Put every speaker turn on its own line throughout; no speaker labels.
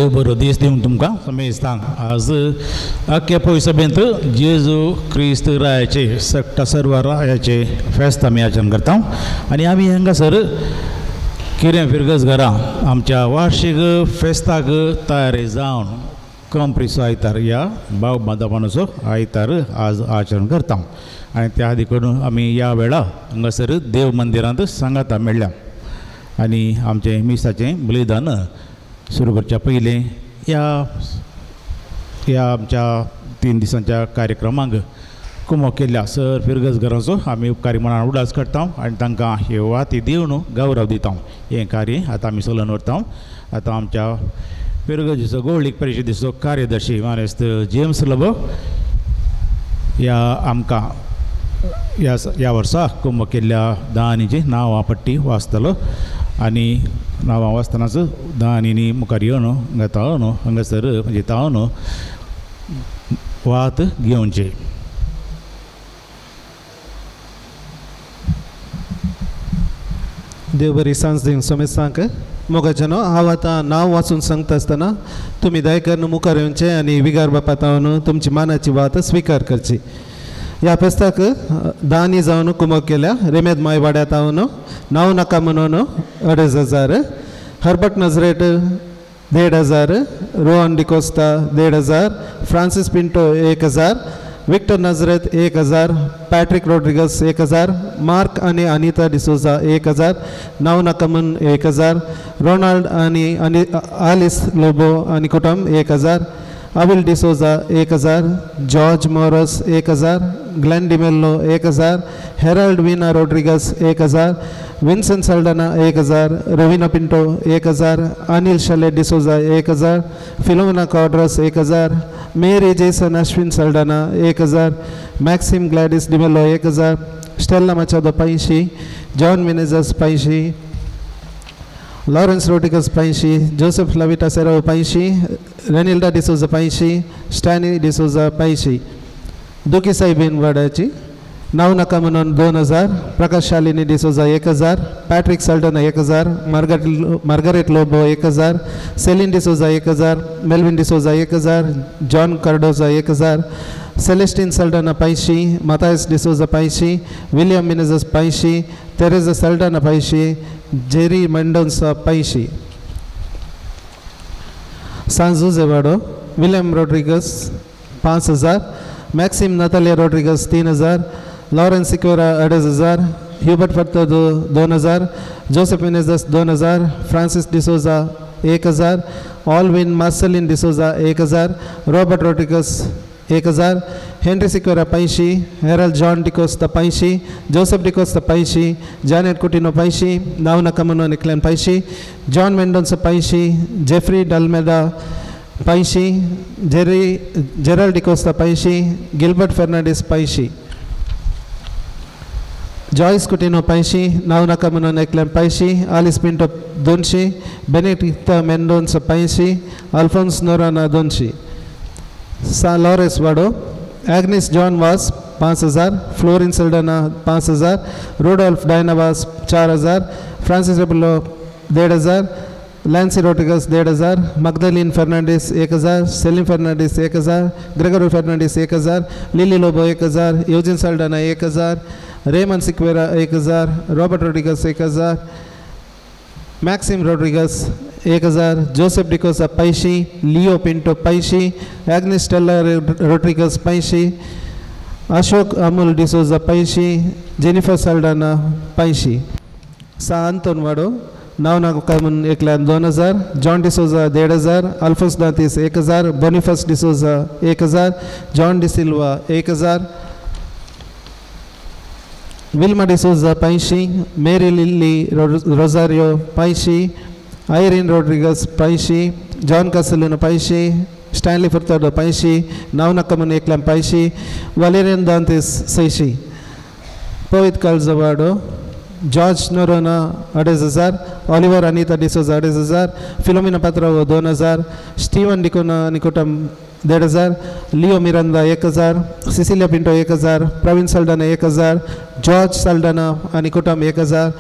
देव बरो दीस दिवन तुमकां समेस्तांक. आज अख्खे पयसभेंत जेजू क्रिस्त रायाचे सट्टा सर्व रायाचे फेस्त आमी आचरण करता आनी आमी हांगासर किरें फिरगज घरा आमच्या वार्षिक फेस्ताक तयारी जावन कंप्रिसो आयतार ह्या भाव बांदपानाचो आयतार आज आचरण करता आनी त्या आदी करून आमी ह्या वेळा हांगासर देव मंदिरांत सांगाता मेळ्ळ्या आनी आमचें मिसाचें बलिदान सुरू करच्या पयलें ह्या ह्या आमच्या 3 दिसांच्या कार्यक्रमांक कुमो केल्ल्या सर फिरगज घराचो आमी उपकारी मनान उडास करता आनी तांकां हे वाती दिवन गौरव दिता. हें कार्य आतां आमी चलोवन व्हरता. आतां आमच्या फिरगजीचो गोवळीक परिशदेचो कार्यदर्शी मानेस्त जेम्स लोबो ह्या आमकां ह्या ह्या वर्सा कुमो केल्ल्या दानीची नांवां पट्टी वाचतलो आनी नांवां वाचतनाच दानीनी मुखार येवन हांगा ताळून हांगासर म्हणजे ताळून वात घेवची.
देव बरी सांज दिवन समेस्तांक. मोगाच्यानो हांव आतां नांव वाचून सांगता आसतना तुमी दयकरून मुखार येवचें आनी विगार बापा तावन तुमची मानाची वात स्विकार करची. ह्या फेस्ताक दानी जावन कुमक केल्या रेमेद माय वाड्यात हांव नांव नाका म्हणून 2500, Herbert Nazareth 1500, Rohan D'Costa 1500, Francis Pinto 1000, Victor Nazareth 1000, Patrick Rodrigues 1000, mark आनी अनिता डिसोजा 1000, नांव नाका म्हूण 1000, रोनाल्ड आनी आलिस लोबो आनी कुटुंब 1000, Avil D'Souza 1000, George Moras 1000, Glen D'Mello 1000, Harold Veena Rodrigues 1000, Vinson Saldanha 1000, Raveena Pinto 1000, Anil शले D'Souza 1000, Philomina Quadros 1000, Mary Jason Ashwin Saldanha 1000, Maxim Gladys D'Mello 1000, Stella Machado 500, John Menezes 500, Lawrence Rodrigues 500, Joseph Lavita Serao 500, Renilda D'Souza 500, Stanley D'Souza 500. दुखी साहेबीन वाड्याची नाव नाका म्हणून 2000, Prakash Shalini D'Souza 1000, Patrick Saldanha 1000, Margaret Lobo 1000, Celine D'Souza 1000, Melwyn D'Souza 1000, John Cardoza 1000, Celestine Saldanha 500, Mathias D'Souza 500, William Menezes 500, Tereza Saldanha 500, Jerry Mendonca 500. Sanjuje वाडो William Rodrigues 5000, Maxim Natalia Rodrigues 3000, Lawrence Sequeira 2500, Hubert Furtado 2000, Joseph Menezes 2000, Francis D'Souza 1000, Alwyn Marceline D'Souza 1000, Robert Rodrigues 1000, Henry Sequeira 500, Herald John D'Costa 500, Joseph D'Costa 500, Janet Coutinho 500, नाव नाका म्हणून एकल्यान 500, John Mendonca 500, Geoffrey D'Almeida 500, Gerald D'Costa 500, Gilbert Fernandes 500, Joyce Coutinho 500, नाव नाका म्हणून एकल्यान 500, आलिस पिंटो 200, बेनेडिक्ता मेंडोन्सा 500, अल्फोन्स नोराना 200. सा Laureus वाडो एग्निस जॉन वास 5000, fluorine Saldanha 5000, रोडोल्फ Diana Vas 4000, Francis Rebello 1500, Lancy Rodrigues 1500, Magdalene Fernandes 1000, Celine Fernandes 1000, Gregory Fernandes 1000, Lily Lobo 1000, Eugene Saldanha 1000, Ramon Sequeira 1000, Robert Rodrigues 1000, Maxim Rodrigues 1000, Joseph D'Costa 500, Leo Pinto 500, Agnes Stella Rodrigues 500, Ashok Amol D'Souza 500, Jennifer Saldanha 500. सा अंतोन वाडो नाव नाका म्हणून एकल्यान 2000, John D'Souza 1500, Alphonse Dantis 1000, Boniface D'Souza 1000, John D'Silva 1000, Wilma D'Souza 500, Mary Lily Rosario 500, Irene Rodrigues 500, John Castelino 500, Stanley Furtado 500, नाव नाका म्हणून एकल्यान 500, वालेरियन दांतीस 600. पवित काळजवाडो George Noronha 2500, Oliver Anita D'Souza 2500, Philomina Patrao 2000, Steven D'Cunha आनी कुटुंब 1500, Leo Miranda 1000, Cecilia Pinto 1000, Praveen Saldanha 1000, George Saldanha आनी कुटुंब 1000,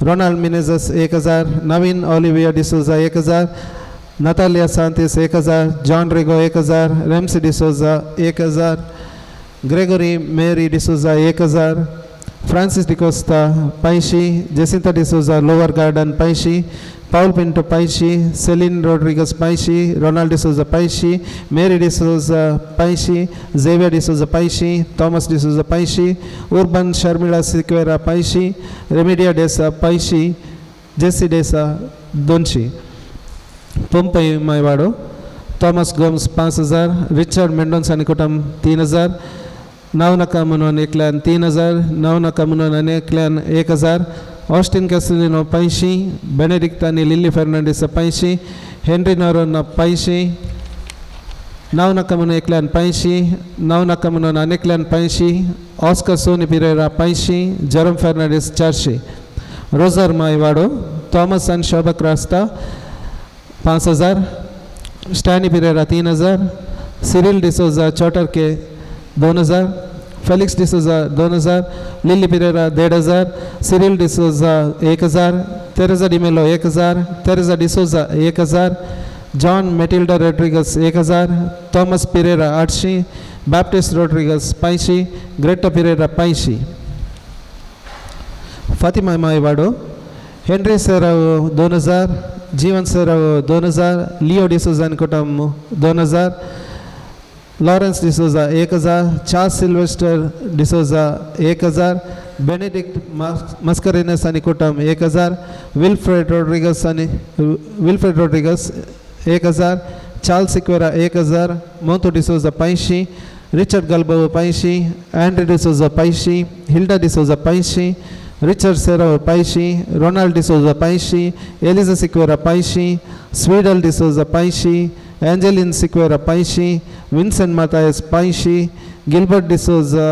Ronald Menezes 1000, Naveen Olivia D'Souza 1000, Natalia Santis 1000, John Rego 1000, Ramsey D'Souza 1000, Gregory Mary D'Souza 1000, Francis D'Costa 500, Jacinta D'Souza lower garden 500, Paul Pinto 500, Celine Rodrigues 500, Ronald D'Souza 500, Mary D'Souza 500, Xavier D'Souza 500, Thomas D'Souza 500, Urban Sharmila Sequeira 500, Remedia D'Sa 500, Jessie D'Sa 200. पंपई Maiwado Thomas Gomes 5000, Richard Mendonca आनी कुटुंब 3000, नाव नाका म्हणून एकल्यान 3000, नाव नाका म्हणून आनी एकल्यान 1000, ऑस्टिन कॅस्टलिनो 500, बेनेडिक्ट आनी लिल्ली फेर्नांडीस 500, हेनरी नोरोन्हा 500, नाव नाका म्हणून एकल्यान 500, नाव नाका म्हणून आनी एकल्यान 500, Oscar Sonny Pereira 500, Jerome Fernandes 400, Roger Maiwado Thomas आनी Shobha Crasta 5000, Stany Pereira 3000, Cyril D'Souza चोटरके 2000, Felix D'Souza 2000, Lily Pereira 1500, Cyril D'Souza 1000, Tereza D'Mello 1000, Tereza D'Souza 1000, John Matilda Rodrigues 1000, Thomas Pereira 800, Baptist Rodrigues 500, Greta Pereira 500. Fatima Maiwado Henry Serrao 2000, Jeevan Serrao 2000, Leo D'Souza आनी कुटुंब 2000, Lawrence D'Souza 1000, Charles Sylvester D'Souza 1000, Benedict Mascarenhas आनी कुटुंब 1000, Wilfred Rodrigues आनी Wilfred Rodrigues 1000, Charles Sequeira 1000, Montu D'Souza 500, Richard गल्बो 500, Andre D'Souza 500, Hilda D'Souza 500, Richard Serrao 500, Ronald D'Souza 500, Eliza Sequeira 500, स्वीडल D'Souza 500, Angeline Sequeira 500, Vincent Mathias 500, Gilbert D'Souza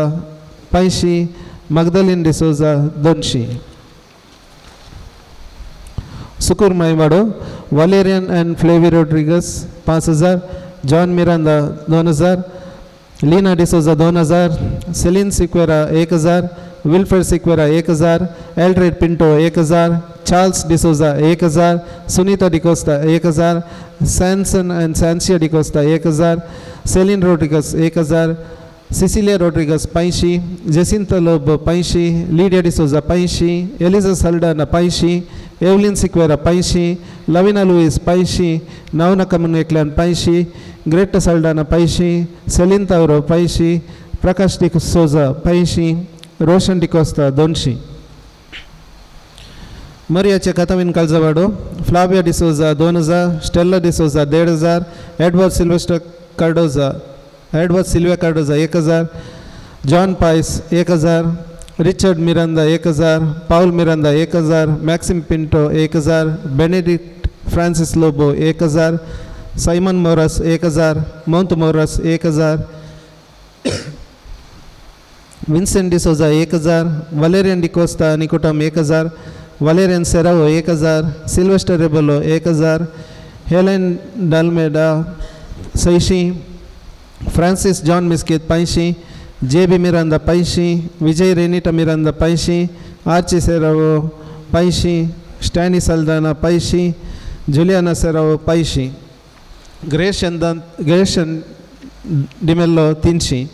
500, Magdalene D'Souza 200. Sukur Maiwado Valerian and Flavi Rodrigues 5000, John Miranda 2000, Lina D'Souza 2000, Celine Sequeira 1000, Wilfred Sequeira 1000, Eldred Pinto 1000, Charles D'Souza 1000, Sunita D'Costa 1000, Sanson and Sancia D'Costa 1000, Celine Rodrigues 1000, Cecilia Rodrigues 500, Jacinta Lobo 500, Lydia D'Souza 500, Eliza Saldana 500, Evelyn Sequeira 500, Lavina Luis 500, Navna Kamuneklan 500, Greta Saldana 500, Celine Tauro 500, Prakash D'Souza 500, Roshan D'Costa 200. मरियाचे कथावीन कालजवाडो Flavia D'Souza 2000, Stella D'Souza 1500, Edward Sylvester Cardoza Edward Sylvia Cardoza 1000, John Paes 1000, Richard Miranda 1000, Paul Miranda 1000, Maxim Pinto 1000, Benedict Francis Lobo 1000, Simon Moras 1000, Mount Moras 1000, Vincent D'Souza 1000, Valerian D'Costa आनी कुटुंब 1000, Valerian Serrao 1000, Sylvester Rebello 1000, Helen Dalmeida 600, Francis John Miskith 500, J B Miranda 500, Vijay Renita Miranda 500, Archie Serrao 500, Stany Saldanha 500, Juliana Serrao 500, Gresham D'Mello 300,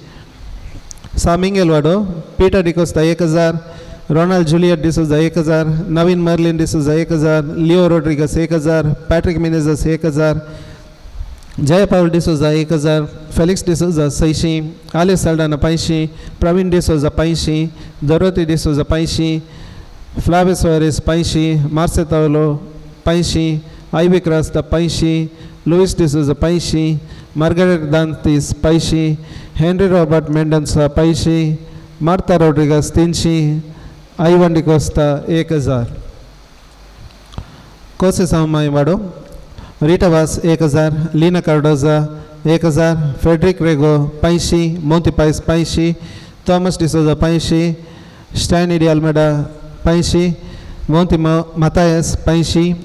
Samingelwado Peter D'Costa 1000, Ronald Juliet D'Souza 1000, Naveen Merlin D'Souza 1000, Leo Rodrigues 1000, Patrick Menezes 1000, Jaya Paul D'Souza 1000, Felix D'Souza 600, Ale Saldanha 500, Praveen D'Souza 500, Dorothy D'Souza 500, Flavio Soares 500, Marce Taulo 500, Ivy Crasta 500, Luis D'Souza 500, Margaret Dantis 500, Henry Robert Mendonca 500, Martha Rodrigues 300, Ivan D'Costa 1000. Kose Samayvado Rita Vaz 1000, Lina Cardoza 1000, Frederick Rego 500, Monty Paes 500, Thomas D'Souza 500, Stanley D Almeida 500, Monty Matthias 500,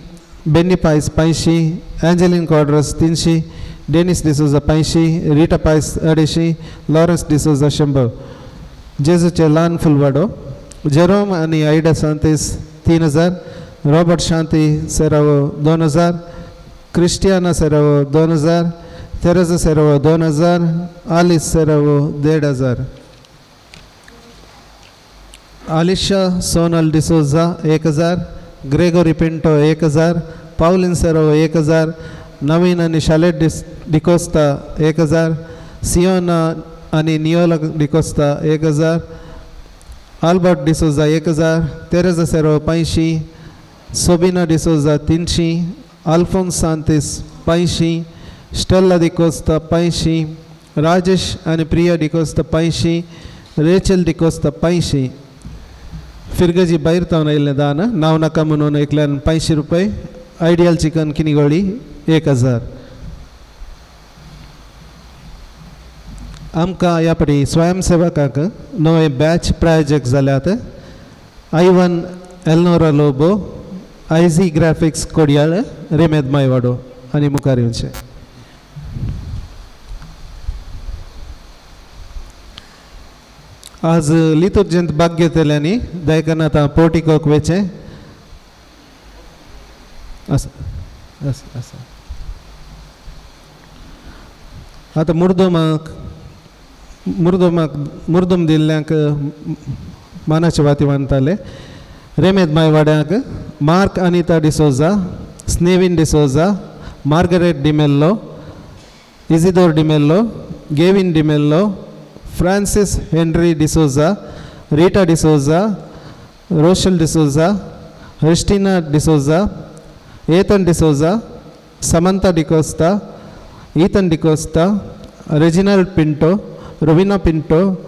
Benny Paes 500, Angeline Quadros 300, Dennis D'Souza 500, Rita Paes 250, Lawrence D'Souza 100. जेजूचे ल्हान फुलवाडो Jerome आनी Ida Santis 3000, Robert Shanti Serrao 2000, Christiana Serrao 2000, Tereza Serrao 2000, Alice Serrao 1500, Alisha Sonal D'Souza 1000, Gregory Pinto 1000, Pauline Serrao 1000, Naveen आनी Shalet D'Costa 1000, Siona आनी Niola D'Costa 1000, Albert D'Souza 1000, Tereza Serrao 500, Sabina D'Souza 300, Alphonse Santis 500, Stella D'Costa 500, Rajesh आनी Priya D'Costa 500, Rachel D'Costa 500. फिरगजी भायर तावन आयिल्लें दान नांव नाका म्हणून एकल्यान 500 रुपये, आयडियल चिकन किनिगोळी 1000. आमकां ह्या फावटी स्वयंसेवकांक नवे बॅच प्रायोजक जाल्यात. आयवन एलनोरा लोबो, आयझी ग्राफिक्स कोडयाळ, रेमेद मायवाडो आनी मुखार येवचें. आज लितुर्जेंत भाग घेतल्यांनी दयकन आतां पोर्टिकोक वेचें आसा आसा आसा. आतां मुर्दमाक मुर्दमाक मुर्दम दिल्ल्यांक मानाचे वाती बांदताले. रेमेद मायवाड्यांक Mark Anita D'Souza, Snevin D'Souza, Margaret D'Mello, Isidore D'Mello, Gavin D'Mello, Francis Henry D'Souza, Rita D'Souza, Rochelle D'Souza, Christina D'Souza, Ethan D'Souza, Samantha D'Costa, Ethan D'Costa, Reginald Pinto, Rowena Pinto,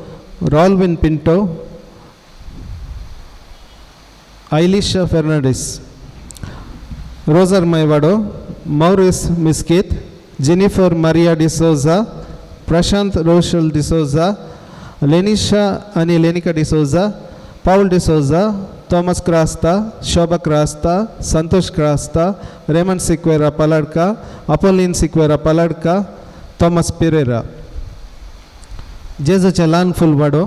Rolwin Pinto, Ailisha Fernandes, Roger Maivado, Maurice Miskith, Jennifer Maria D'Souza, Prashant Rochelle D'Souza, Lenisha आनी Lenika D'Souza, Paul D'Souza, Thomas Crasta, Shobha Crasta, Santosh Crasta, Raymond Sequeira Paladka, Apolline Sequeira Paladka, Thomas Pereira. जेजूचें ल्हान फुलवाडो,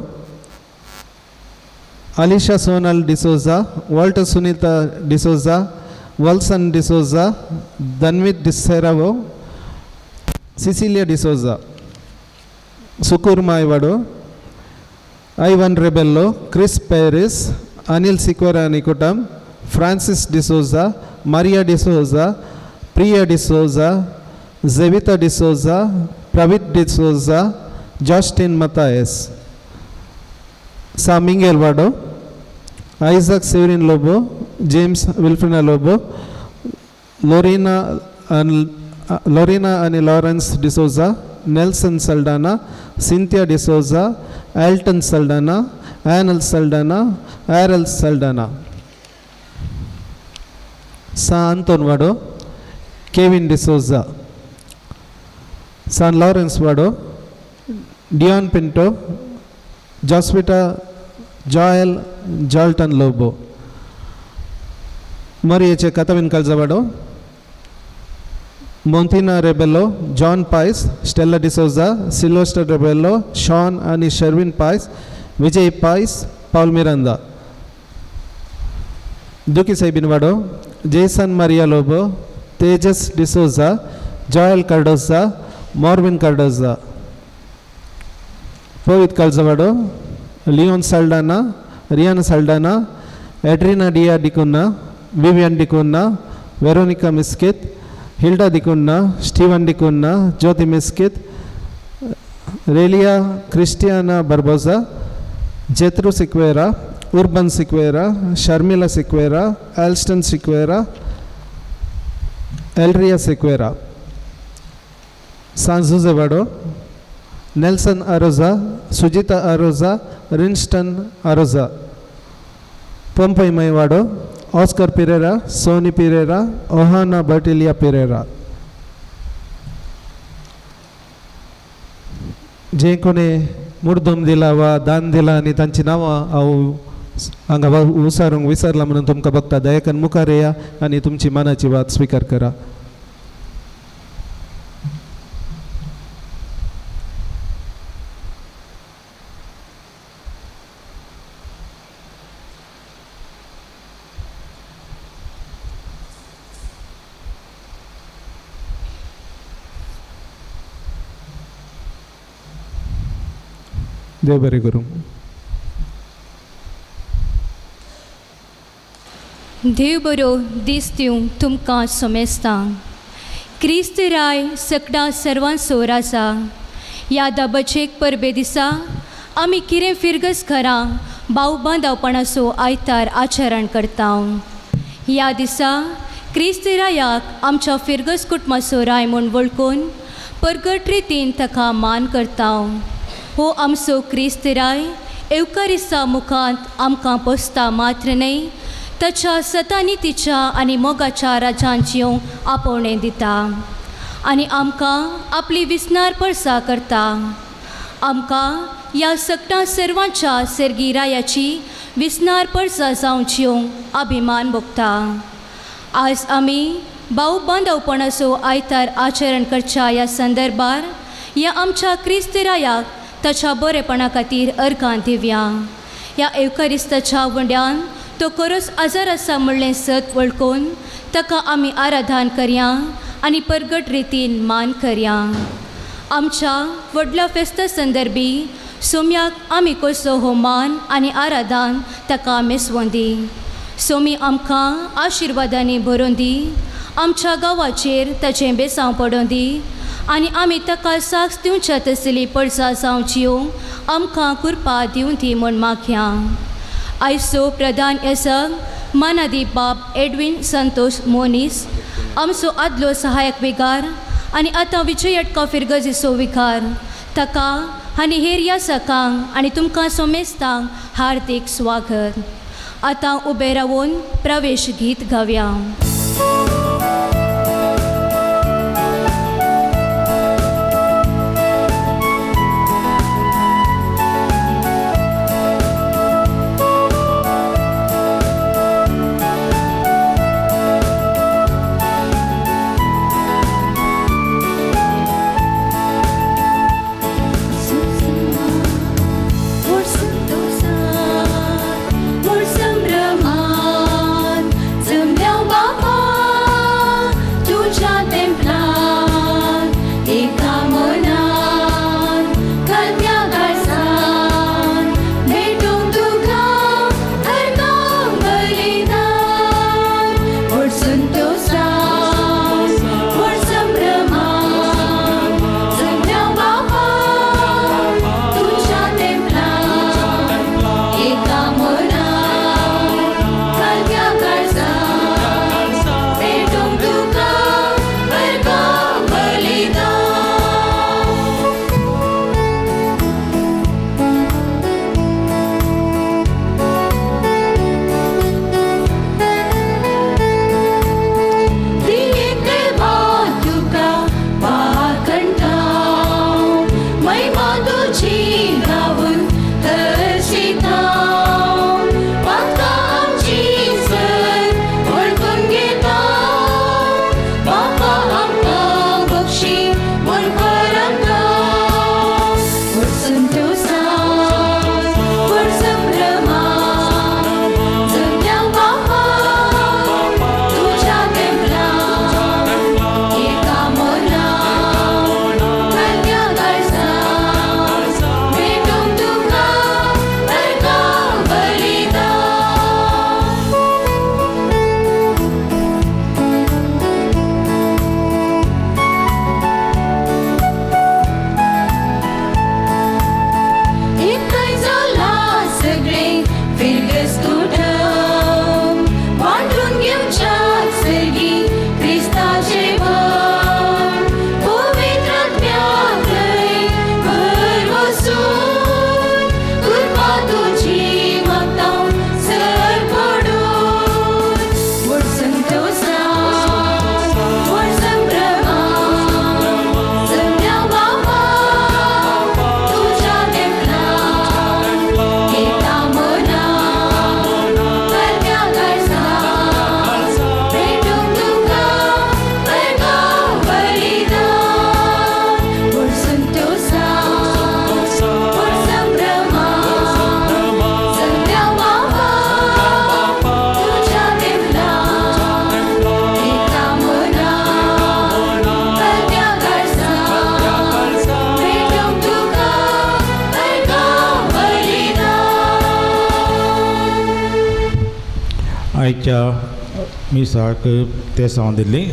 Alisha Sonal D'Souza, Walter Sunita D'Souza, Valsan D'Souza, Dhanvit D'Seravo, Cecilia D'Souza, Sukur Maivado, Ivan Rebello, Chris Paris, Anil Sequeira आनी कुटुंब, Francis D'Souza, Maria D'Souza, Priya D'Souza, Jevita D'Souza, Pravit D'Souza, Justin Mathias, सा Mingel Vado, Isaac Severin Lobo, James Wilfrina Lobo, Lorena आनी Lawrence D'Souza, Nelson Saldanha, Cynthia D'Souza, Alton Saldanha, Anal Saldanha, Errol Saldanha, सा Anton Vado, Kevin D'Souza, San Lawrence Vado, Dion Pinto, Josvita Joel Jolton Lobo, मरियेचे कथविन कलजवाडो, Montina Rebello, John Pais, Stella D'Souza, Sylvester Rebello, Sean आनी Sherwin Pais, Vijay Pais, Paul Miranda, Duki Saibin Vado, Jason Maria Lobo, Tejas D'Souza, Joel Cardoza, Marvin Cardoza, Povit Kalzavado, Leon Saldanha, Riyan Saldanha, Adrina Diya D'Cunha, Vivian D'Cunha, Veronica Miskith, Hilda D'Cunha, Steven D'Cunha, Jyoti Miskith, Relia Christiana Barbosa, Jethro Sequeira, Urban Sequeira, Sharmila Sequeira, Alston Sequeira, Elria Sequeira, San Jose Vado, Nelson Aroza, Sujita Aroza, Rinston Aroza, Pompai Maivado, Oscar Pereira, Sony Pereira, Ohana Bertilia Pereira. जे कोणी मुर्दम दिला वा दान दिला आनी तांची नांवां हांव हांगा विसारूंक विसरला म्हणून तुमकां बघता, दयाकन मुखार येया आनी तुमची मनाची वात स्विकार करा. देव बरें करूं.
देव बरो दीस दिवं तुमकां सोमेस्तां. क्रिस्त राय सकडां सर्वांचो राजा. ह्या दाबचेक परबे दिसा आमी किरें फिरगस घरां भाव बांदावपणाचो आयतार आचरण करता. ह्या दिसा क्रिस्त रायाक आमच्या फिरगस कुटुंबाचो राय म्हूण वळखून परगट रितीन ताका मान करता. हो आमचो क्रिस्त राय एवकारिस्ता मुखांत आमकां पोसता मात्र न्हय, ताच्या सतानितीच्या आनी मोगाच्या राजांची आपोवणें दिता आनी आमकां आपली विसनार परसा करता. आमकां ह्या सकटां सर्वांच्या सर्गी रायाची विसनार परसा जावची अभिमान भोगता. आज आमी भाव बांदवपणाचो आयतार आचरण करच्या ह्या संदर्भार ह्या आमच्या क्रिस्त रायाक ताच्या बरेपणा खातीर अर्घां दिवया. ह्या एवकारिस्ताच्या वंड्यान तो खरोच आजार आसा म्हणलें सत वळखून ताका आमी आराधन करया आनी परगट रितीन मान करया. आमच्या व्हडल्या फेस्ता संदर्भी सोम्याक आमी कसो हो मान आनी आराधन ताका मेसवोन दी. सोमी आमकां आशिर्वादांनी भरोवन दी, आमच्या गांवाचेर ताचें बेसांव पडोवन दी आनी आमी ताका साक्ष दिवच्या तसली पडसा जावच्यो आमकां कृपा दिवं दी म्हूण मागया. आयचो प्रधान येसक मानादी बाब एडवीन संतोष मोनीस, आमचो आदलो सहायक विगार आनी आतां विजयटका फिरगजीचो विकार, ताका आनी हेर ह्या सकांक आनी तुमकां सोमेस्तांक हार्दीक स्वागत. आतां उबे रावून प्रवेश गीत गावया.
जमल्या बाप
आयच्या मिसाक तेसांव दिल्ली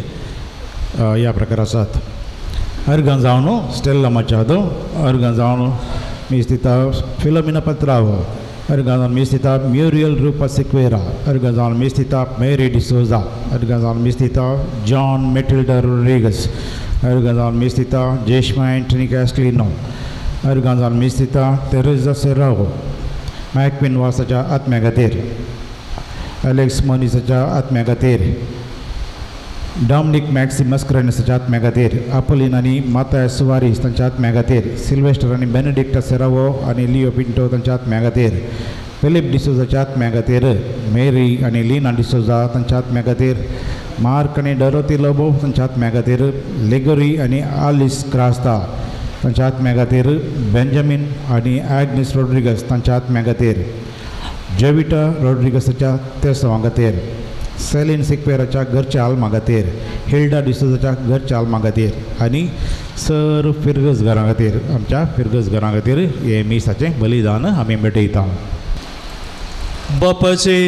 ह्या प्रकार आसात. अर्गां जावन स्टेल्ला माचादो, अर्गां जावन मिस्तिता फिलोमिना पत्राव, अर्गां जावन मिस्तिता म्युरियल रुपा सिक्वेरा, अर्गां जावन मिस्तिता मेरी डिसोजा, अर्गां जावन मिस्तिता जॉन मेटिल्डा रोड्रिगस, अर्गां जावन मिस्तिता जेश्मा एंटनी कॅस्लिनो, अर्गां जावन मिस्तिता तेरेजा सेरावो, मॅकविन वासाच्या आत्म्या खातीर, अलेक्स मोनिसाच्या आत्म्या खातीर, डॉमनिक मॅक्सी मस्करनसाच्या आत्म्या खातीर, आपोलीन आनी माता सुवारीस तांच्या आत्म्या खातीर, सिल्वेस्टर आनी बेनेडिक्टा सेरावो आनी लियो पिंटो तांच्या आत्म्या खातीर, फिलीप डिसोजाच्या आत्म्या खातीर, मेरी आनी लिना डिसोजा तांच्या आत्म्या खातीर, मार्क आनी डरोती लोबो तांच्या आत्म्या खातीर, लेगोरी आनी आलिस क्रास्ता तांच्या आत्म्या खातीर, बेंजामीन आनी आग्नेस रोड्रिगस तांच्या आत्म्या खातीर, जेविटा रोड्रिगसाच्या तेसांवा खातीर, सेलीन सिक्वेराच्या घरच्या आल्मा खातीर, हिल्डा डिसोजाच्या घरच्या आल्मा खातीर आनी सर फिरगज घरां खातीर, आमच्या फिरगज घरां खातीर हे मिसाचें बलिदान आमी भेटयता.
बापाचे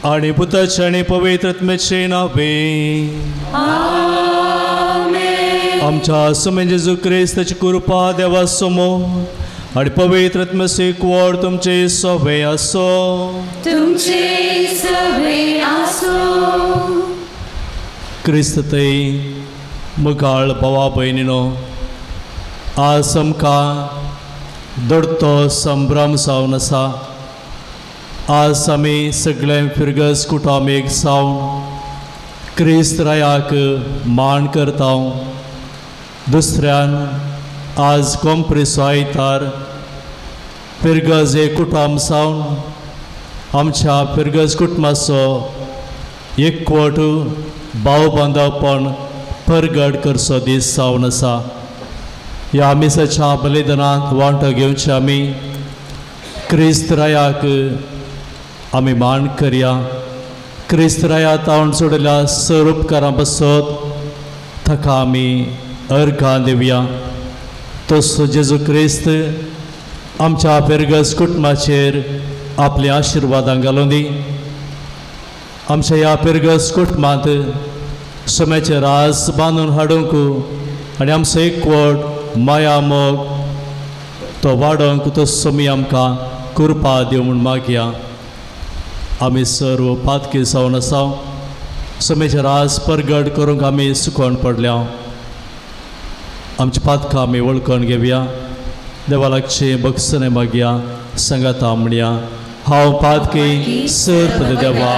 आनी पुताचे आनी पवित्र आत्म्याचे नावे आमच्या स्वामी जेजू क्रिस्ताची कृपा देवा समोर आनी पवित्र आत्म्याचे एकवट तुमचे सवे आसो.
तुमचे सवे आसो.
क्रिस्त थंय मुखाळ भावा भयणीनो, आज आमकां दडतो संभ्रम जावन आसा. आज आमी सगळे फिरगज कुटुंबीक जावन क्रिस्त रायाक मान करता. दुसऱ्यान आज कोंप्रेसो आयतार फिरगज हे कुटुंब जावन आमच्या फिरगज कुटुंबाचो एकवट भाव बांदवपण परगट करचो दीस जावन आसा. ह्या मिसाच्या बलिदानांत वांटो घेवचे आमी क्रिस्त रायाक आमी मान करया. क्रिस्त राया तावन सोडल्या सर उपकारां बसत ताका आमी अर्घां दिवया. तसो जेजू क्रिस्त आमच्या फिरगज कुटुंबाचेर आपल्या आशिर्वादां घालूं दी. आमच्या ह्या फिरगज कुटुंबांत सोम्याचे रास बांदून हाडूंक आनी आमचो एकवट माया मोग तो वाडोवंक तो सोमी आमकां कृपा दिवं म्हूण मागया. आमी सर्व पातकी जावन आसा. सोम्याचे रास परगट करूंक आमी सुकोवन पडल्या. आमची पातकां आमी वळखून घेवया. देवा लागचें बक्षणें मागया. सांगाता म्हणया, हांव पातकी सर्प देवा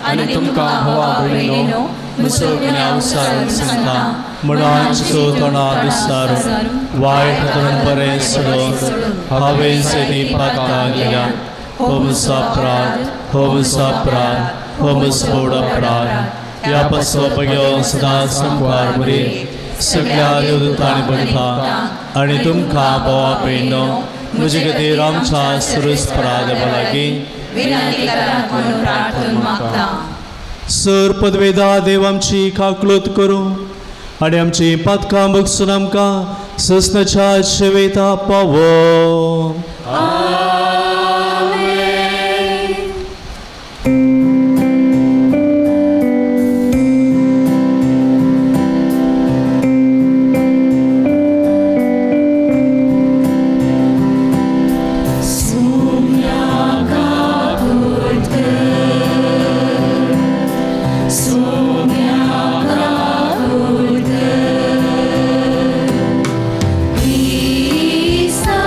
आनी तुमकां भावा भयणीनो म्हजो गुन्यांव सारून सांगता म्हणून तोंडा दिसार वायट हातून बरें सोडून हांवें सेनी पातकां केल्या. हो म्हजो अपराध, हो म्हजो अपराध, हो म्हजो व्हड अपराध. ह्या पासो बग्यो सदां संपार बरी सगळ्या देवदूतांनी बघता आनी तुमकां भावा भयणीनो म्हजे खातीर आमच्या सुरस्परा देवा लागीं सर पदवेदा देव आमची काकलूत करूं आनी आमची पातकां बगसून आमकां ससनाच्या शेवेता पावो.
Krista,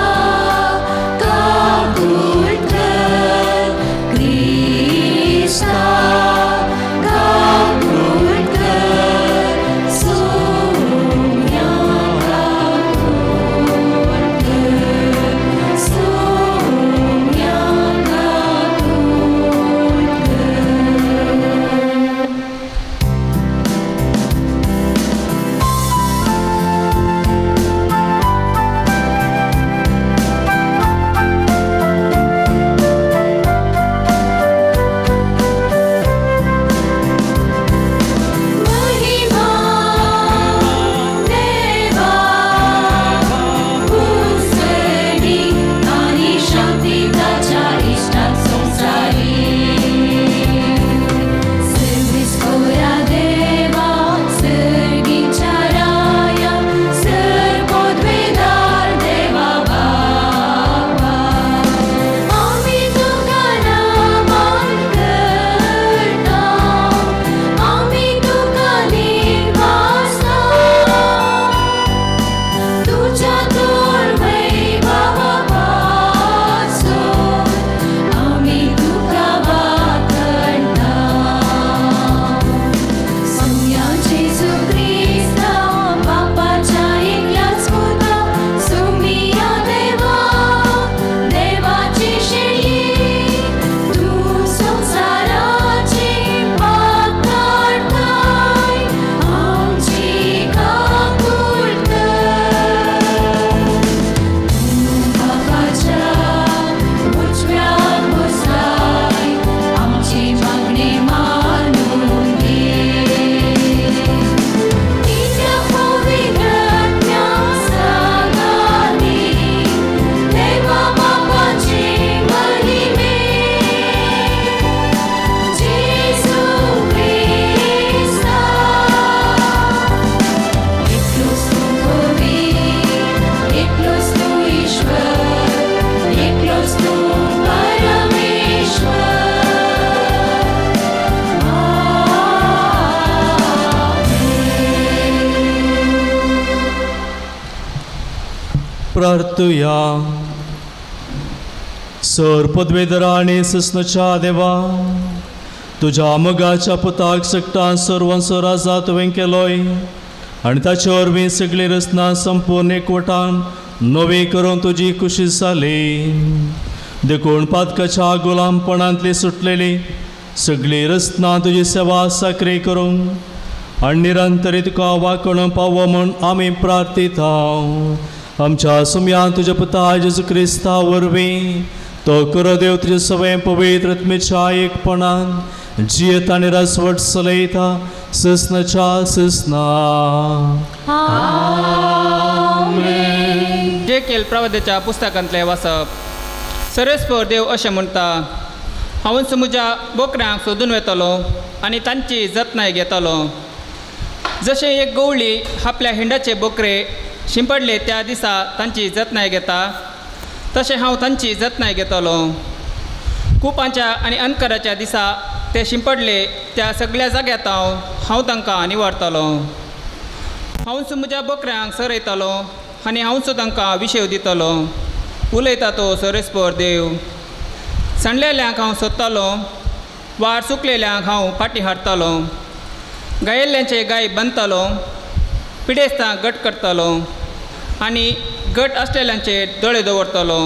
प्रार्थुया. सर पदवेदरा आनी सस्नच्या देवा, तुज्या मोगाच्या पुताक सगटां सर्वांचो राजा तुवें केलोय आनी ताचे वरवीं सगळी रचना संपूर्ण एकवटान नवी करून तुजी खुशी जाली. देखून पातकाच्या गुलामपणांतली सुटलेली सगळी रचना तुजी सेवा साकरी करूंक आनी निरंतरी तुका वांकणून पावो म्हूण आमी प्रार्थिता. आमच्या सुमयान तुज्या पुता जेजू क्रिस्ता वरवीं तो करो देव तुजे सवय पवित्र आत्मेच्या एकपणान जियेत आनी राजवट चलयता ससनाच्या ससना.
जेकेल प्रवादाच्या पुस्तकांतलें वाचप. सरेस्पर देव अशें म्हणटा, हांवूच म्हज्या बोकड्यांक सोदून वेतलो आनी तांची जतनाय घेतलो. जशें एक गवळी आपल्या हिंडाचे बोकरे शिंपडले त्या दिसा तांची जतनाय घेता, तशें हांव तांची जतनाय घेतलो. कुपांच्या आनी अंधकाराच्या दिसा ते शिंपडले त्या सगळ्या जाग्यांत हांव तांकां निवारतलो. हांवूच म्हज्या बोकऱ्यांक सरयतलो आनी हांवूच तांकां विशेव दितलो. उलयता तो सरेस्पर देव. सांडलेल्यांक हांव सोदतालो, वार सुकलेल्यांक हांव फाटीं हाडटालो, गायिल्ल्यांचे गाय बांदतालो, पिडेस्तांक गट करतालो आनी गट आसलेल्यांचेर दोळे दवरतलो.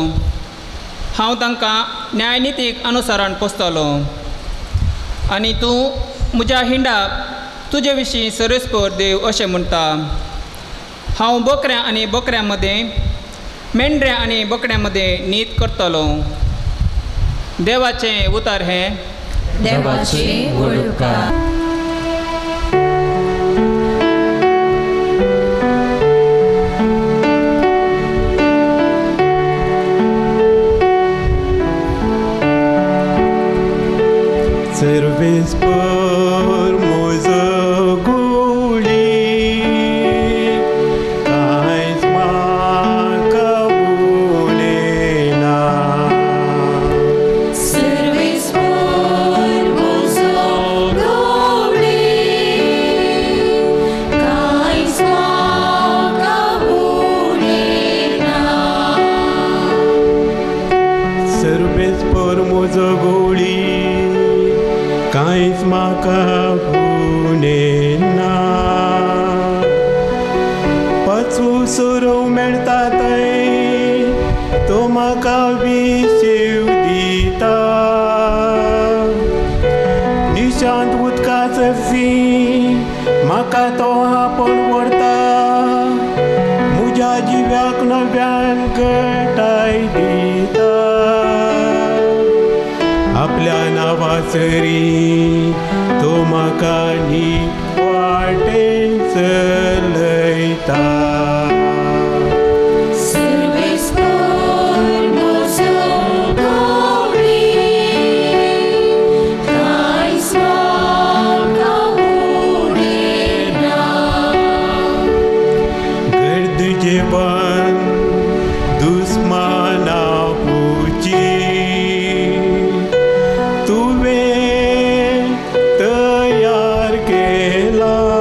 हांव तांकां न्यायनितीक अनुसरण पोसतलो. आनी तूं म्हज्या हिंडा तुजे विशीं सरेस्पर देव अशें म्हणटा, हांव बोकऱ्यां आनी बोकऱ्यां मदें, मेंढऱ्यां आनी बोकड्यां मदें नीत करतलो. देवाचें उतर हें.
देवाचें व्हड उपकार.
सर्वेस्पर म्हजो गुळी कांयच म्हाका उणें ना.
सर्वेस्पर म्हजो गवळी कांयच म्हाका उणें ना.
सर्वेस्पर म्हजो गवळी कांयच म्हाका उणें ना. पांचवो सोरो मेळटा थंय तो म्हाका विशेव दिता. निशांत उदका चरसी म्हाका तो आपोवन व्हरता. म्हज्या जिव्याक नव्यान गटाय दिता. आपल्या नांवासरी तो म्हाका नीट वाटेन चलयता.
सर्वेस्पर म्हजो गवळी कांयच म्हाका उणें ना.
गर्द जेवण दुस्माना पुची तुवें तयार केलाय.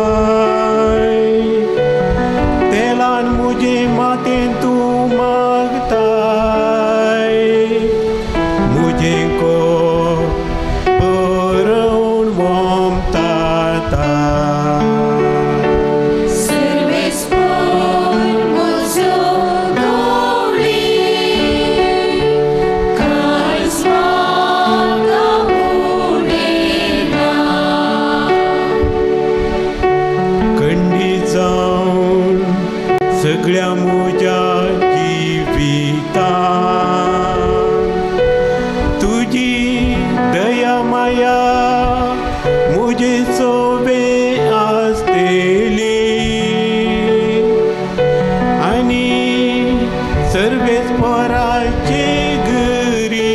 तेलान म्हजे मातेन तूं मागताय. म्हजें कोप बरोवन वोमताता.
सर्वेस्पर म्हजो गवळी कांयच म्हाका उणें ना.
खंडी जावन सगळ्या म्हज्या जिवितान तुजी दया माया म्हजे सोबे आसतली. आनी सर्वेस्पराचे घरी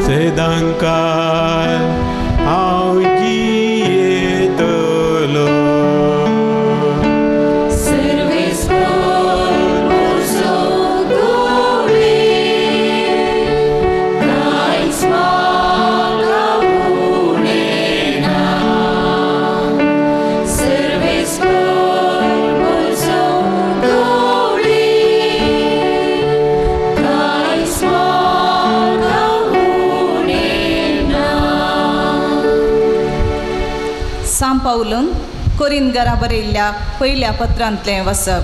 सदांकाळ हांव जियेतलो.
सर्वेस्पर म्हजो गवळी कांयच म्हाका उणें ना. सर्वेस्पर म्हजो गवळी
पावलून कोरिंदगरा बरयल्ल्या पयल्या पत्रांतलें वाचप.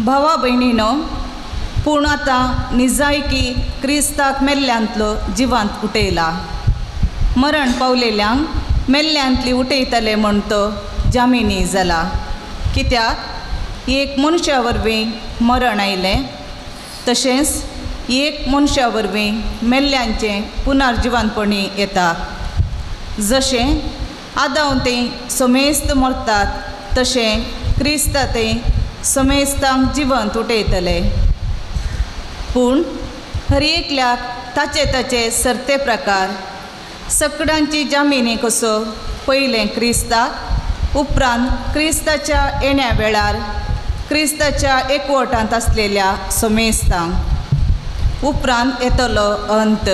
भावा भयणीनो, पूण आतां निजायकी क्रिस्ताक मेल्ल्यांतलो जिवांत उठयला. मरण पावलेल्यांक मेल्ल्यांतली उठयतले म्हण तो जामिनी जाला. कित्याक एक मनशा वरवीं मरण आयलें, तशेंच एक मनशा वरवीं मेल्ल्यांचें पुनर्जिवनपणी येता. जशें आदांव तें समेस्त मरतात, तशें क्रिस्ता तें समेस्तांक जिवंत उठयतले. पूण हर एकल्याक ताचे ताचे सरते प्रकार सकडांची जामिनी कसो पयलें क्रिस्ताक, उपरांत क्रिस्ताच्या येण्या वेळार क्रिस्ताच्या एकवटांत आसलेल्या समेस्तांक, उपरांत येतलो अंत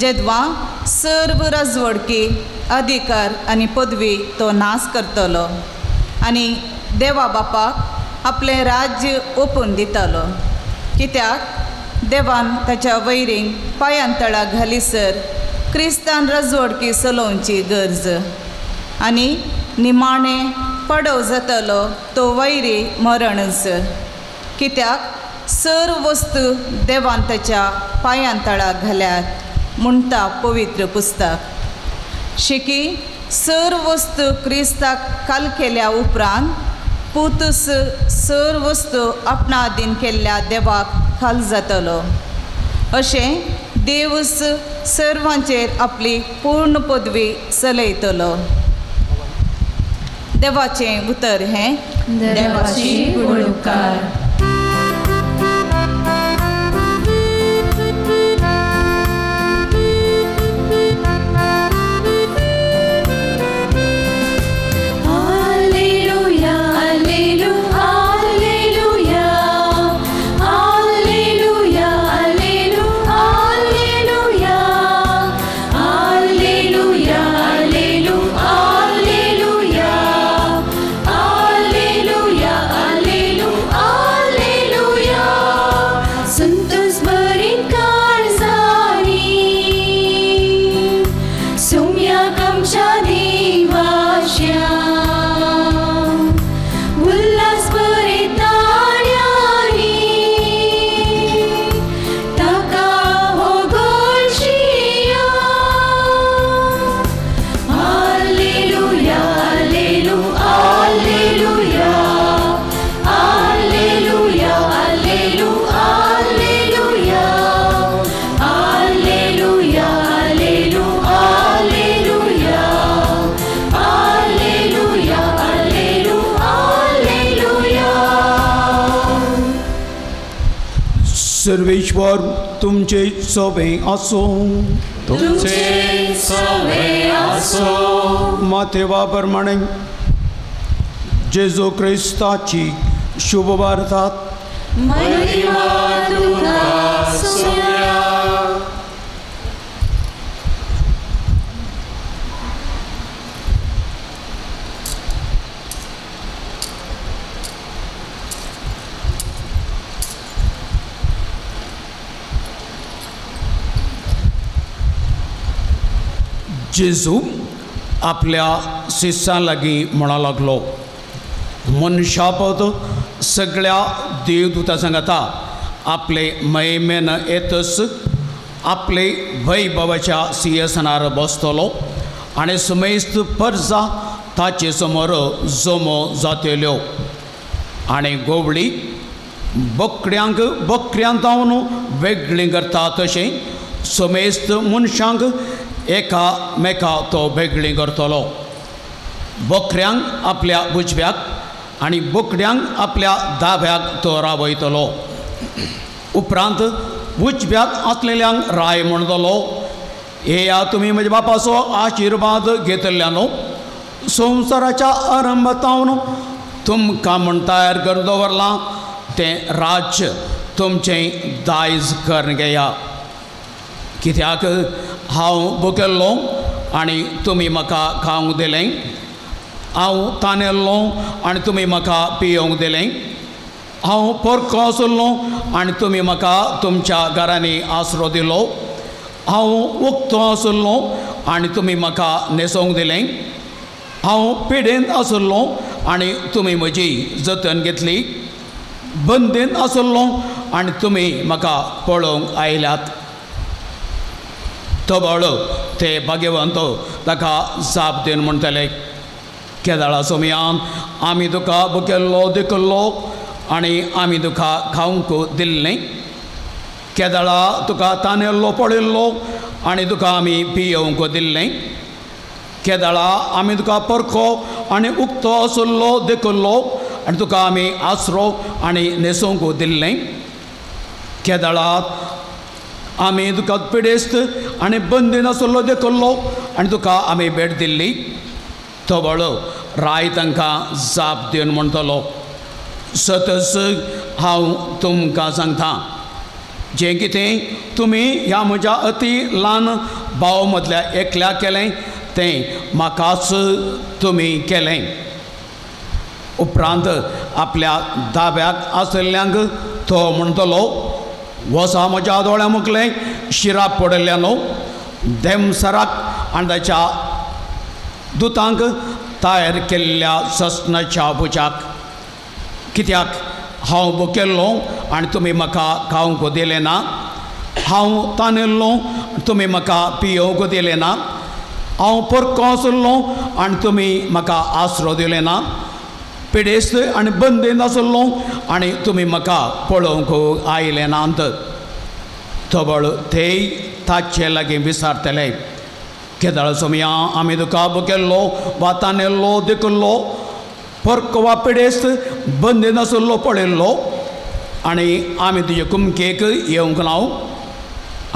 जेदवा सर्व राजवडकी अधिकार आनी पदवी तो नाश करतलो आनी देवा बापाक आपलें राज्य ओपून दितलो. कित्याक देवान ताच्या वैरींक पांयां तळा घालीसर क्रिस्तान राजवडकी चलोवची गरज आनी निमाणें पडव जातलो तो वैरी मरणच. कित्याक सर्व वस्तू देवान ताच्या पांयां तळा घाल्यात म्हणटा पवित्र पुस्तक. शिकी सर्व वस्तू क्रिस्ताक काल केल्या उपरांत पुतूस सर्व वस्तू आपणा अधीन केल्ल्या देवाक खाल जातलो. अशें देवूच सर्वांचेर आपली पूर्ण पदवी चलयतलो. देवाचें उतर हें.
देवाची उपकार.
सर्वेश्वर तुमचे सोबे आसो,
तुमचे सोबे आसो.
मातेवा प्रमाणे जेजू क्रिस्ताची शुभवार्ता.
महिमा तुका सोम्या.
जेजू आपल्या शिश्यां लागीं म्हणा लागलो, मनशापद सगळ्या देवदूता सांगता आपले महिमेन येतच आपले वैभवाच्या सिंहासनार बसतलो आनी समेस्त परजा ताचे समोर जमो जातल्यो आनी गोवळी बकऱ्यांक बकऱ्यां जावन वेगळीं करता तशें समेस्त मनशांक एकामेका तो वेगळीं करतलो. बकऱ्यांक आपल्या उजव्याक आनी बोकड्यांक आपल्या दाव्याक तो रावयतलो. उपरांत उजव्याक आसलेल्यांक राय म्हणटलो, येया तुमी म्हज्या बापाचो आशिर्वाद घेतल्यानो, संवसाराच्या आरंभातावन तुमकां म्हण तयार करून दवरलां तें राज्य तुमचें दायज करून घेया. कित्याक हांव भुकेल्लो आनी तुमी म्हाका खावंक दिलें, हांव तानेल्लो आनी तुमी म्हाका पियोवंक दिलें, हांव परको आसलो आनी तुमी म्हाका तुमच्या घरांनी आसरो दिलो, हांव उक्तो आसलो आनी तुमी म्हाका न्हेसोवंक दिलें, हांव पिडेन आसलो आनी तुमी म्हजी जतन घेतली, बंदेन आसलो आनी तुमी म्हाका पळोवंक आयल्यात। तबळ ते भाग्यवंत ताका जाप दिवन म्हणटले, केदाळा सोमयान आमी तुका भुकेल्लो देखल्लो आनी आमी तुका खावंक दिल्लें, केदाळा तुका तानेल्लो पळयल्लो आनी तुका आमी पियोवंक दिल्लें, केदाळा आमी तुका परको आनी उक्तो आसलो देखल्लो आनी तुका आमी आसरो आनी न्हेसोवंक दिल्लें, केदाळा आमी तुका पिडेस्त आनी बंदीन आसलो देखल्लो आनी तुका आमी भेट दिल्ली। तबळ राय तांकां जाप दिवन म्हणटलो, सतच हांव तुमकां सांगता, जें कितें तुमी ह्या म्हज्या अती ल्हान भाव मदल्या एकल्या केलें तें म्हाकाच तुमी केलें। उपरांत आपल्या दाव्याक आसल्ल्यांक तो म्हणटलो, वसा म्हज्या दोळ्या मुखलें शिराप पडिल्ल्या न्हू देमसराक आनी ताच्या दुतांक तयार केल्ल्या ससनाच्या पुजाक, कित्याक हांव भुकेल्लो आनी तुमी म्हाका खावंक दिलें ना, हांव तानेल्लो तुमी म्हाका पियोवंक दिलें ना, हांव परको आसलो आनी तुमी म्हाका आसरो दिलें ना, पिडेस्त आनी बंदेन आसलो आनी तुमी म्हाका पळोवंक आयले नात। तबळ तेय ताचे लागीं विचारतले, केदाळ सोमया आमी तुका भुकेल्लो वा तानेल्लो देखल्लो, परको वा पिडेस्त बंदेन आसलो पळयल्लो आनी आमी तुजे कुमकेक येवंक ना।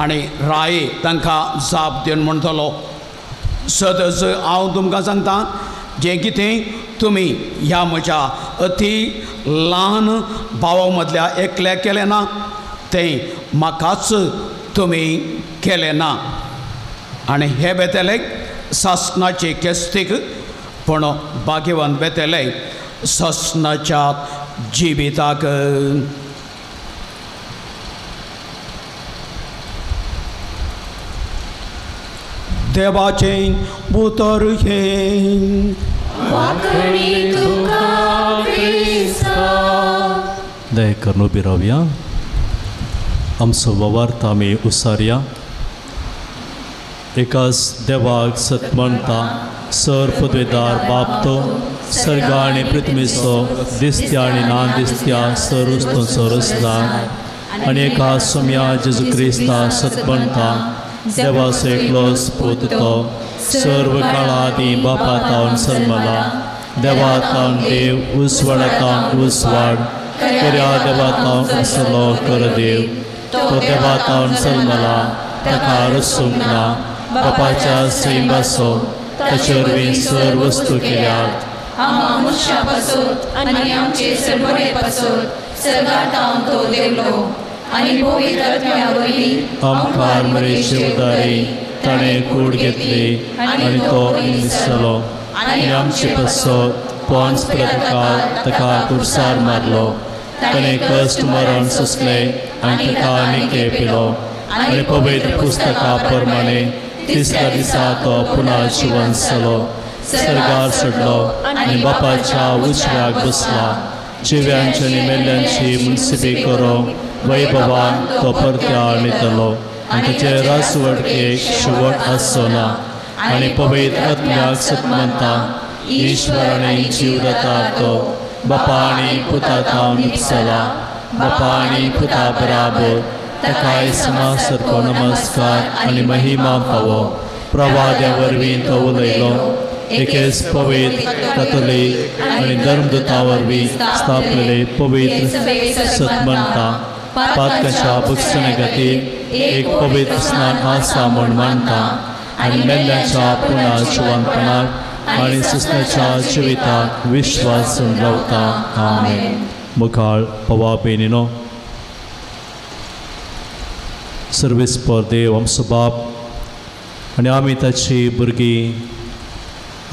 आनी राय तांकां जाप दिवन म्हणटलो, सदच हांव तुमकां सांगता, जें कितें तुमी ह्या म्हज्या अती ल्हान भावा मदल्या एकल्या केलें ना तें म्हाकाच तुमी केलें ना। आनी हे बेतले सासनाचे केस्तीक, पूण भाग्यवंत बेतले सासनाच्या जिविताक। देवाचें उतर हें।
दया करून उबी रावया, आमचो ववार्थ आमी उसारया। एकाच देवाक सत म्हणटा, सर पदवेदार बाप तो सर्गा आनी पृथ्वीचो दिसत्या आनी ना दिसत्या सर उस्तोचो रचना, आनी एका सोम्या जेजू क्रिस्ता सत म्हणटा, देवाचो एकलोच पूत तो सर्व काळा आदीं बापा तावन जल्मला, देवा तावन देव, उजवाडा तावन उजवाड, खऱ्या देवा तावन आसलो खरो देव, तो देवा तावन जल्मला, ताका रचूंक ना, बापाच्या सैमाचो ताचे वरवीं सर्व वस्तू केल्यात।
आमकां मनशां पासत आनी आमचे सरबरे पासत सर्गार तावन तो देवलो आनी पवित्र आत्म्या वरवीं
आमकां मरेचे उदारी ताणें कूड घेतली आनी तो निसलो आनी आमचे पासत पोन्स पिलातान ताका कुर्सार मारलो, ताणें कश्ट मरण सोंसलें आनी ताका निके पिलो आनी पवित्र पुस्तका प्रमाणे तिसऱ्या दिसा तो पुनः जिवंत जालो, सर्गार चडलो आनी बापाच्या उजव्याक बसला, जिव्यांची आनी मेल्ल्यांची मुन्सिबी करूंक वैभवान तो परत्यान येतलो आनी ताचे राजवटकेक शेवट आसचो ना। आनी पवित्र आत्म्याक सत मानता, ईश्वर आनी जीवदाता तो बापा आनी पुता थावन उपसला, बापा आनी पुता बराबर ताकाय समा सारको नमस्कार आनी महिमा फावो। प्रवाद्या वरवीं तो उलयलो, एकेच पवित्र कातोलीक आनी धर्मदूता वरवीं स्थापलेले पवित्र सत मानता, पातकाच्या भक्षणे खातीर एक पवित्र स्नान आसा म्हूण मानता आनी मेल्ल्याच्या पुनः जिवंतपणाक आनी सुसण्याच्या जिविताक विश्वास रावता। आमेन। मुखार पवा बेनिनो सर्वीस पर देव आमचो बाप आनी आमी ताची भुरगीं,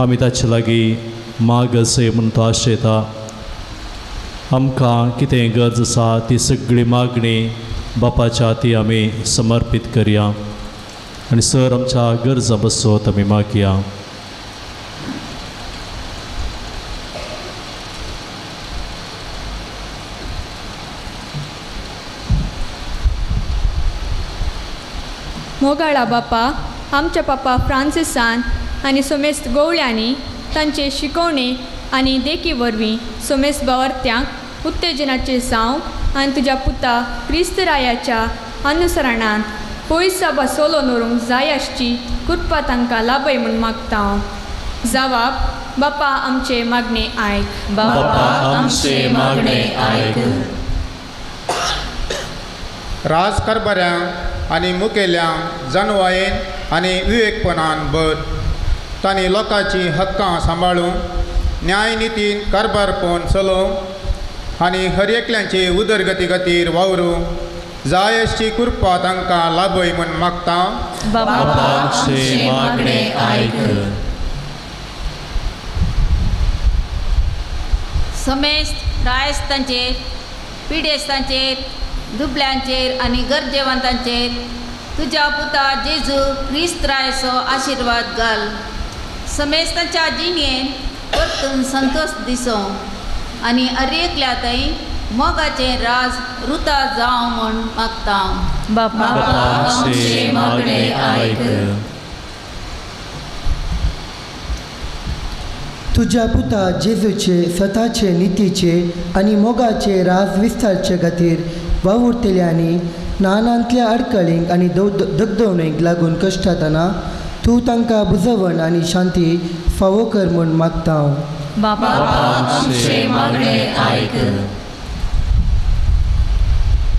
आमी ताचे लागीं माग अशें म्हूण तो आशेता। आमकां कितें गरज आसा ती सगळी मागणी बापाच्या ती आमी समर्पीत करया आनी सर आमच्या गरजां बसोत आमी मागया।
मोगाळा बापा, आमच्या पापा फ्रांसिसान आनी सोमेस्त गोवळ्यांनी तांचे शिकवणे आनी देखी वरवीं सोमेस्त बावर्त्यांक उत्तेजनाचे जावंक आनी तुज्या पुता क्रिस्तरायाच्या अनुसरणांत पयस बसोलो नोरूंक जाय आसची कृपा तांकां लाभय म्हूण मागता. जवाब बापा आमचे मागणे आयक.
बापा आमचे मागणे आयक.
राज कारभाऱ्यांक आनी मुखेल्यांक जानवायेन आनी विवेकपणान भर. तांणी लोकांची हक्कां सांबाळून न्यायनितीन कारभारपण चलोवंक आनी हर एकल्यांची उदरगती खातीर वावरूंक जाय अशी कृपा तांकां लाभय म्हूण मागता.
बापा आमचे मागणे आयक.
समेस्त रायस्तांचेर, पिडेस्तांचेर, दुबल्यांचेर आनी गरजेवंतांचेर तुज्या पुता जेजू क्रिस्त रायाचो आशिर्वाद घाल. समेस्तांच्या जिणेन परतून संतोश दिसो आनी अरेकल्या थंय मोगाचें राज रुता जावं म्हूण मागता.
बापा
आमचे मागणे आयक.
तुज्या पुता जेजूचे स्वताचे नितीचे आनी मोगाचे राज विस्तारचे खातीर वावुरतल्यांनी नानांतल्या अडकळींक आनी दगदवणेक लागून कश्टातना तूं तांकां बुजवण आनी शांती फावो कर म्हूण मागता.
बापा
आमचे मागणे आयक.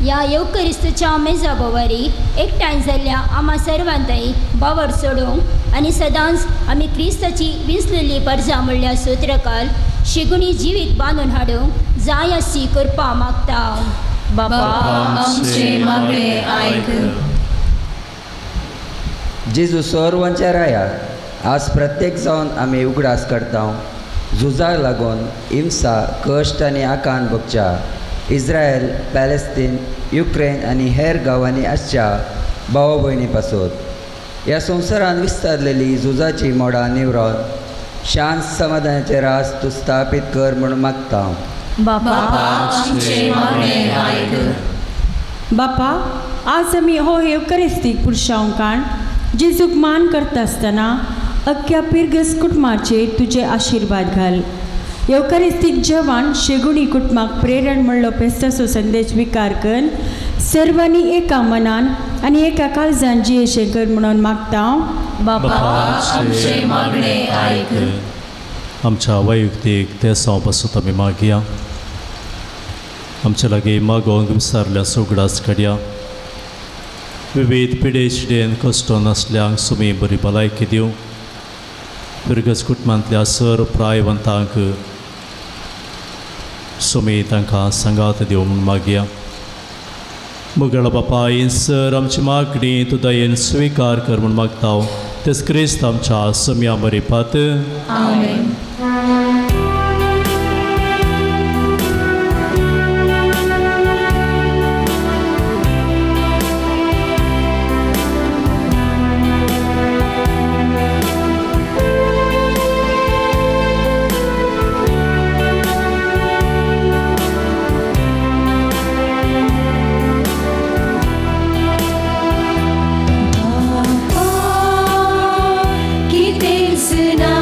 ह्या येवकरिस्तच्या मेजा भोवारी एकठांय जाल्ल्या आमा सर्वांतय बावर सोडोवंक आनी सदांच आमी क्रिस्ताची विंचलेली परजा म्हणल्यार सूत्रकाल शिगुणी जिवीत बांदून हाडूंक जाय आसी कृपा मागता.
बापा आमचे मागणे आयक.
जेजू सर्वांच्या राया, आज प्रत्येक जावन आमी उगडास करता झुजाक लागून हिंसा, कश्ट आनी आकांत भोगच्या इस्रायल, पॅलेस्टीन, युक्रेन आनी हेर गांवांनी आसच्या भावा भयणी पासत ह्या संवसारान विस्तारलेली झुजाची मोडां निवरोन शांत समाधानाचे राज तूं स्थापीत कर म्हूण मागता.
बापा आमचे मागणे आयक.
बापा, आज आमी हो येवकरिस्तीक पुरशांकान जेजूक मान करता आसतना अख्ख्या पिरगस कुटुंबाचेर तुजे आशिर्वाद घाल. येवकरिस्तीक जेवण शेगुणी कुटुंबाक प्रेरण म्हणलो पेस्ताचो संदेश स्विकार कर सर्वांनी एका मनान आनी एका काळजान जियेशें कर म्हणून मागता.
बापा आमचे मागणे आयक.
आमच्या वैयक्तीक तेसांव पासून आमी मागया. आमच्या लागीं मागोवंक विसारल्या सुगडास काडया. विविध पिडेशिडेन कश्ट नासल्यांक सुमी बरी भलायकी दिवं. पिरगस कुटुंबांतल्या सर प्रायवंतांक सुमी तांकां सांगात दिवं म्हूण मागया. मुगळ बापा, सर आमची मागणी तूं दयेन स्विकार कर म्हूण मागता. तेच क्रिस्त आमच्या सम्या मरिपात.
आमेन.
कितेंच ना.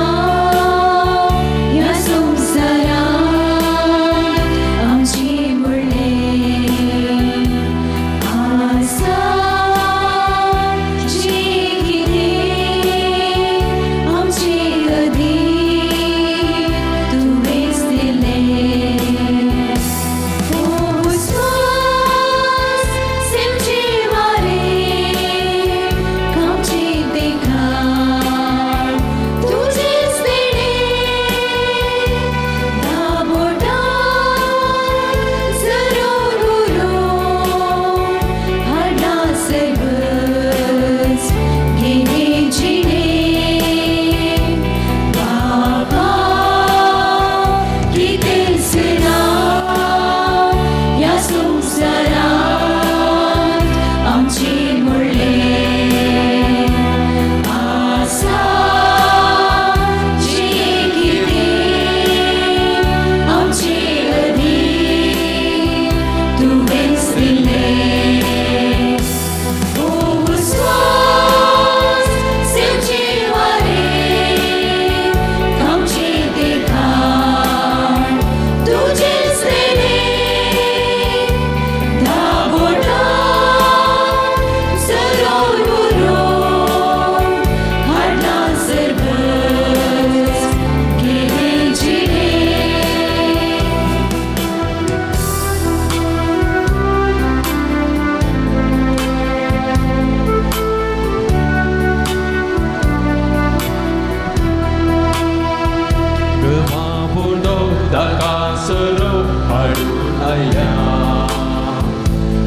आयल्या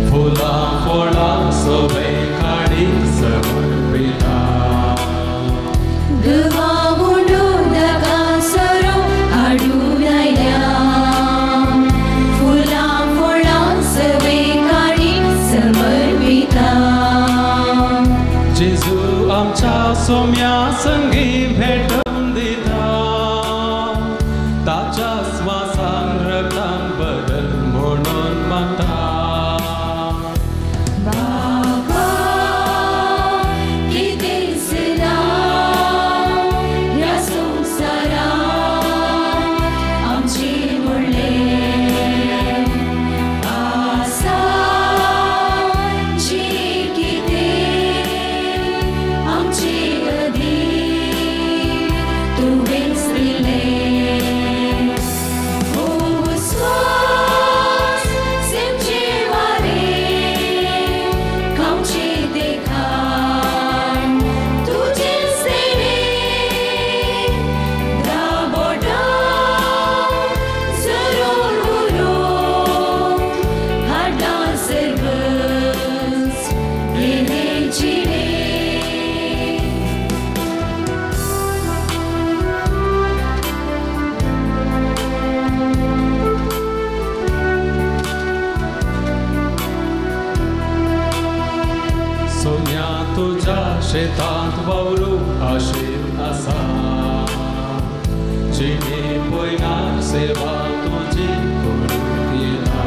फुलां फळां सोबे काडी समर्पिता
दुवा उडोदका सरो हाडून आयल्या फुलां फळां सवे काडी समर्पिता
जेजू आमच्या सोम्या संगी भेटून दिता ताच्या स्वासान रक्तान बदल म्हणून मागता
बाबा कितेंच ना ह्या संवसारांत आमचें म्हणलें आसा जें कितें आमचे अधीन तुवेंच दिलें हो स्वास सेमचे वारें खावचे देखाण तुजेच देणें धा बोटां जरोन उरोन हाडलां सर्वस हें जिणें.
सोन्या तुझ्या शेतांत वावरू आशेन आसा जिणे पयना सेवा तुजी करूंक येता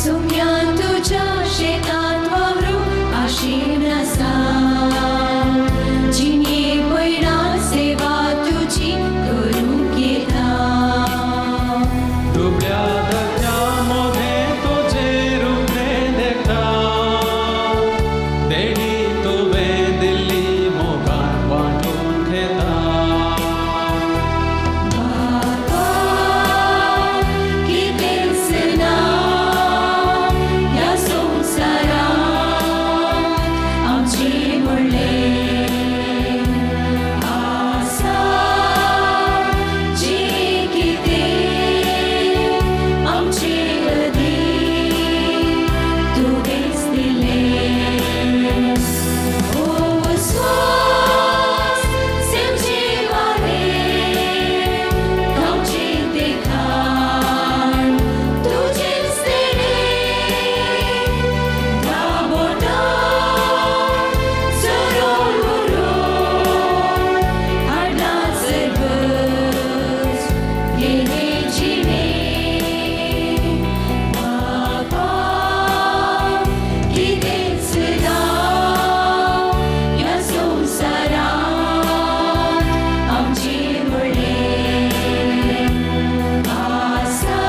सुम्या तुझ्या शेतांत वावरू आशेन आसा जिणे पयना सेवा तुजी करूंक येता
दुबळ्या धक्या मोदें तुजें रूपणें देखता देणी तुवें दिल्ली मोगान वांटून घेता
बाबा कितेंच ना ह्या संवसारांत आमचें म्हणलें आसा जें कितें आमचे अधीन तुवेंच दिलें हो स्वास सेमचे वारें खावचे देखाण तुजेच देणें धा बोटां जरोन उरोन हाडलां सर्वस हें जिणें बाबा कितेंच ना ह्या संवसारांत आमचें म्हणलें आसा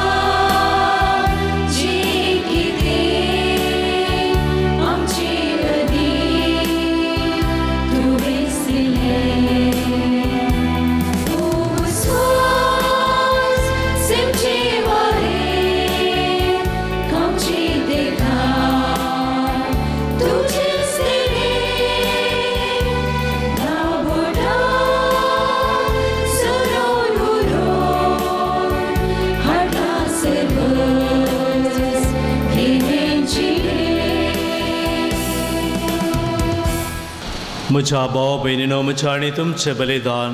जें कितें आमचे अधीन तुवेंच दिलें हो स्वास सेमचे वारें खावचे देखाण तुजेच देणें धा बोटां जरोन उरोन हाडलां सर्वस हें जिणें.
म्हज्या भाव भयणीनो म्हज्या आनी तुमचें बलिदान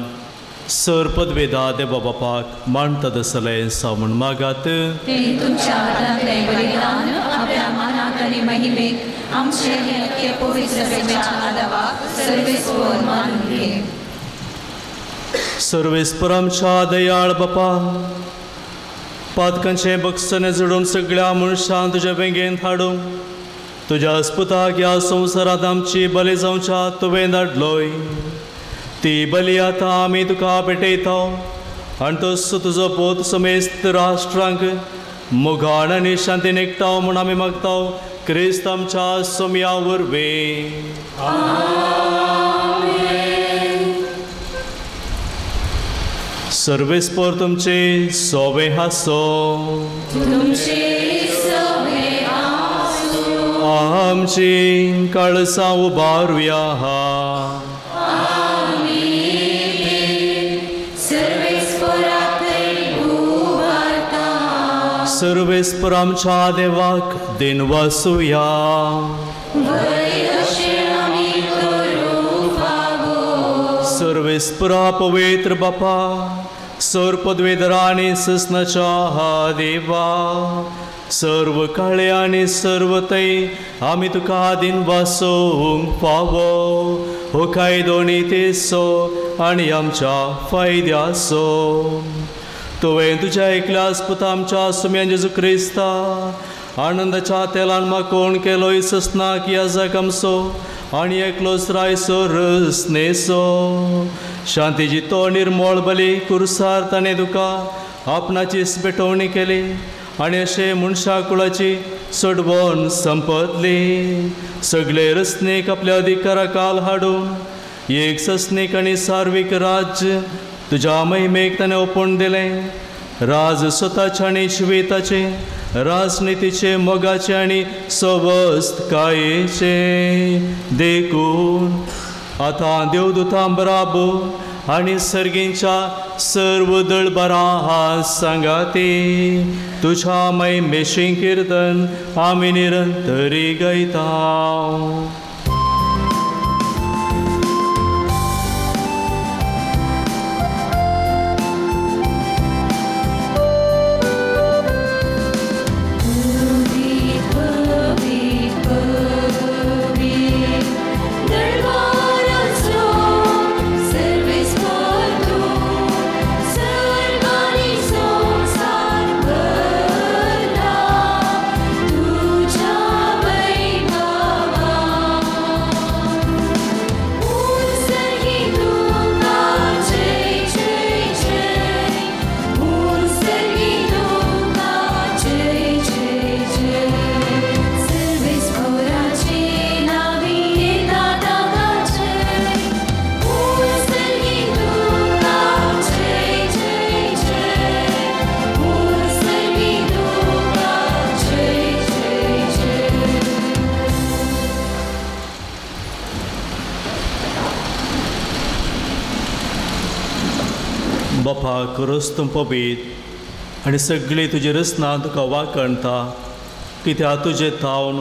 सर पदवेदा देवा बापाक मानता दसलें सामून मागात
तें तुमच्या हातांतलें बलिदान आपल्या मानाक आनी महिमेक आमचे हे अख्खे पवित्र सभेच्या आदावाक सर्वेस्पर मानून घे.
सर्वेस्पर आमच्या दयाळ बापा पातकांचें बक्षणें जोडून सगळ्या मनशांक तुज्या वेंगेंत हाडूंक तुज्या पुताक ह्या संवसारांत आमची बली जावच्या तुवें धाडलोय ती बली आतां आमी तुका भेटयता आनी तसो तुजो पूत समेस्त राष्ट्रांक मोगान आनी शांतीन एकठांव म्हूण आमी मागता क्रिस्त आमच्या सोम्या वरवीं. सर्वेस्पर तुमचे सोवे हासो
तुमचे सवे आसूं
आमची काळसां उबारुया.
आमी सर्वेस्पराक उबारता.
सर्वेस्पर आमच्या देवाक दिनवासुया. सर्वेस्परा पवित्र बापा, सर्व पदवेधरा आनी ससनाच्या देवा, सर्व काळे आनी सर्व तै आमी तुका दिनवासूंक फावो. हो कायदो नितीचो आनी आमच्या फायद्याचो. तुवें तुज्या एकल्याच पुता आमच्या सुम्यान जेजू क्रिस्ता आनंदाच्या तेलान माकोण केलोय ससनाक याजक आमचो आनी एकलोच रायसो रसनेसो. शांतीची तो निर्मळ बली कुर्सार ताणें तुका आपणाचीच भेटवणी केली आनी अशें मनशा कुळाची सोडवण संपतली. सगळे रसनेक आपल्या अधिकारा काल हाडून एक ससनीक आनी सार्वीक राज्य तुज्या महिमेक ताणें ओपून दिलें. राज स्वताचे आनी जिविताचे, राजनितीचे, मोगाचे आनी सवस्तकायेचे. देखून आतां देवदूतां बराबर आनी सर्गींच्या सर्व दळबरां सांगाती तुज्या महिमेचें किर्तन आमी निरंतरी गायता. बापा खरोच तूं पबीत आनी सगळी तुजी रचना तुका वाकणता, कित्याक तुजें थावन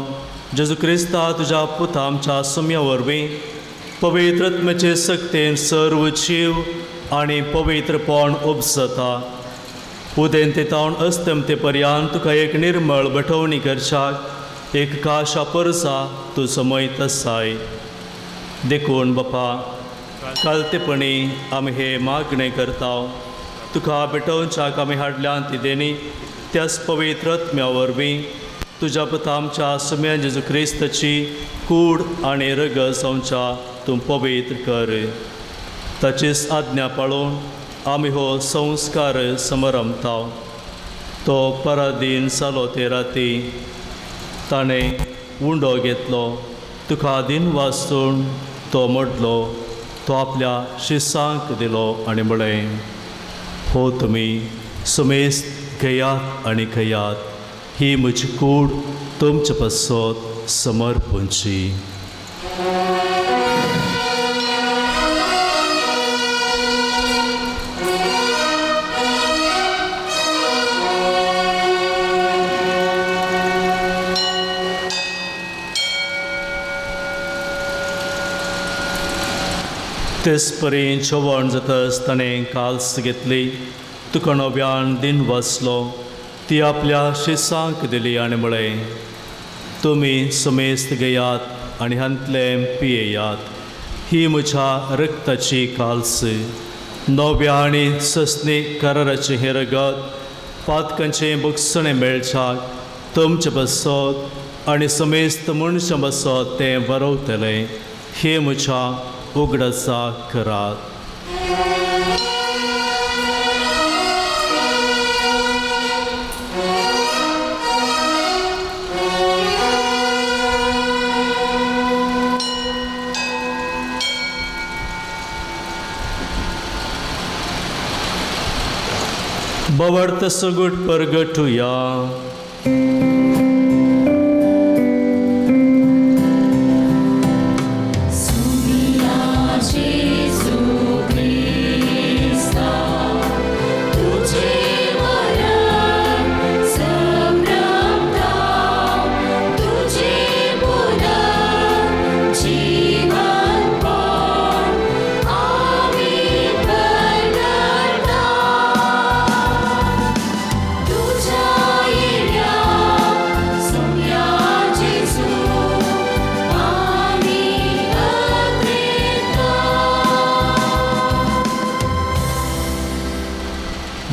जेजू क्रिस्ता तुज्या पुता आमच्या सुम्या वरवीं पवित्र आत्म्याचे सक्तेन सर्व जीव आनी पवित्रपण उपजता. उदेंते थावन अस्तमते पर्यंत तुका एक निर्मळ बठवणी करच्याक एक काशा परसा तूं समयत आसाय. देखून बापा कालतेपणी आमी हे मागणें करता, तुका भेटोवच्याक आमी हाडल्यान ती देणी त्याच पवित्र आत्म्या वरवीं तुज्या पुता आमच्या सुम्या जेजू क्रिस्ताची कूड आनी रगत आमच्या तूं पवित्र कर. ताचीच आज्ञा पाळून आमी हो संस्कार समरमता. तो परादीन जालो ते राती ताणें उंडो घेतलो, तुका दिन वाचून तो मोडलो, तो आपल्या शिसांक दिलो आनी म्हळें, हो तुमी सुमेस्त घेयात आनी खेयात, ही म्हजी कूड तुमचे पासत समर्पणची. तेच परी जेवण जातच ताणें काल्स घेतली, तुका नव्यान दिन वाचलो, ती आपल्या शिसांक दिली आनी म्हळें, तुमी समेस्त घेयात आनी हांतलें पियेयात, ही म्हज्या रक्ताची काल्स, नव्या आनी सस्नी कराराचें हें रगत पातकांचें बगसणें मेळच्याक तुमचें बसत आनी समेस्त मनशां बसत तें बरवतलें. हें म्हज्या उगडासा करात. बवर्त सगुट परगटुया.
तुझे मरण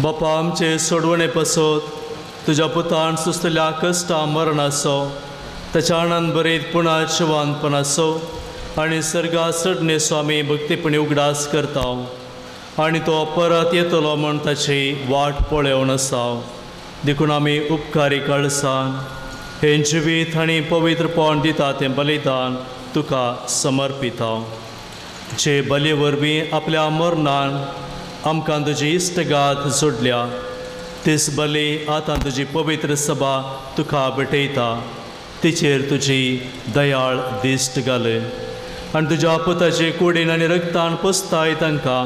बापा आमचे सोडवणे पासत तुज्या पुतान सुस्तल्या कश्टा मरणाचो ताच्या आनंद बरीत पुणा शिवानपणाचो आनी सर्गा चडणेचो आमी भक्तीपणी उगडास करता आनी तो परत येतलो म्हण ताची वाट पळोवन आसा. देखून आमी उपकारी कळसान हें जिवीत आनी पवित्रपण दिता तें बलिदान तुका समर्पिता, जे बली वरवीं आपल्या मरणान आमकां तुजी इश्टगात जोडल्या तीच बली आतां तुजी पवित्र सभा तुका भेटयता. तिचेर तुजी दयाळ दिश्ट घाल आनी तुज्या पुताचे कुडीन आनी रगतान पोसताय तांकां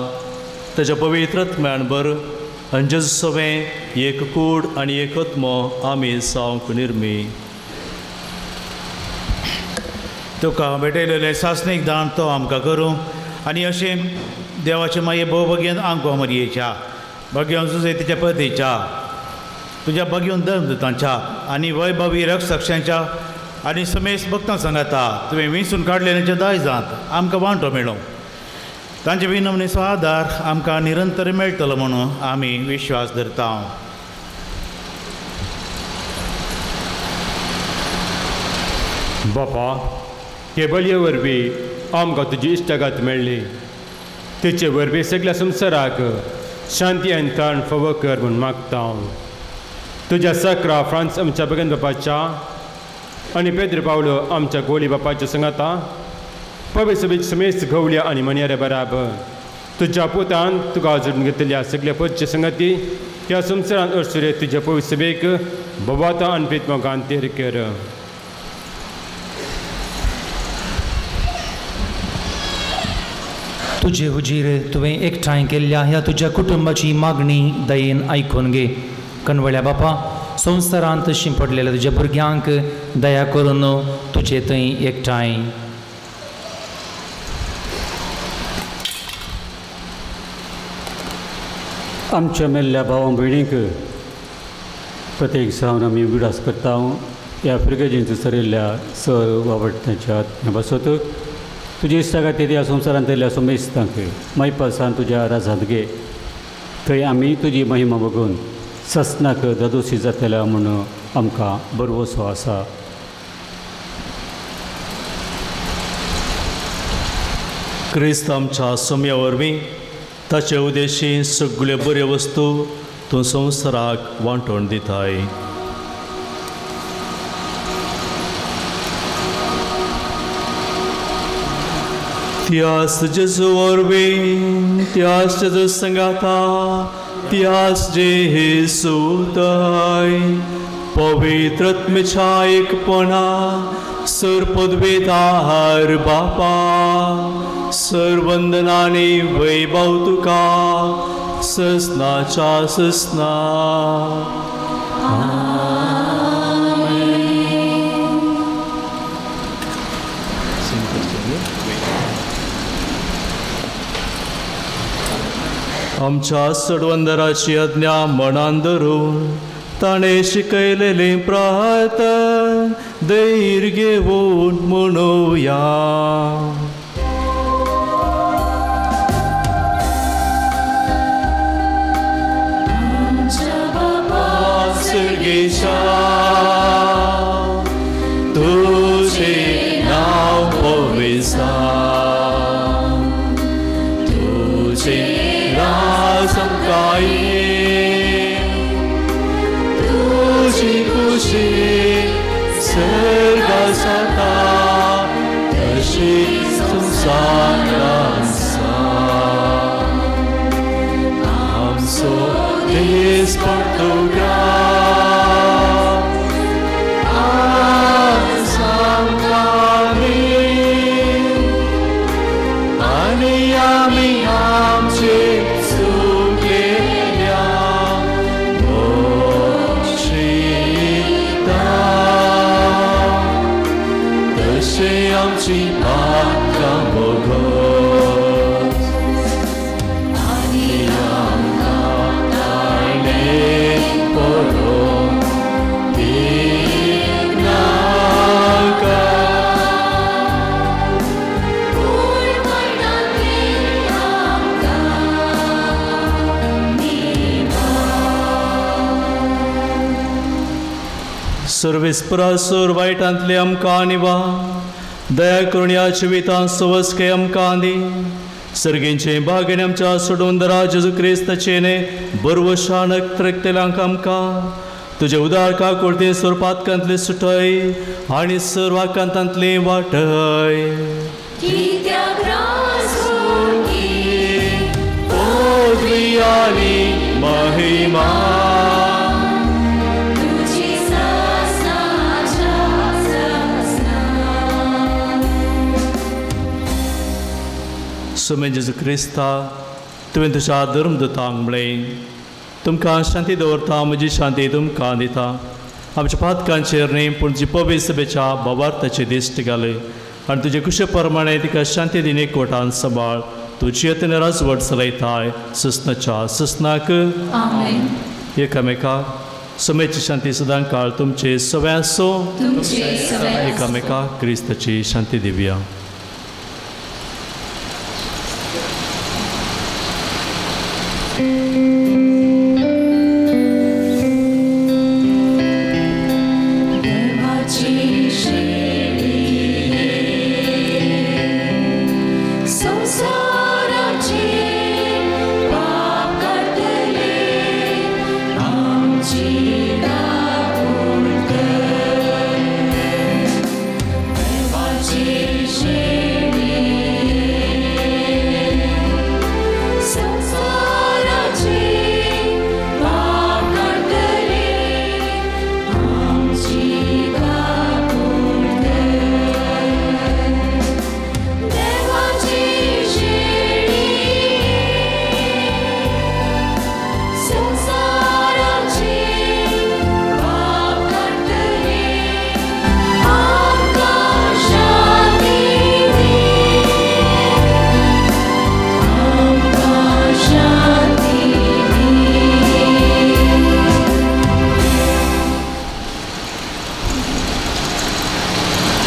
ताच्या पवित्र आत्म्यान बर आनी जेजू सवें एक कूड आनी एक आत्मो आमी जावंक निर्मी.
तुका भेटयलेलें सासणीक दान तो आमकां करूं आनी अशें देवाचे मागीर भोवभगेन आमकां मरयेच्या भगेवन सुसेतीच्या पतीच्या तुज्या भगेवन धर्मदूतांच्या आनी वैभवी रक्षक्षांच्या आनी समेस भक्तां सांगाता तुवें विंचून काडलेल्यांच्या दायजांत आमकां वांटो मेळूं. तांचे विनवणेचो आदार आमकां निरंतर मेळटलो म्हणून आमी विश्वास धरता.
बापा, हे बलये वरवीं आमकां तुजी इश्टागात मेळ्ळी. तिचे वरवीं सगळ्या संवसाराक शांती आनी ताण फावो कर म्हूण मागता हांव. तुज्या सकरा फ्रांस आमच्या भगन बापाच्या आनी पेद्र पावलो आमच्या गोली बापाच्या सांगाता पवित्र समेस्त गवल्या आनी मनयाऱ्या बराबर तुज्या पुतान तुका जोडून घेतल्या सगल्या पदच्या संगती ह्या संवसारांत अडसुरे तुज्या पवित्र सभेक भोवाता आनी प्रितमोगान तेर कर.
तुजे हुजीर तुवें एकठांय केल्ल्या ह्या तुज्या कुटुंबाची मागणी दयेन आयकून घे. कणवळ्या बापा, संवसारांत शिंपडलेल्या तुज्या भुरग्यांक दया करून तुजे थंय एकठांय.
आमच्या मेल्ल्या भावा भयणींक प्रत्येक जावन आमी उगडास करता. ह्या फिर्गजेंत सरिल्ल्या सर वावटण्याच्या आत्म्या पासत तुजी इश्टा खातीर ह्या संवसारांतल्या समेस्तांक मायपासान तुज्या राजांत घे. थंय आमी तुजी महिमा बघून ससनाक दादोशी जातल्या म्हूण आमकां भरवसो आसा.
क्रिस्त आमच्या सोम्या वरवीं ताचे उद्देशी सगळ्यो बऱ्यो वस्तू तूं संवसाराक वांटून दिताय. त्यास जेजू वरवीं, त्यास जेजू संगाता, त्यास जेजूताय पवित्र आत्म्याच्या एकपणा सर पदवेदार बापा सर वंदनाने वैभव तुका ससनाच्या ससना. आमच्या सडवंदराची आज्ञा मनान धरून ताणें शिकयलेलें प्रार्थन धैर्य घेवन म्हणुया. सर्गेशा तुझे नाव पवित्र जावं, तुझे राज आमकां ये, तुजी खुशी सर्गांत जाता तशी संवसारांत जावं. आमचो दीस पडतो सर्वेस्परासूर वायटांतले आमकां निवा दया करून ह्या जिवितांत सवस्के आमकां दी सर्गेंचे बागेन आमच्या सोडून दरा जेजू क्रिस्ताचेने बरवशान त्रकतेल्यांक आमकां तुजे उदार काकुळते स्वरूपातकांतले सुटय आनी सर्व आकांतांतले वाटय महिमा सुमेन जेजू क्रिस्ता तुवें तुज्या धर्मदूतांक म्हळें तुमकां शांती दवरता म्हजी शांती तुमकां दिता आमच्या पातकांचेर न्ही पूण जी पवित्र सभेच्या भावार्थाची दिश्ट घाली आनी तुजे कुशे प्रमाणे तिका शांती दिन एकवटान सांबाळ तुजी यत्न राजवट चलयताय सुसनाच्या सुसनाक एकामेका समेची शांती सदां काळ तुमचे सगळे आसूं एकामेका क्रिस्ताची शांती दिवया.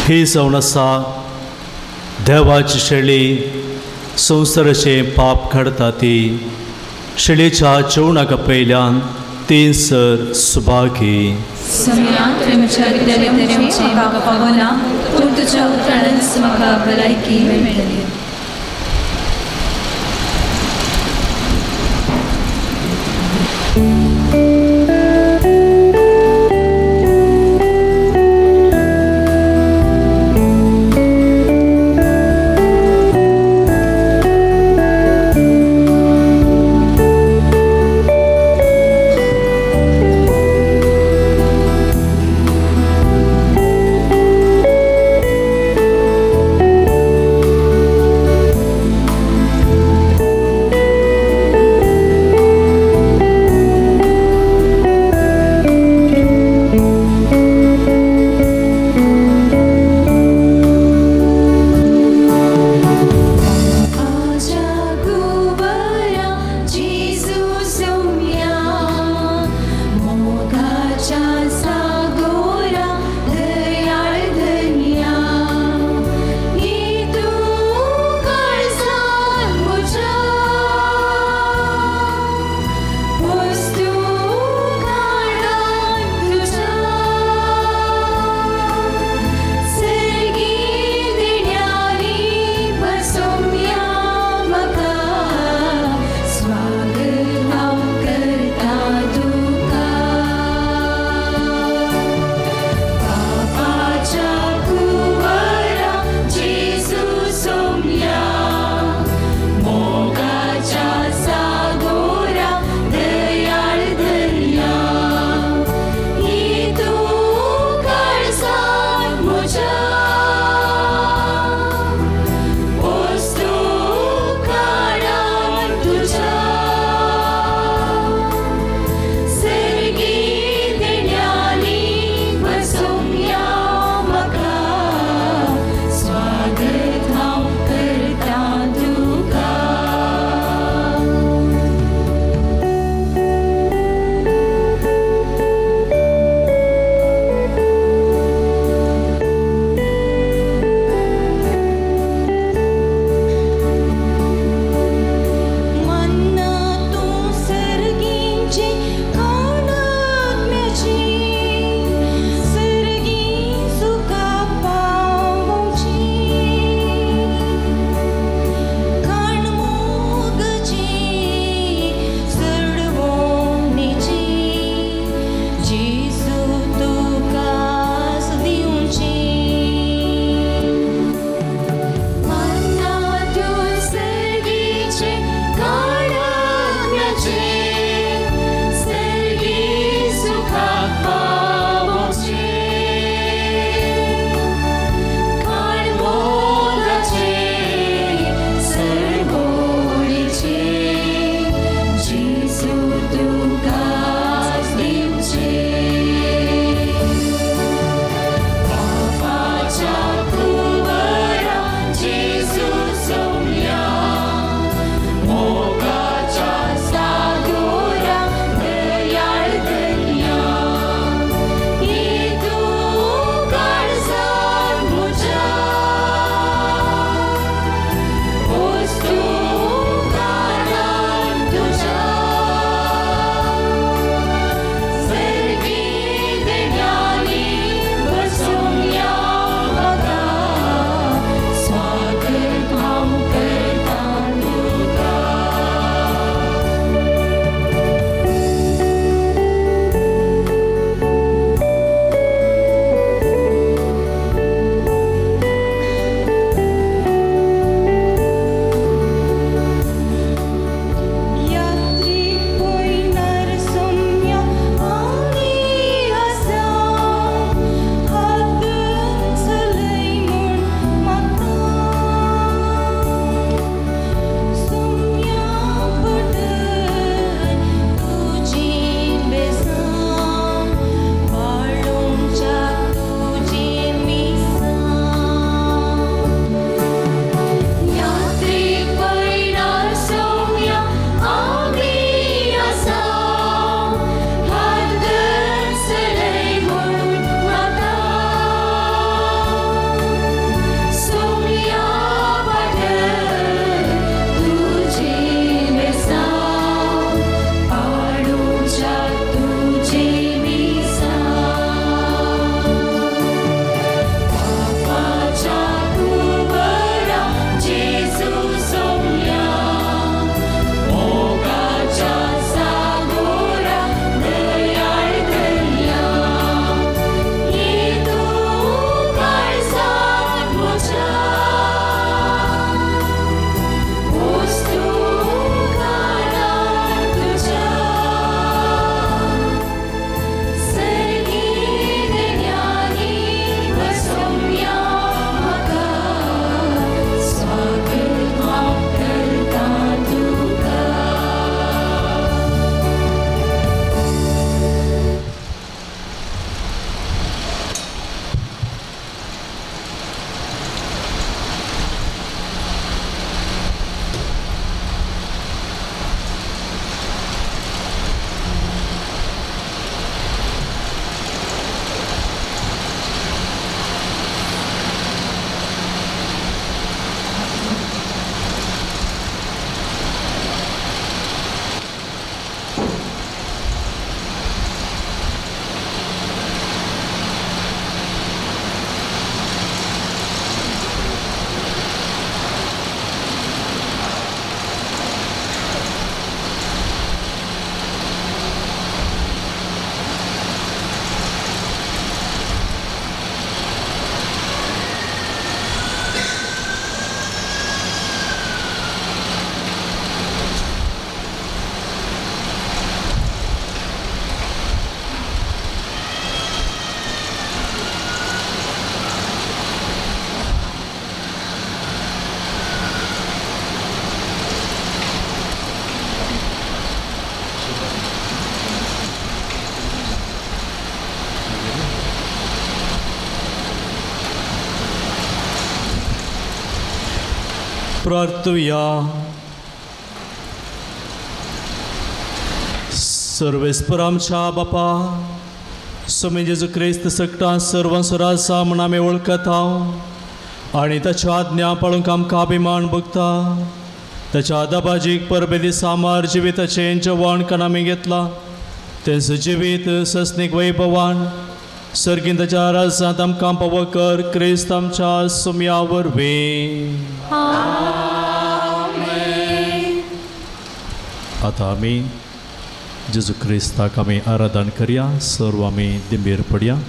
ही जावन आसा देवाची शेळी संवसाराचें पाप काडटा ती शेळयेच्या जेवणाक पयल्यान तीन सर सुभागी.
पूण तुज्या उतरानच म्हाका भलायकी मेळटली.
प्रार्थुया. सर्वेस्पर आमच्या बापा स्वामी जेजू क्रिस्त सगटां सर्वांचो राजा म्हूण आमी वळखता आनी ताच्यो आज्ञा पाळूंक आमकां अभिमान भोगता. ताच्या आदाबाजीक परबे दिसा मार जिविताचें जेवण कण आमी घेतलां तेंचो जिवीत सस्नीक वैभवान सर्गीन ताच्या राज्यांत आमकां पावो कर क्रिस्त आमच्या सुम्या वरवीं. आतां आमी जेजू क्रिस्ताक आमी आराधन करया. सर्व आमी दिंबेर पडया.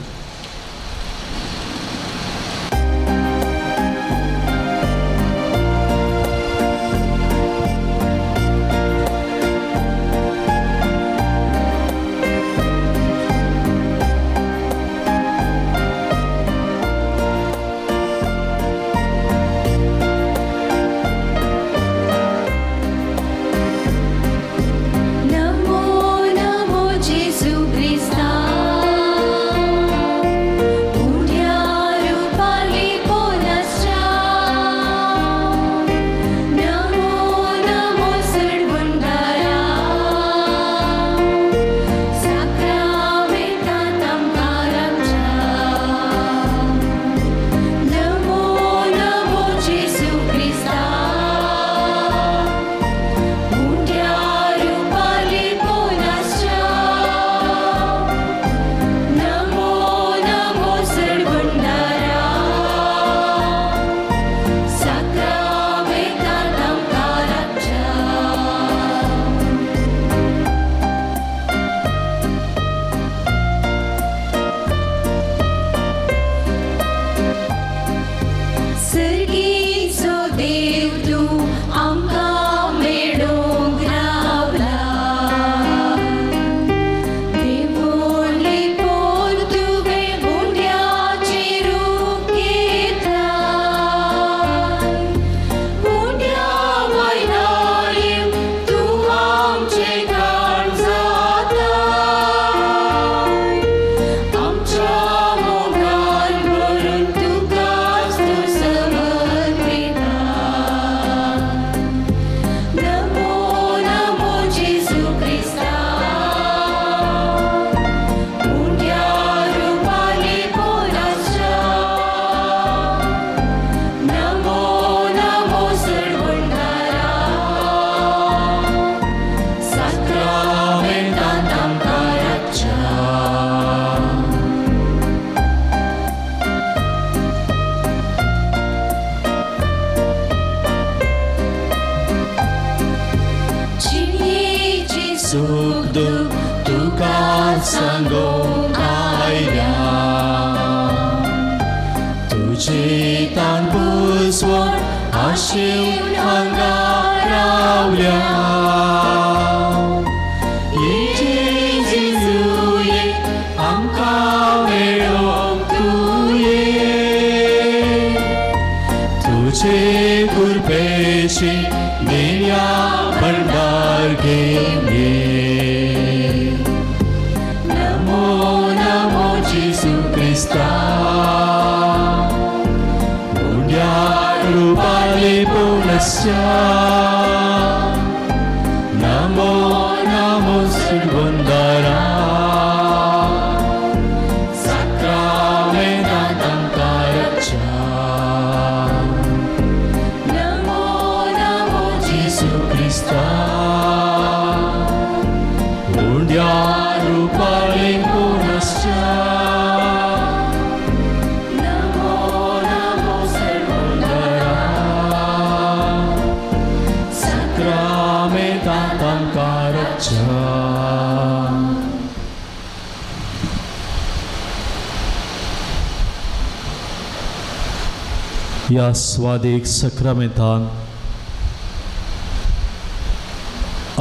ह्या स्वादीक सक्रामेंतान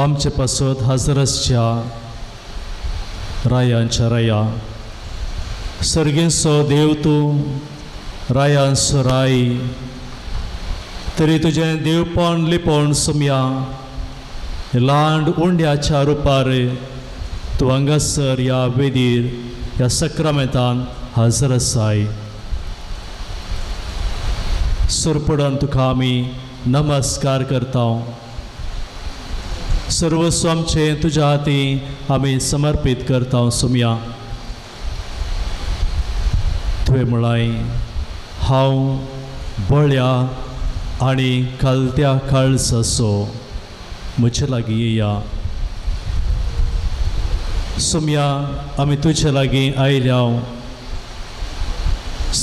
आमचे पासत हजर आसच्या रायांच्या राया सर्गेचो देव तूं रायांचो राय तरी तुजें देवपण लिपण सुमया ल्हान उंड्याच्या रुपार तूं हांगासर ह्या वेदीर ह्या सक्रामेंतान हजर आसाय. सुरपडन तुका आमी नमस्कार करता. सर्वस्व आमचें तुज्या हाती आमी समर्पीत करता सोम्या. तुवें म्हळाय हांव बळ्या आनी खालत्या काळजाचो, म्हजे लागीं येया. सोम्या आमी तुजे लागीं आयल्या,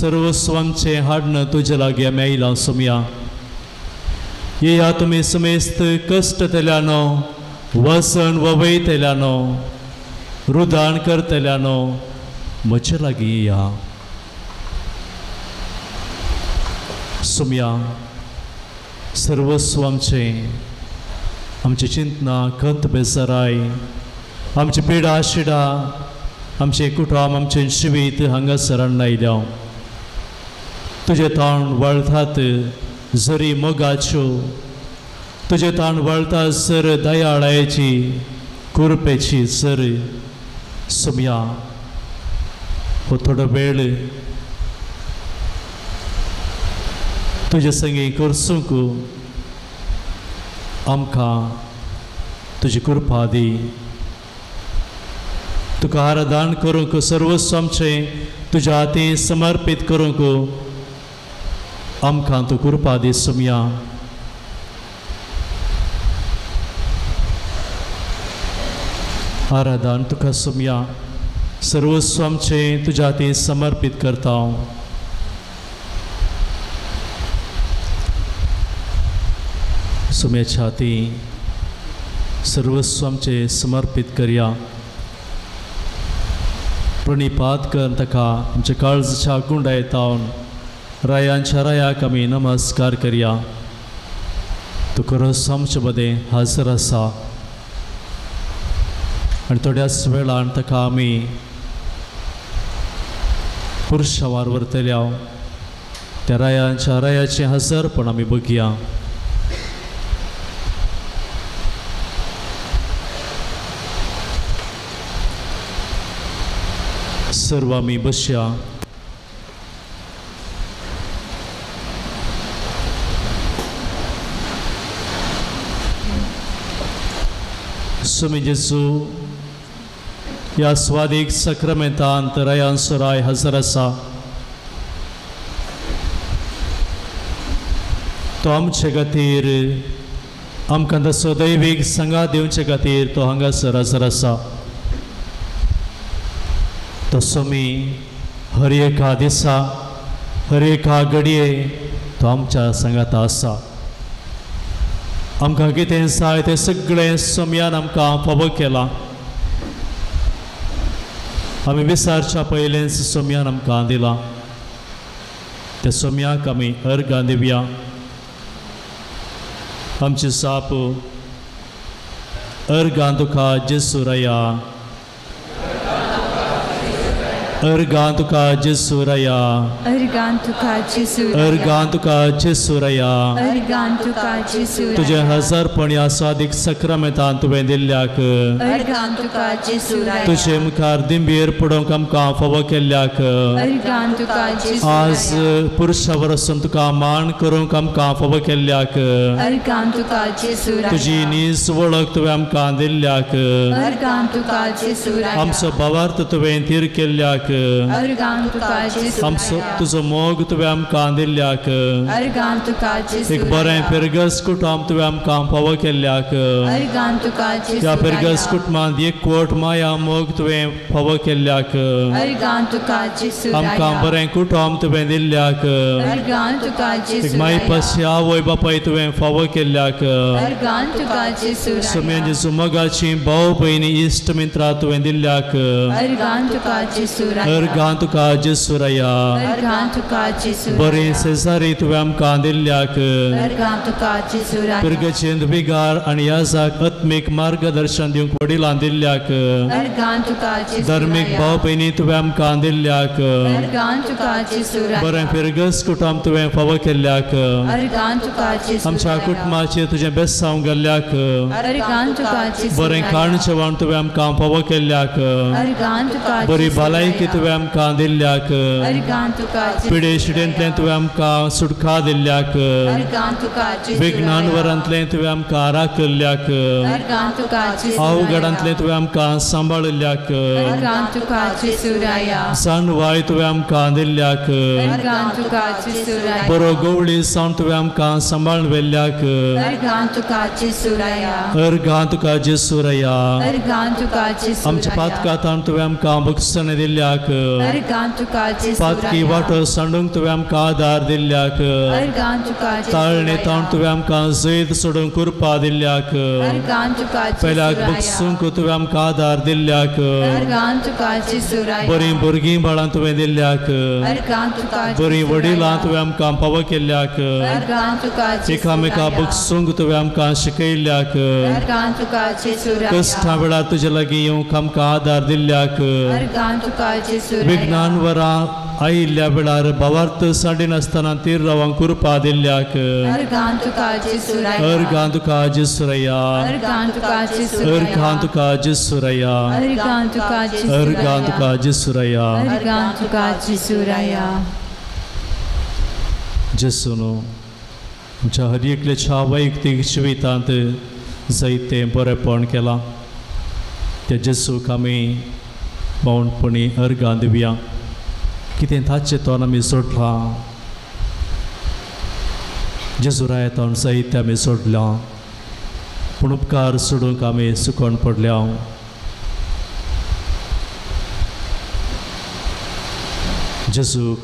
सर्वस्व आमचें हाडून तुजे लागीं आमी आयला सोम्या. येया तुमी समेस्त कश्ट तेल्यानो, वसन ववयतेल्यानो, रुदान करतल्यानो, म्हजे लागीं येया. सोम्या सर्वस्व आमचें, आमचें चिंतना, खंत बेजाराय, आमची पिडा शिडा, आमचें कुटुंब, आमचें जिवीत हांगासर हाडून आयल्या. तुजें तोंड वळतात जरी मोगाच्यो, तुजें तोंड वळता सर दयाळायची, कुरपेची सर. सोम्या हो थोडो वेळ तुजे संगी करसूंक आमकां तुजी कृपा दी. तुका आराधन करूंक, सर्वस्व आमचें तुज्या हाती समर्पीत करूंक आमकां तूं कृपा दी सोम्या. आराधन तुका सोम्या, सर्वस्व आमचें तुज्या हाती समर्पीत करता. सोम्याच्या हाती सर्वस्व आमचें समर्पीत करया. प्रणिपात कर ताका आमच्या काळजाच्या गुंडायतावन रायांच्या रायाक आमी नमस्कार करया. तूं खरोच आमचे मदें हाजर आसा आनी थोड्याच वेळान ताका आमी पुरशावार व्हरतल्या त्या रायांच्या रायाचें हजरपण आमी बघया. सर्व आमी बसया. स्वामी जेजू ह्या स्वादीक सक्रमेंतांत रायांचो राय हजर आसा. तो आमचे खातीर, आमकां तसो दैवीक संगात दिवचे खातीर तो हांगासर हजर आसा. तो स्वामी हर एका दिसा, हर एका घडये तो आमच्या संगाता आसा. आमकां कितें जाय तें सगळें सोम्यान आमकां फावो केलां. आमी विसारच्या पयलेंच सोम्यान आमकां दिलां. त्या सोम्याक आमी अर्गां दिवया. आमची साप अर्गां तुका जेजू राया, अर्गां तुका जेजू राया,
अर्गां तुका जेजू राया,
अर्गां तुका जेजू राया,
अर्गां तुका जेजू राया.
तुजें हजारपण ह्या सादीक सक्रमेंतान तुवें दिल्ल्याक,
अर्गां तुका जेजू राया,
तुजे मुखार दिंबेर पडोवंक आमकां फावो केल्ल्याक,
अर्गां तुका जेजू राया,
आज पुरुषावर वचून तुका मान करूंक आमकां फावो केल्ल्याक,
अर्गां तुका जेजू राया,
तुजी नीज वळख तुवें आमकां दिल्ल्याक,
अर्गां तुका जेजू राया,
आमचो भावार्थ तुवें थीर केल्ल्याक, आमचो तुजो मोग तुवें आमकां दिल्ल्याक, एक बरें फिरगस कुटुंब तुवें आमकां फावो केल्ल्याक, ह्या फिरगस कुटुंबांत एक कोट माया मोग तुवें फावो केल्ल्याक, आमकां बरें कुटुंब तुवें दिल्ल्याक, एक मायपाशी आवय बापाय तुवें फावो केल्ल्याक, सोम्या जेजू मोगाची भाव भयणी इश्ट मित्रां तुवें दिल्ल्याक, अर्गां तुका जेजू राया, बरें शेजारी तुवें आमकां दिल्ल्याक, पिरगचेंत बिगार आनी याजाक आत्मीक मार्गदर्शन दिवंक वडिलां दिल्ल्याक, धार्मीक भाव भयणी तुवें आमकां दिल्ल्याक, बरें फिरगस कुटुंब तुवें फावो केल्ल्याक, आमच्या कुटुंबाचेर तुजें बेसांव घाल्ल्याक, बरें खाण जेवण तुवें आमकां फावो केल्ल्याक, बरी भलायकी तुवें आमकां दिल्ल्याक, पिडेशिडेंतलें तुवें आमकां सुटका दिल्ल्याक, विज्ञानवरांतलें तुवें आमकां राखिल्ल्याक, अवघडांतलें तुवें आमकां सांबाळिल्ल्याक, जाणवाय तुवें आमकां दिल्ल्याक, बरो गवळी सावन तुवें आमकां सांबाळून व्हेल्ल्याक, अर्घां तुका जेसुरया। आमच्या पातकांत तुवें आमकां बक्षण दिल्ल्याक, पातकी वाटो सांडूंक तुवें आमकां आदार दिल्ल्याक, ताळणे ताण तुवें आमकां जैत सोडूंक कृपा दिल्ल्याक, पेल्याक बक्षूंक तुवें आमकां आदार दिल्ल्याक, बरीं भुरगीं बाळां तुवें दिल्ल्याक, बरीं वडिलां तुवें आमकां पावो केल्ल्याक, एकामेका बक्षूंक तुवें आमकां शिकयल्ल्याक, कश्टां वेळार तुजे लागीं येवंक आमकां आदार दिल्ल्याक, विज्ञानवरां आयिल्ल्या वेळार भावार्थ सांडिनासतना तीर रावंक कृपा दिल्ल्याक, अर्घां तुका जेसुरया, अर्घां तुका जेसुरया, अर्घां तुका जेसुरया। जेसून आमच्या हर एकल्याच्या वैयक्तीक जिवितांत जायतें बरेपण केलां, त्या जेसूक आमी मौनपणी अर्घां दिवया। कितें ताचें तोंड आमी सोडलां, जेजुराय तोंड साहित्य आमी सोडलां, पूण उपकार सोडूंक आमी सुकोन पडल्या। जेजूक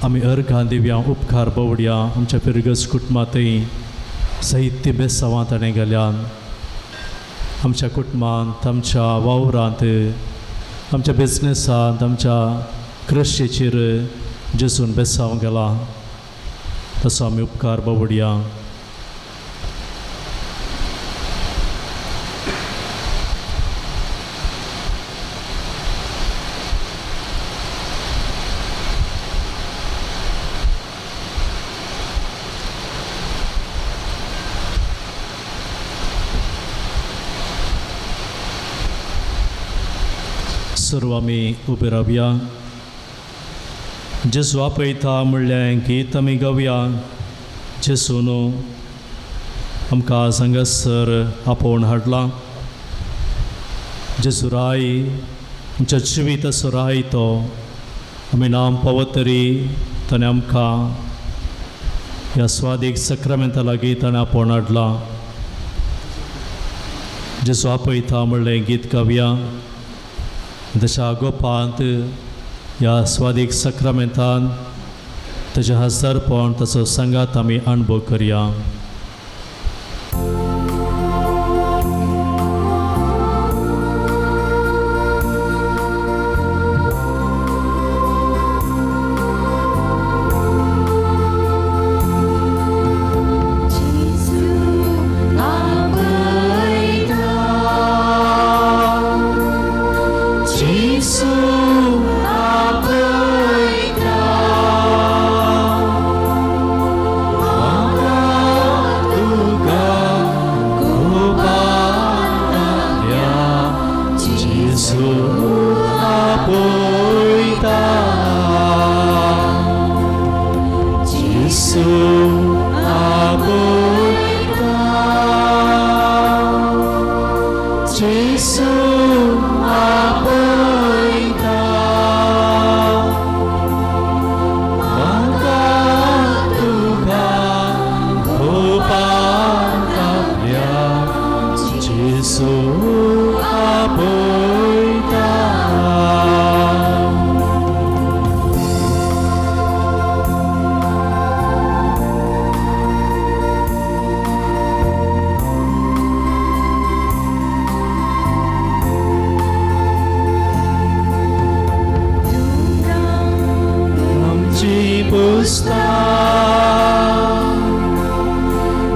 आमी अर्घां दिवया, उपकार बवडया। आमच्या फिरगज कुटुंबांतय साहित्य बेसांवां ताणें घाल्यान, आमच्या कुटुंबांत, आमच्या वावरांत, आमच्या बिजनेसांत, आमच्या कृशीचेर जेजून बेसांव गेला, तसो आमी उपकार बवडया। सर्व आमी उबे रावया। जेजू आपयता म्हणलें गीत आमी गावया। जेजून आमकां हांगासर आपोवन हाडला। जेजू राय आमच्या जिविताचो राय तो आमी नाम पावत तरी ताणें आमकां ह्या स्वादीक सक्रामेंता लागीं ताणें आपोवन हाडला। जेजू आपयता म्हणलें गीत गावया। तशा गोपांत ह्या स्वादीक सक्रामेंतान ताजें हजारपण ताचो सांगात आमी अणभव करया।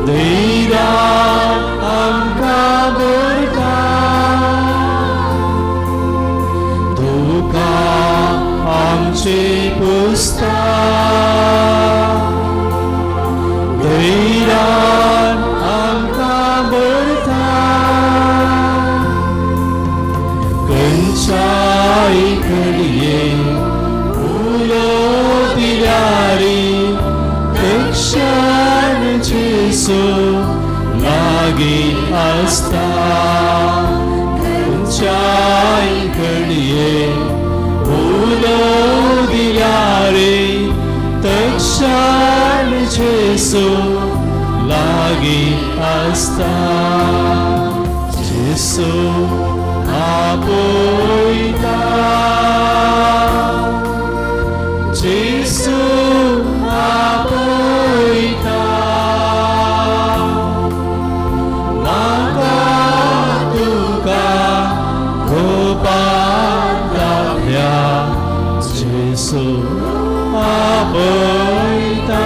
Deira amka borta
जेजू लागीं आसता खंयच्याय घडये उलो दिल्यार तक्षण जेजू लागीं आसता जेजू आपयता जेजू आपयता म्हाका तुका गोपांतल्या जेजू आपयता.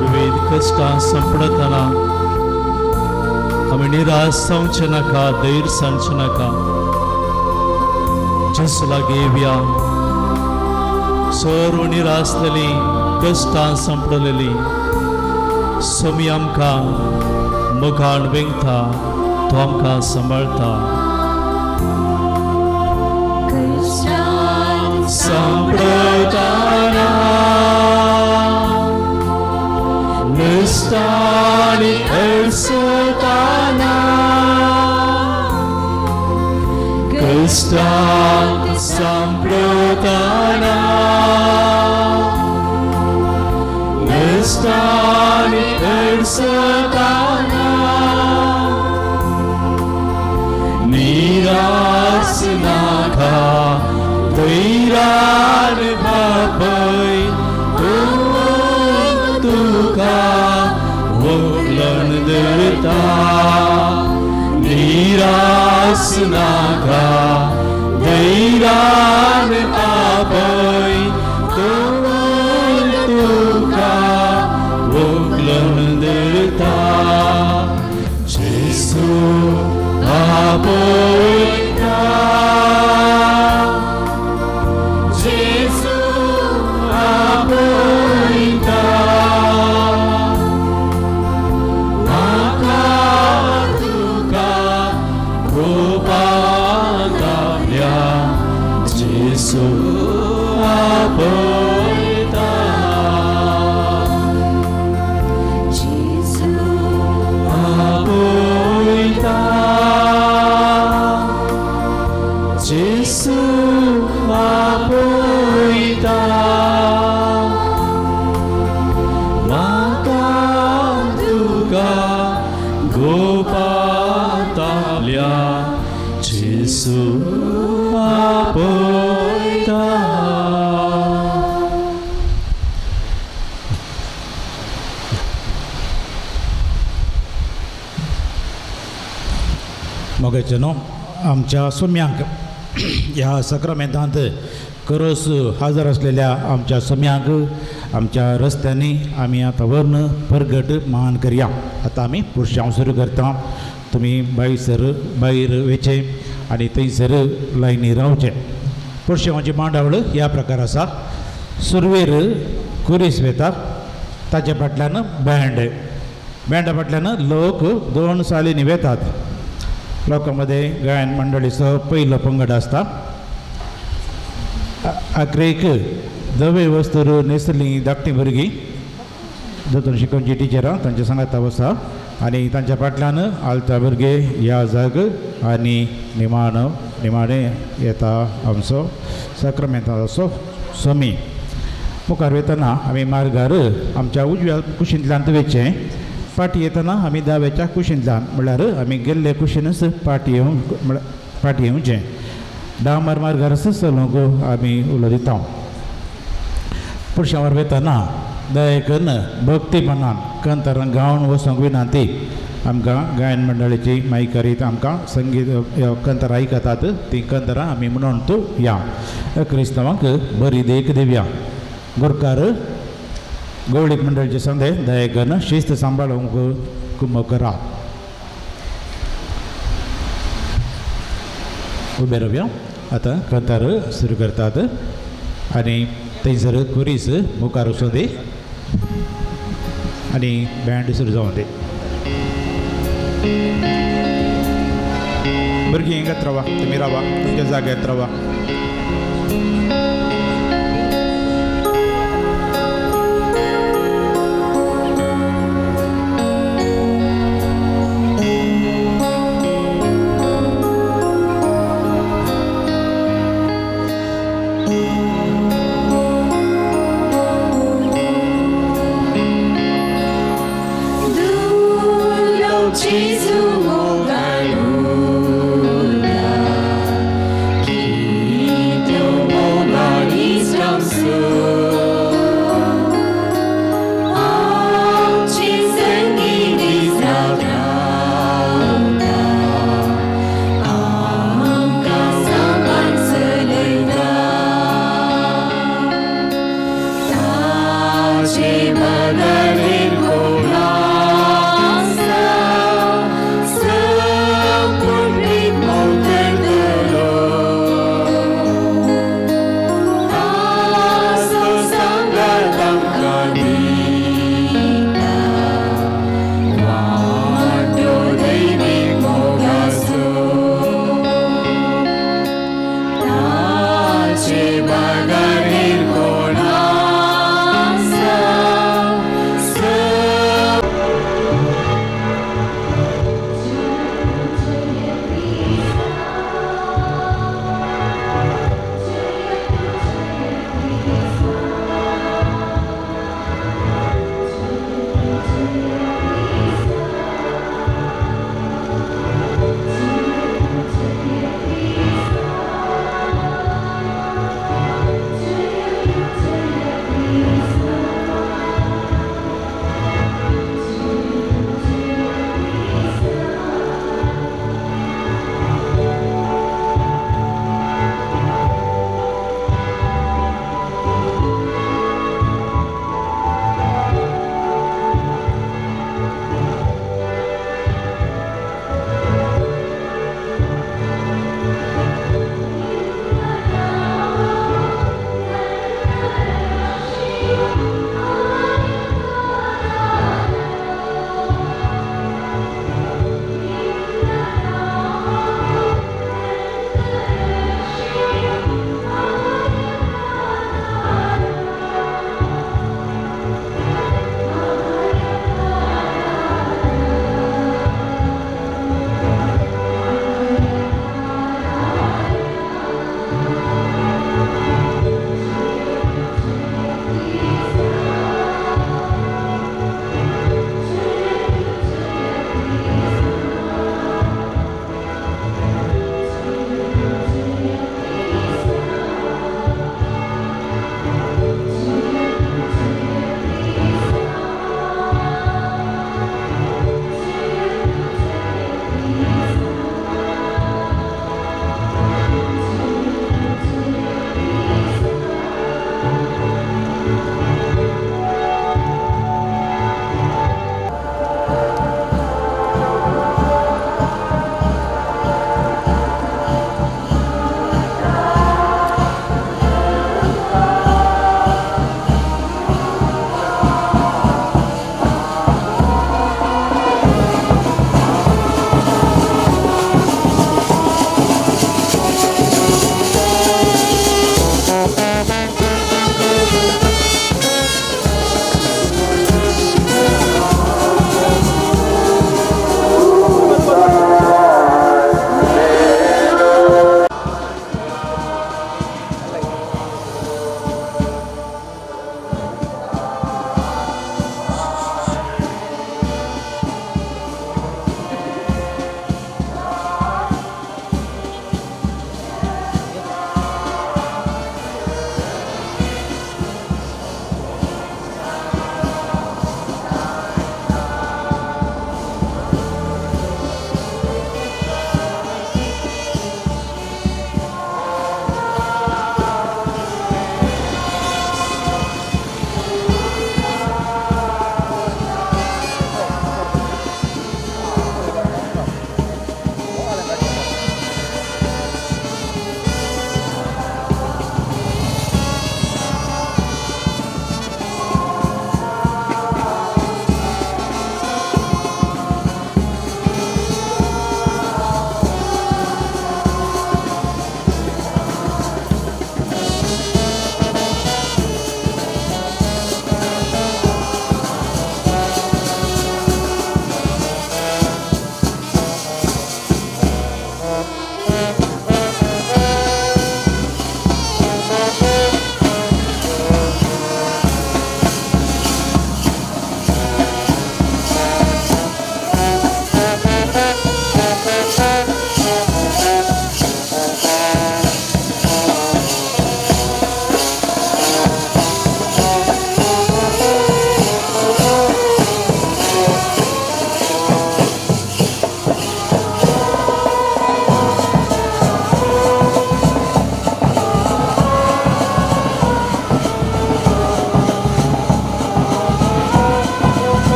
विविध कश्टां सांपडटना आमी निराश जावचें नाका, धैर्य सांगचें नाका. जेजू लागीं येवया. सर्व निरासलेली कश्टां सांपडलेली स्वामी आमकां मोगान वेंगता, तो आमकां सांबाळता. सांपडटना निस्तानी अडसताना कश्टांत सांपडटना निस्तानी अडसताना निरास नाका धैर्यान बापय तुका व्हडलन धरता निरास नाका धैर्यान आपय तुका व्हडलन धरता जेजू आपयता जेजू आपयता म्हाका तुका गोपांतल्या जेजू आपयता जेजू आपयता जेजू आपयता म्हाका तुका गोपांतल्या जेजू आपयता.
मोगाचे न्हू आमच्या सोम्यांक ह्या सक्रामेंतांत करस हजर आसलेल्या आमच्या सोम्यांक आमच्या रस्त्यांनी आमी आतां वर्ण परगट मान करया. आतां आमी पुरशांव सुरू करता. तुमी भायसर भायर वयचें आनी थंयसर लायनी रावचें. पुरशांवाची मांडावळ ह्या प्रकार आसा. सुरवेर कुरीस वेता, ताच्या फाटल्यान बँड, बँडा फाटल्यान लोक दोन सालींनी वेतात. लोकां मदें गायन मंडळीचो पयलो पंगड आसता. आखरेक धवे वस्त्र न्हेसली धाकटीं भुरगीं दोतोर शिकोवची टिचरां तांच्या सांगाता आसा आनी तांच्या फाटल्यान आलता भुरगे ह्या जाग आनी निमाणो निमाणें येता आमचो साक्रामेंताचो स्वामी. मुखार वयतना आमी मार्गार आमच्या उजव्या कुशींतल्यान वयचें, फाटीं येतना आमी दाव्याच्या कुशींतल्यान म्हणल्यार आमी गेल्ले कुशीनच फाटीं येवंक फाटीं येवचें. डांबर मार्गार चलूंक आमी उलो दिता. पुरशांवर वयतना दया करून भक्तीपणान कंतरान गावन वचूंक विनंती. आमकां गायन मंडळीची मायकरीत आमकां संगीत कंतरां आयकतात तीं कंतरां आमी म्हणून तूं या क्रिस्तांवांक बरी देख दिवया. गोरकार गवळीक मंडळीचे संदे दया करून शिस्त सांबाळूंक कुमक करा. उबे रावया. आतां कंतार सुरू करतात आनी थंयसर कुरीस मुखार वचूं दी आनी बँड सुरू जावं दी. भुरगीं हिंगात रावा, तुमी रावा तुमच्या जाग्यार रावा.
ताचे बगैर कोण आसा.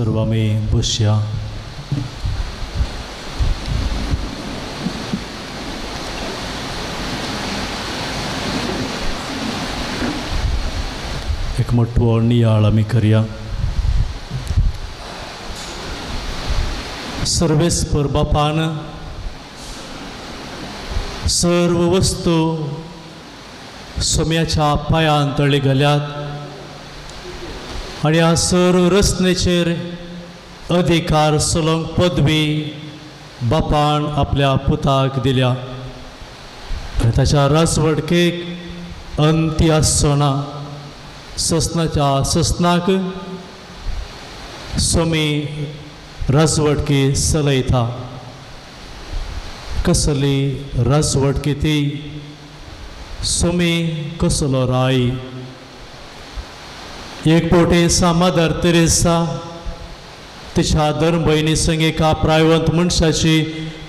सर्व आमी बसया. एक मोठो नियाळ आमी करया. सर्वेस्पर बापान सर्व वस्तू सोम्याच्या पांयान तळी घाल्यात आनी ह्या सर्व रचनेचेर अधिकार चलोवंक पदवी बापान आपल्या पुताक दिल्या आनी ताच्या राजवटकेक अंती आसचो ना. ससनाच्या ससनाक सोमी राजवटकी चलयता. कसली राजवटकी ती? सोमी कसलो राय? एक पोटे सा मदर तेरेसा तिच्या धर्म भयणी संग एका प्रायवंत मनशाची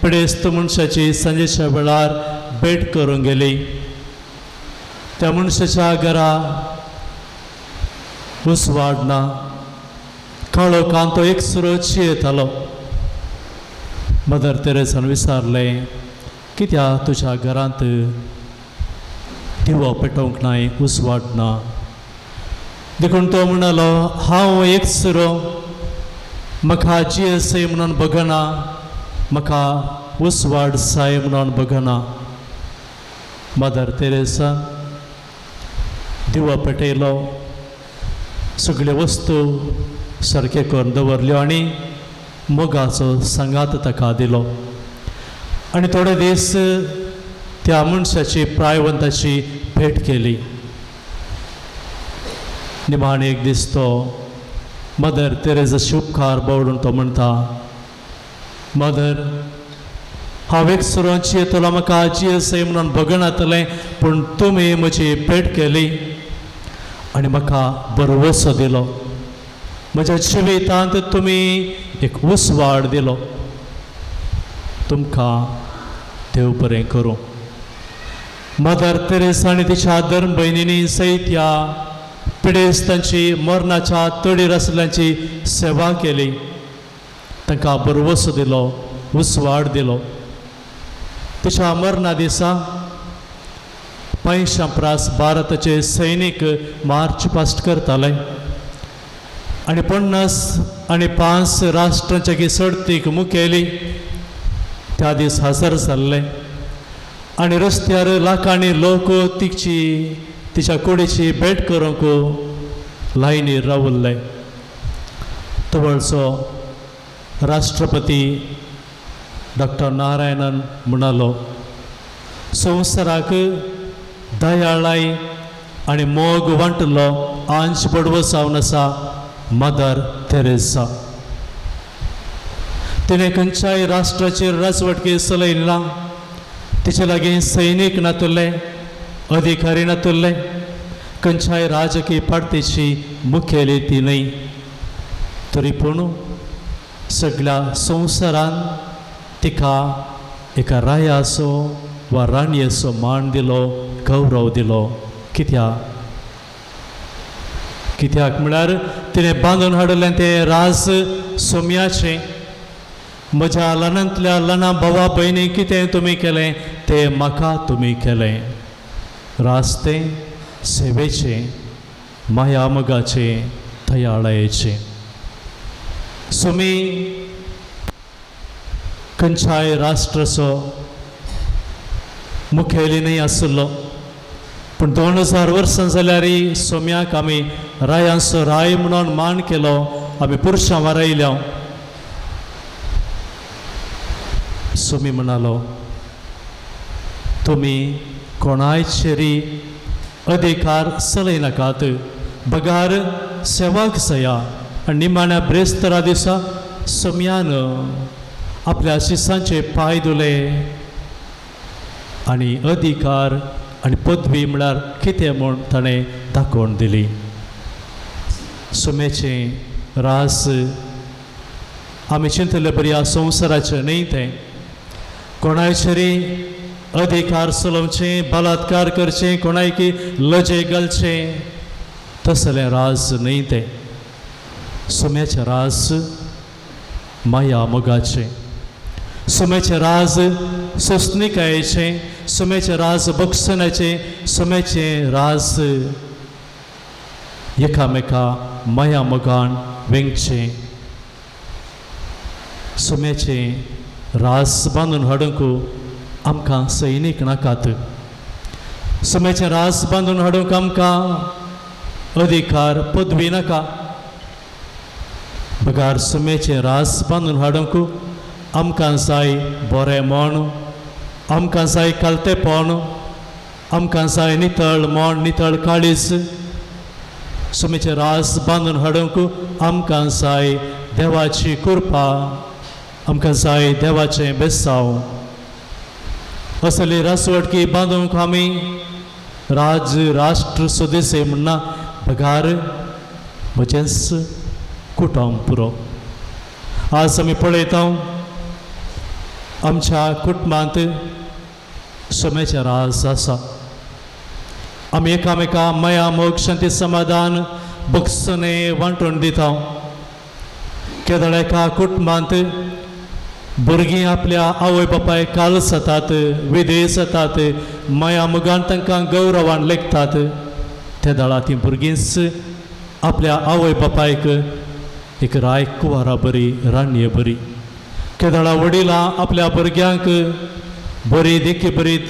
पिडेस्त मनशाची सांजेच्या वेळार भेट करूंक गेली. त्या मनशाच्या घरा उजवाड ना, काळोखान तो एकसुरो चियेतालो. मदर तेरेसान विचारलें, कित्याक तुज्या घरांत दिवो पेटोवंक नाय, उजवाड ना? देखून तो म्हणालो, हांव एकसुरो, म्हाका जियेसय म्हणून बगना, म्हाका उजवाड जाय म्हणून बगना. मदर तेरेसान दिवो पेटयलो, सगळ्यो वस्तू सारके करून दवरल्यो आनी मोगाचो सांगात ताका दिलो. आनी थोडे दीस त्या मनशाची प्रायवंताची भेट केली. निमाणे एक दीस तो मदर तेरेजाचे उपकार बावडून तो म्हणटा, मदर, हांव एकसुरोची येतलो, म्हाका जियेसय म्हणून बगनातलें, पूण तुमी म्हजी भेट केली आनी म्हाका भरवसो दिलो. म्हज्या जिवितांत तुमी एक उजवाड दिलो. तुमकां देव बरें करूं. मदर तेरेसा आनी तिच्या धर्म भयणींनी सयत ह्या पिडेस्तांची, मरणाच्या तडीर आसल्यांची सेवा केली. तांकां भरवसो दिलो, उजवाड दिलो. तिच्या मरणा दिसा 500 प्रास भारताचे सैनीक मार्च पास्ट करताले आनी 55 राष्ट्रांच्या सडतीक मुखेली त्या दीस हजर जाल्ले आनी रस्त्यार लाखांनी लोक तिची तिच्या कुडीची भेट करूंक लायनीर रावल्ले. तवळचो राष्ट्रपती डॉक्टर नारायणन म्हणालो, संवसाराक दयाळाय आनी मोग वांटलो आंश बडवो जावन आसा मदर तेरेसा. तिणें खंयच्याय राष्ट्राचेर राजवटकी चलयली ना. तिचे लागीं सैनीक नातुल्ले, अधिकारी नातुल्ले, खंयच्याय राजकीय पार्टीची मुखेली ती न्हय. तरी पूण सगळ्या संवसारान तिका एका रायाचो वा राणयेचो मान दिलो, गौरव दिलो. कित्याक? कित्याक म्हळ्यार तिणें बांदून हाडिल्लें तें राज सोम्याचें. म्हज्या ल्हानांतल्या ल्हाना भावा भयणी कितें तुमी केलें तें म्हाका तुमी केलें. राज तें सेवेचें, माया मोगाचें, दयाळायेचें. सोमी खंयच्याय राष्ट्राचो मुखेली न्हय आसलो, पूण 2000 वर्सां जाल्यार सोम्याक आमी रायांचो राय म्हणून मान केलो, आमी पुरशां वारयल्या. सोमी म्हणालो, तुमी कोणायचेरी अधिकार चलयनाकात, बगार सेवाक जाया. आनी निमाण्या ब्रेस्तरा दिसा सोम्यान आपल्या शिसांचे पांय धुले आनी अधिकार आनी पदवी म्हळ्यार कितें म्हूण ताणें दाखोवन दिली. सोम्याचें रास आमी चिंतले बरी संवसाराचें न्हय तें. कोणायचेरी अधिकार चलोवचें, बलात्कार करचें, कोणायकी लजे घालचें तसलें राज न्हय तें. सुम्याचें राज माया मोगाचें, सुम्याचें राज सोंसणिकायेचें, सुम्याचें राज बक्षणाचें, सुम्याचें राज एकामेका माया मोगान वेंगचें। सुम्याचें राज बांदून हाडूंक आमकां सैनीक नाकात, सुम्याचें राज बांदून हाडूंक आमकां अधिकार पदवी नाका, बगार सुम्याचें राज बांदून हाडूंक आमकां जाय बरें म्हण, आमकां जाय कालतेपण, आमकां जाय नितळ म्हण, नितळ काळीज। सुम्याचें राज बांदून हाडूंक आमकां जाय देवाची कृपा, आमकां जाय देवाचें बेसांव। असली रासवटकी बांदूंक आमी राज राष्ट्र स्वदेशी म्हणना, बगार म्हजेंच कुटुंब पुरो। आज आमी पळयता आमच्या कुटुंबांत सुम्याचें राज आसा। आमी एकामेका माया मोग शांती समाधान बक्षणे वांटून दिता। केदळ एका कुटुंबांत भुरगीं आपल्या आवय बापायक काल जातात, विदेश जातात, माया मोगान तांकां गौरवान लेखतात, ते दळा तीं भुरगींच आपल्या आवय बापायक एक राय कुवारा बरी, राणये बरी। केदळा वडिलां आपल्या भुरग्यांक बरी देखी बरीत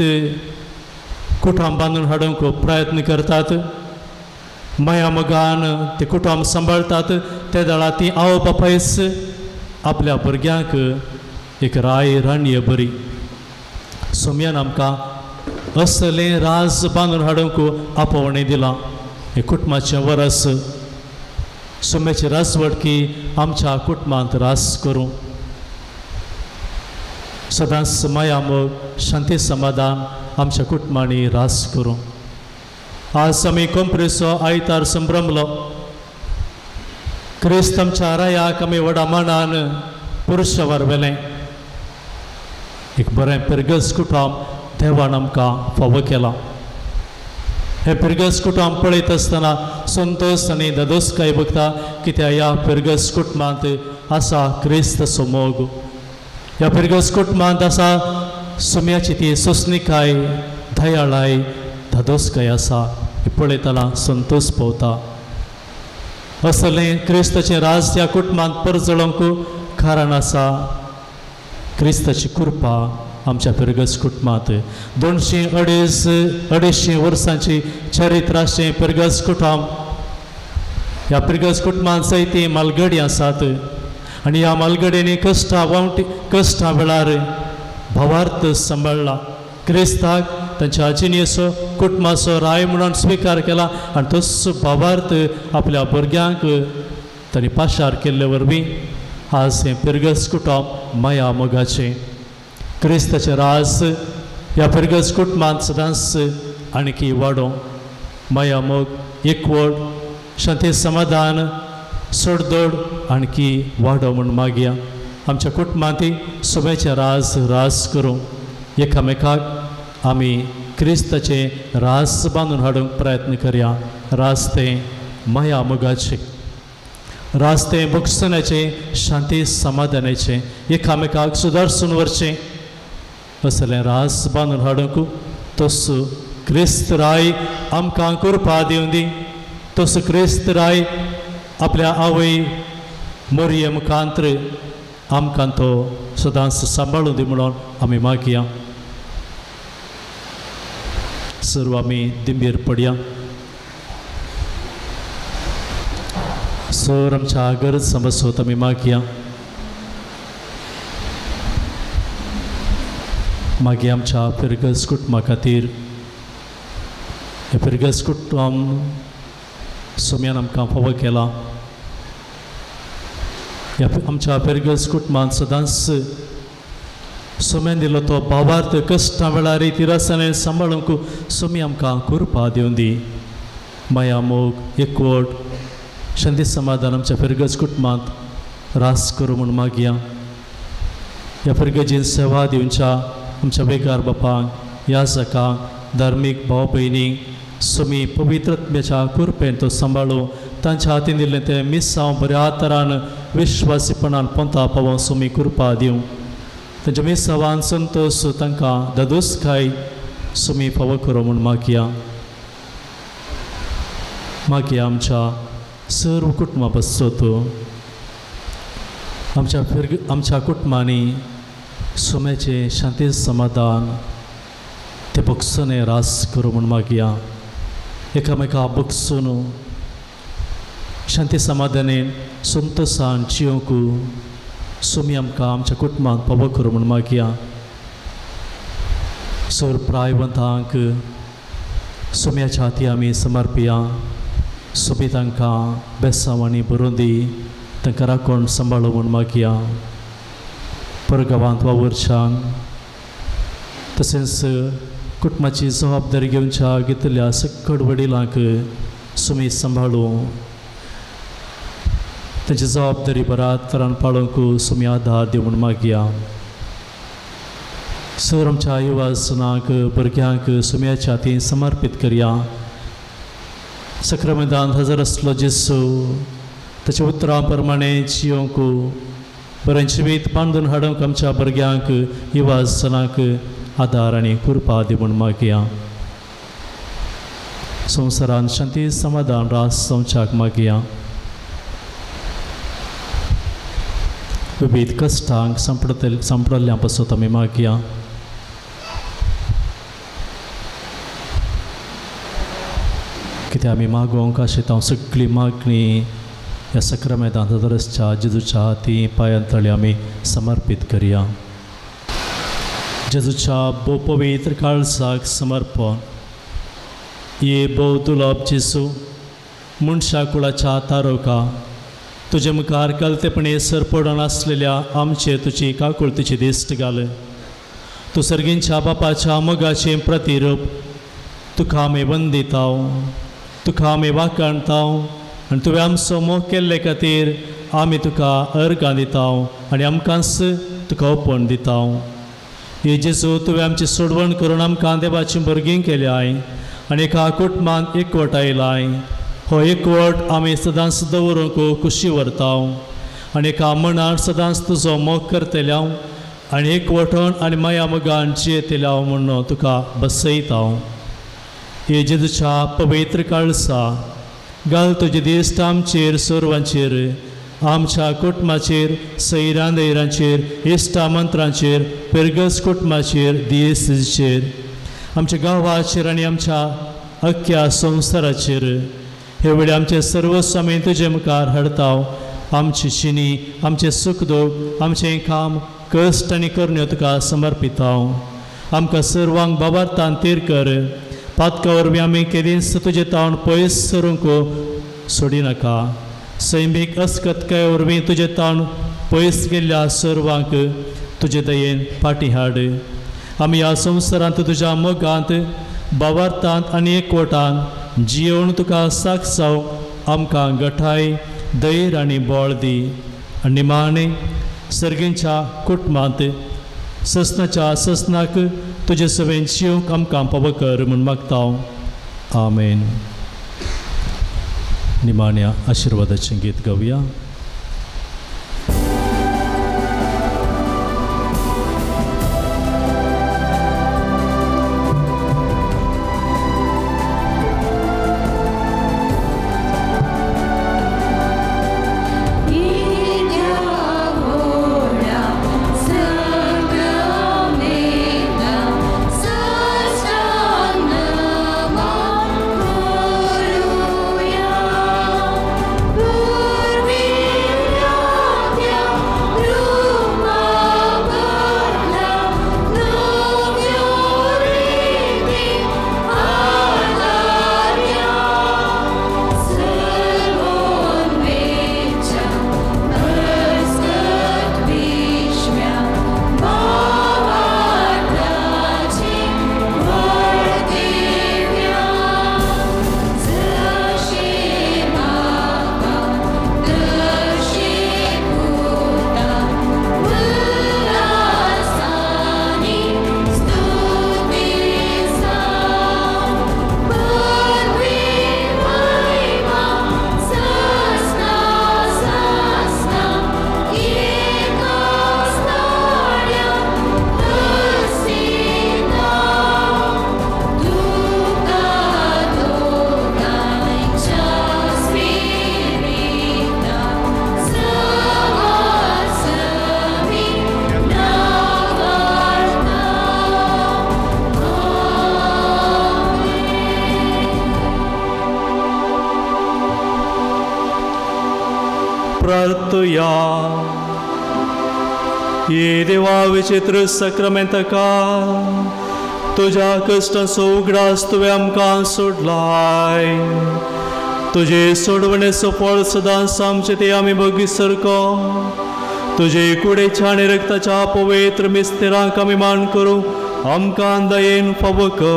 कुटुंब बांदून हाडूंक प्रयत्न करतात, माया मोगान ते कुटुंब सांबाळटात, ते दळा तीं आवय बापायच आपल्या भुरग्यांक एक राय राणये बरी। सोम्यान आमकां असलें राज बांदून हाडूंक आपोवणें दिलां। हें कुटुंबाचें वरस, सोम्याची राजवटकी आमच्या कुटुंबांत रास करूं। सदांच माया मोग शांती समाधान आमच्या कुटुंबांनी रास करूं। आज आमी कोंपरेचो आयतार संभ्रमलो, क्रिस्त आमच्या रायाक आमी व्हडा मानान पुरुषावर व्हेलें। एक बरें पिरगस कुटुंब देवान आमकां फावो केलां। हें पिरगस कुटुंब पळयत आसतना संतोश आनी दादोसकाय बघता कित्याक ह्या पिरगस कुटुंबांत आसा क्रिस्ताचो मोग, ह्या पिरगस कुटुंबांत आसा सुम्याची ती सोंसणिकाय, दयाळाय, दादोसकाय आसा। हें पळयतना संतोश पावता। असलें क्रिस्ताचें राज ह्या कुटुंबांत परजळोवंक कारण आसा क्रिस्ताची कृपा आमच्या पिरगस कुटुंबांत। 250-250 वर्सांची चरित्राचें पिरगस कुटुंब, ह्या पिरगस कुटुंबांत जायतीं मालगडी आसात आनी ह्या मालगड्यांनी कश्टां वेळार भावार्थ सांबाळ्ळा, क्रिस्ताक तांच्या जिणेचो कुटुंबाचो राय म्हणून स्विकार केला आनी तोच भावार्थ आपल्या भुरग्यांक तांणी पाशार केल्ले वरवीं आज हें पिरगस कुटुंब माया मोगाचें क्रिस्ताचें राज ह्या पिरगस कुटुंबांत सदांच आणकी वाडोवं। माया मोग, एकवट, शांती समाधान, सोडदोड आणकी वाडो म्हूण मागया। आमच्या कुटुंबांत सुम्याचें राज राज करूं। एकामेकाक आमी क्रिस्ताचें राज बांदून हाडूंक प्रयत्न करया। राज तें माया मोगाचें, राज तें बक्षणाचें, शांती समाधानाचें, एकामेकाक सुदारसून व्हरचें असलें राज बांदून हाडूंक तस क्रिस्त राय आमकां कृपा दिवं दी। तस क्रिस्त राय आपल्या आवय मोरये मुखांत्र आमकां तो सदांच सांबाळूं दी म्हणून आमी मागया। सर्व आमी दिंबेर पडया। सर आमच्या गरज समजत आमी मागया। मागीर आमच्या फिरगस कुटुंबा खातीर, हे फिरगस कुटुंब सोम्यान आमकां फावो केला। ह्या आमच्या फिरगस कुटुंबान सदांच सोम्यान दिलो तो भावार्थ कश्टां वेळार तिरसाने सांबाळूंक सोमी आमकां कृपा दिवन दी। माया मोग, एकवट, शांती समाधान आमच्या फिरगस कुटुंबांत रास करूं म्हूण मागया। ह्या फिरगजीन सेवा दिवच्या आमच्या बेकार बापांक, याजकांक, धार्मीक भाव भयणींक सोमी पवित्रत्म्याच्या कृपेन तो सांबाळूं, तांच्या हातीन दिल्लें तें मिसांव बऱ्या तरान विश्वासीपणान पोंता पावोवंक सुमी कृपा दिवं. तांच्या मिसांवान संतोश तांकां दादोसकाय सुमी फावो करूं म्हूण मागया. मागया आमच्या सर्व कुटुंबा पासत आमच्या कुटुंबांनी सुम्याचें शांती समाधान ते बक्षणे रास करूं म्हूण मागया. एकामेका बक्षून शांती समाधानेन संतोशान जियोंक सुमी आमकां आमच्या कुटुंबांत पावो करूं म्हूण मागया. सर प्रायवंतांक सुम्याच्या हाती आमी समर्पिया. सुमी तांकां बेसांवांनी बरोवन दी, तांकां राखण सांबाळू म्हूण मागया. परगांवांत वावुरच्यांक तशेंच कुटुंबाची जबाबदारी घेवच्या घेतल्या सकट वडिलांक सुमी सांबाळू, तांची जबाबदारी बऱ्या तरान पाळूंक सुमी आदार दिवं म्हूण मागया. सर आमच्या युवाजनांक भुरग्यांक सुम्याच्या हातीन समर्पीत करया. सक्रामेंतांत हजर आसलो जेसू ताच्या उतरां प्रमाणें जियोंक बरें जिवीत बांदून हाडूंक आमच्या भुरग्यांक युवाजनांक आदार आनी कृपा दी म्हूण मागया. संवसारांत शांती समाधान रास जावच्याक मागया. विविध कश्टांक सांपडल्ल्या पासत आमी मागया. कित्याक आमी मागोवंक आशिल्ली हांव सगळी मागणी ह्या सक्रामेंतांत दरसच्या जेजूच्या हाती पांयां तळी आमी समर्पीत करया. जेजूच्या भोव पवित्र काळजाक समर्पण. ये भोव दुर्लभ जेजू मनशा कुळाच्या तारोका तुजे मुखार कलतेपणी सरपडून आसलेल्या आमचे तुजी काकुळतीची दिश्ट घाल. तूं सर्गींच्या बापाच्या मोगाचें प्रतिरूप. तुका आमी वंदिताव, तुका आमी वाखाणताव आनी तुवें आमचो मोग केल्ले खातीर आमी तुका अर्गां दिताव आनी आमकांच तुका ओपण दिताव. हे जेजू तुवें आमची सोडवण करून आमकां देवाची भुरगीं केल्याय आनी एका कुटुंबांत एकवट आयलाय. हो एकवट आमी सदांच दवरूंक खुशी व्हरताव आनी एका मनार सदांच तुजो मोग करतल्याव आनी एकवटून आनी माया मोगान जियेतल्याव म्हूण तुका बसयताव. हे जेजूच्या पवित्र काळसा घाल तुजे दिश्ट आमचेर सर्वांचेर, आमच्या कुटुंबाचेर, सैरां दैरांचेर, इश्टा मंत्रांचेर, पेरगस कुटुंबाचेर, दियेसीचेर, आमच्या गांवाचेर आनी आमच्या अख्ख्या संवसाराचेर. हे वेळी आमचे सर्वस्व आमी तुजे मुखार हाडताव. आमची शिनी, आमचें सूख दूख, आमचें काम, कश्ट आनी करण्यो तुका समर्पिताव. आमकां सर्वांक बाबार्थान तीर कर. पातका वरवीं आमी केदींच तुजे तावन पयस सरूंक सोडिनाका. सैमीक अस्कतकाय वरवीं तुजे तावन पयस गेल्ल्या सर्वांक तुजे दयेन फाटीं हाड. आमी ह्या संवसारांत तुज्या मोगांत, बावार्थांत आनी एकवटान जियोवन तुका साक्ष जावंक आमकां गठाय, धैर्य आनी बळ दी. आनी निमाणें सर्गींच्या कुटुंबांत ससनाच्या ससनाक तुजे सवेन जिवंक आमकां पावो कर म्हूण मागता. आमेन. निमाण्या आशिर्वादाचें गीत गावया.
पूर्वी
प्रार्थया. ये देवा विचित्र सक्रमेंतका तुज्या कश्टांचो उगडास तुवें आमकां सोडलाय. तुजे सोडवणेचो फळ सदांच आमचे ते आमी भोगी सारको तुजे कुडेच्या आनी रक्ताच्या पवित्र मिस्तेरांक आमी मान करूं आमकां दयेन फावो कर.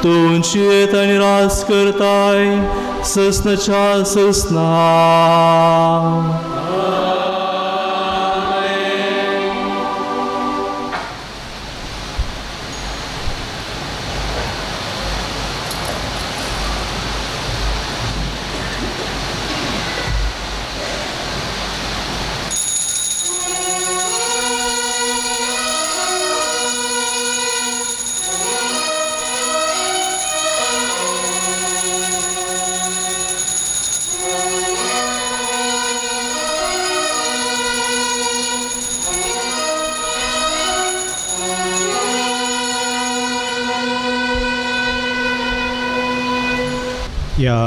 तूं जियेत आनी राज करताय ससनाच्या ससना.
ह्या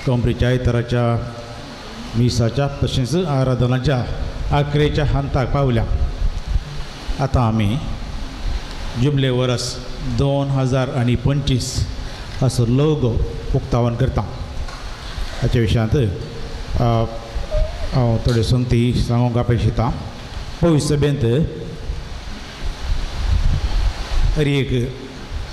कोंबरीच्या आयताराच्या मिसाच्या तशेंच आराधनाच्या आखरेच्या हंताक पावल्या. आतां आमी जुबले वरस 2025 असो लोगो उक्तावण करता. हाच्या विशयांत हांव थोड्यो संगती सांगूंक अपेक्षिता. पवित्र सभेंत हर एक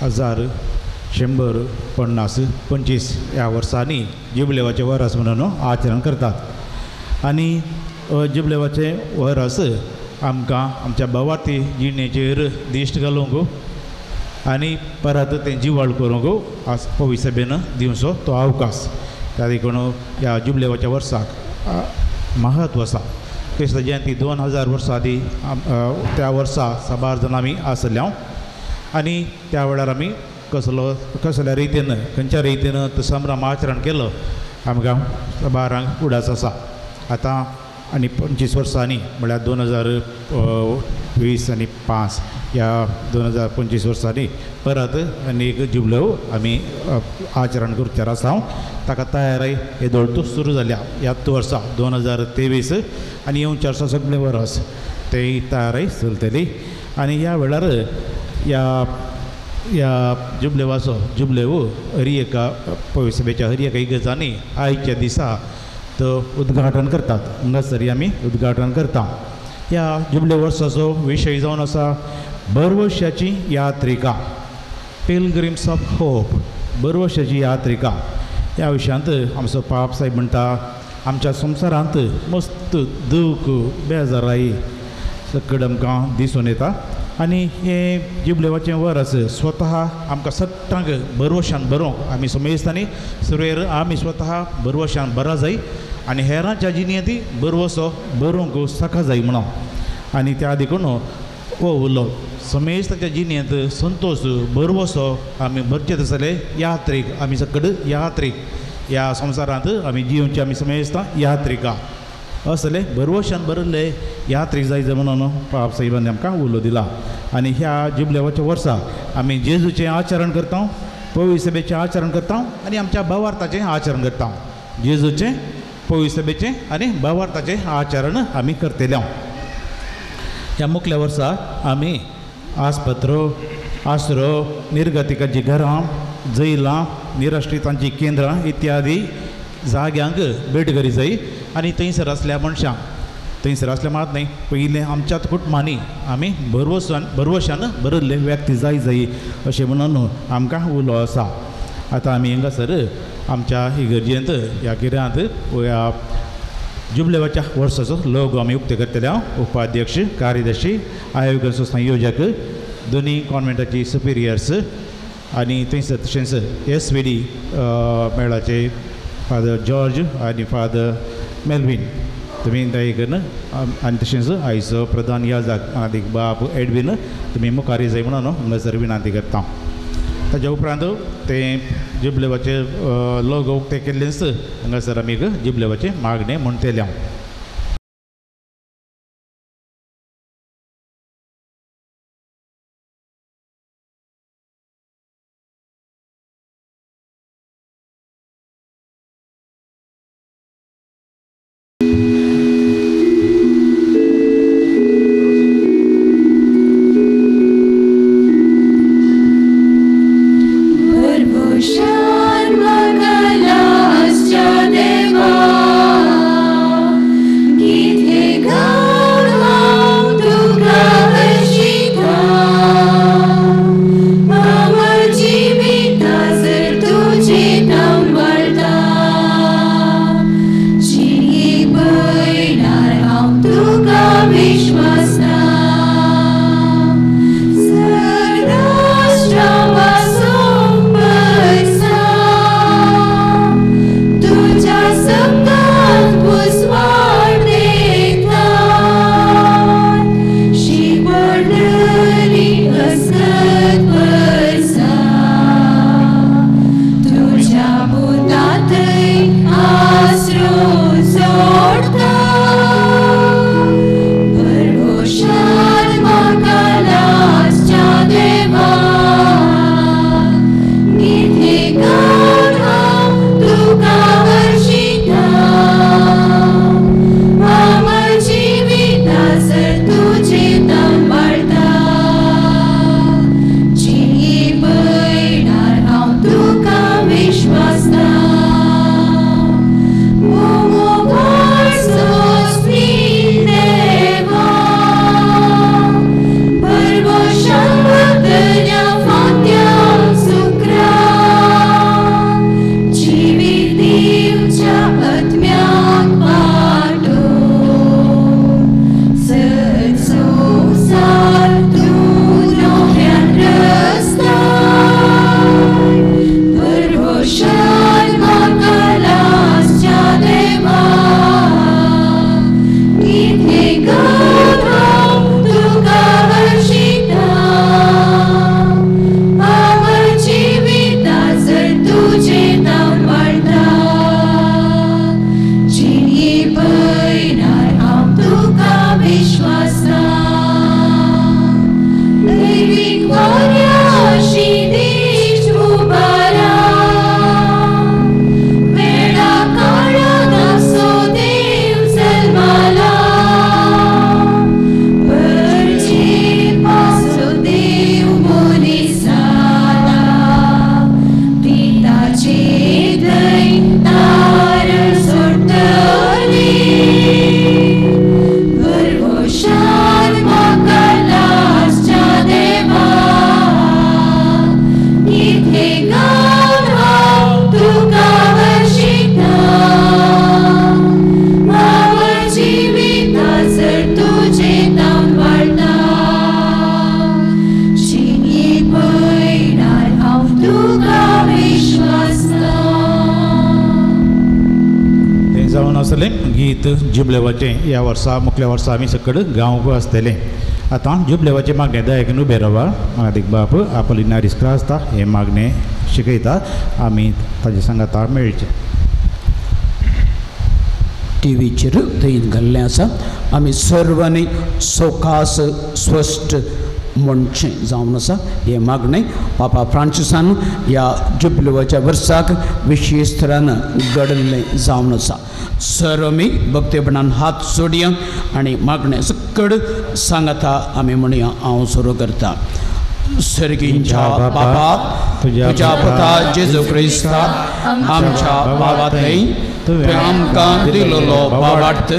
1150-25 ह्या वर्सांनी जुबलेवाचें वरस म्हणून आचरण करतात आनी जुबलेवाचें वरस आमकां आमच्या भावार्थी जिणेचेर दिश्ट घालूंक आनी परत तें जिवाळ करूंक आज पवित्र सभेन दिवचो तो अवकाश. त्या देखून ह्या जुबलेवाच्या वर्साक महत्व आसा. क्रिस्त जयंती 2000 वर्सां आदी त्या वर्सा साबार जाण आमी आसल्या आनी त्या वेळार आमी कसलो कसल्या रितीन खंयच्या रितीन तो संभ्रम आचरण केलो आमकां साबारांक उडास आसा. आतां आनी 25 वर्सांनी म्हळ्यार 2020 आनी 5 ह्या 2025 वर्सांनी परत आनी एक जुबलेव आमी आचरण करचेर आसा. ताका तयारी येदोळ सुरू जाल्या ह्याच वर्सा 2023 आनी येवच्या वर्सा सगळें वरस ते तयारी चलतली. आनी ह्या वेळार ह्या ह्या जुबलेवाचो जुबलेव हर एका पवित्र सभेच्या हर एका इगर्जांनी आयच्या दिसा तो उद्घाटन करतात. हांगासर आमी उद्घाटन करता. ह्या जुबले वर्साचो विशय जावन आसा भरवशाची यात्रिका, पिलग्रिम्स ऑफ होप, भरवशाची यात्रिका. ह्या विशयांत आमचो पाप साहेब म्हणटा आमच्या संवसारांत मस्त दूख बेजाराई सगळें आमकां दिसून येता आनी हें जुबलेवाचें वरस स्वता आमकां सट्टांक भरवशान बरोवंक आमी समेस्तांनी सुरवेर आमी स्वता भरवशान बरा जाय आनी हेरांच्या जिणेंत भरवसो बरोवंक सका जाय म्हणून. आनी त्या देखून हो उलो समेस्ताच्या जिणेंत संतोश भरवसो आमी भरचे तसले यात्रीक आमी सगळे यात्रीक ह्या संवसारांत आमी जिवचे आमी समेस्तां यात्रिका असले भरवशान भरिल्ले यात्रीक जाय म्हणून पाप साहेबांनी आमकां उलो दिला. आनी ह्या जुबलेवाच्या वर्सा आमी जेजूचें आचरण करता, पवित्र सभेचें आचरण करता आनी आमच्या भावार्थाचें आचरण करता. जेजूचें, पवित्र सभेचें आनी भावार्थाचें आचरण आमी करतले. ह्या मुखल्या वर्सा आमी आस्पत्रो, आसरो, निर्गतिकांचीं घरां, जैलां, निराश्रितांचीं केंद्रां इत्यादी जाग्यांक भेट करी जाय आनी थंयसर आसल्या मनशांक थंयसर आसल्या मात न्हय पयलें आमच्याच कुटुंबांनी आमी भरवशान भरिल्ले व्यक्ती जाय जाय अशें म्हणून आमकां उलो आसा. आतां आमी हांगासर आमच्या इगर्जेंत ह्या गिरांत ह्या जुबलेवाच्या वर्साचो लोगो आमी उक्ते करतले. उपाध्यक्ष, कार्यदर्शी, आयोगाचो संयोजक, दोनी कॉन्वेंटाची सुपिरियर्स आनी थंयसर तशेंच SVD मेळाचे फादर जॉर्ज आनी फादर मेलवीन तुमी दया करून आनी तशेंच आयचो प्रधान याजक आदीक बाप एडवीन तुमी मुखार जाय म्हणून हांगासर विनंती करता. ताच्या उपरांत तें जुबलेवाचे लोगो उक्ते केल्लेंच हांगासर आमी जुबलेवाचें मागणें म्हणटले. जावन आसलें गीत जुबलेवाचें ह्या वर्सा मुखल्या वर्सा आमी सकड गावंक आसतलें. आतां जुबलेवाचें मागणें दयाकन उबें रावा. मानादीक बाप आपली नारीस क्रास्ता हें मागणें शिकयता, आमी ताजे सांगाता मेळचें.
टीव्हीचेर थंय घाल्लें आसा. आमी सर्वांनी सवकास स्पश्ट म्हणचें जावन आसा हें मागणें पापा फ्रांसिसान ह्या जुबलेवाच्या वर्साक विशेश तरान घडल्लें जावन आसा. सर्व आमी भक्तेपणान हात सोडया आनी मागणें सकड सांगाता आमी म्हणया. हांव सुरू करता. सर्गींच्या बापा, तुज्या पुता जेजू क्रिस्ता आमच्या बाबा थंय तुवें आमकां दिलेलो भावार्थ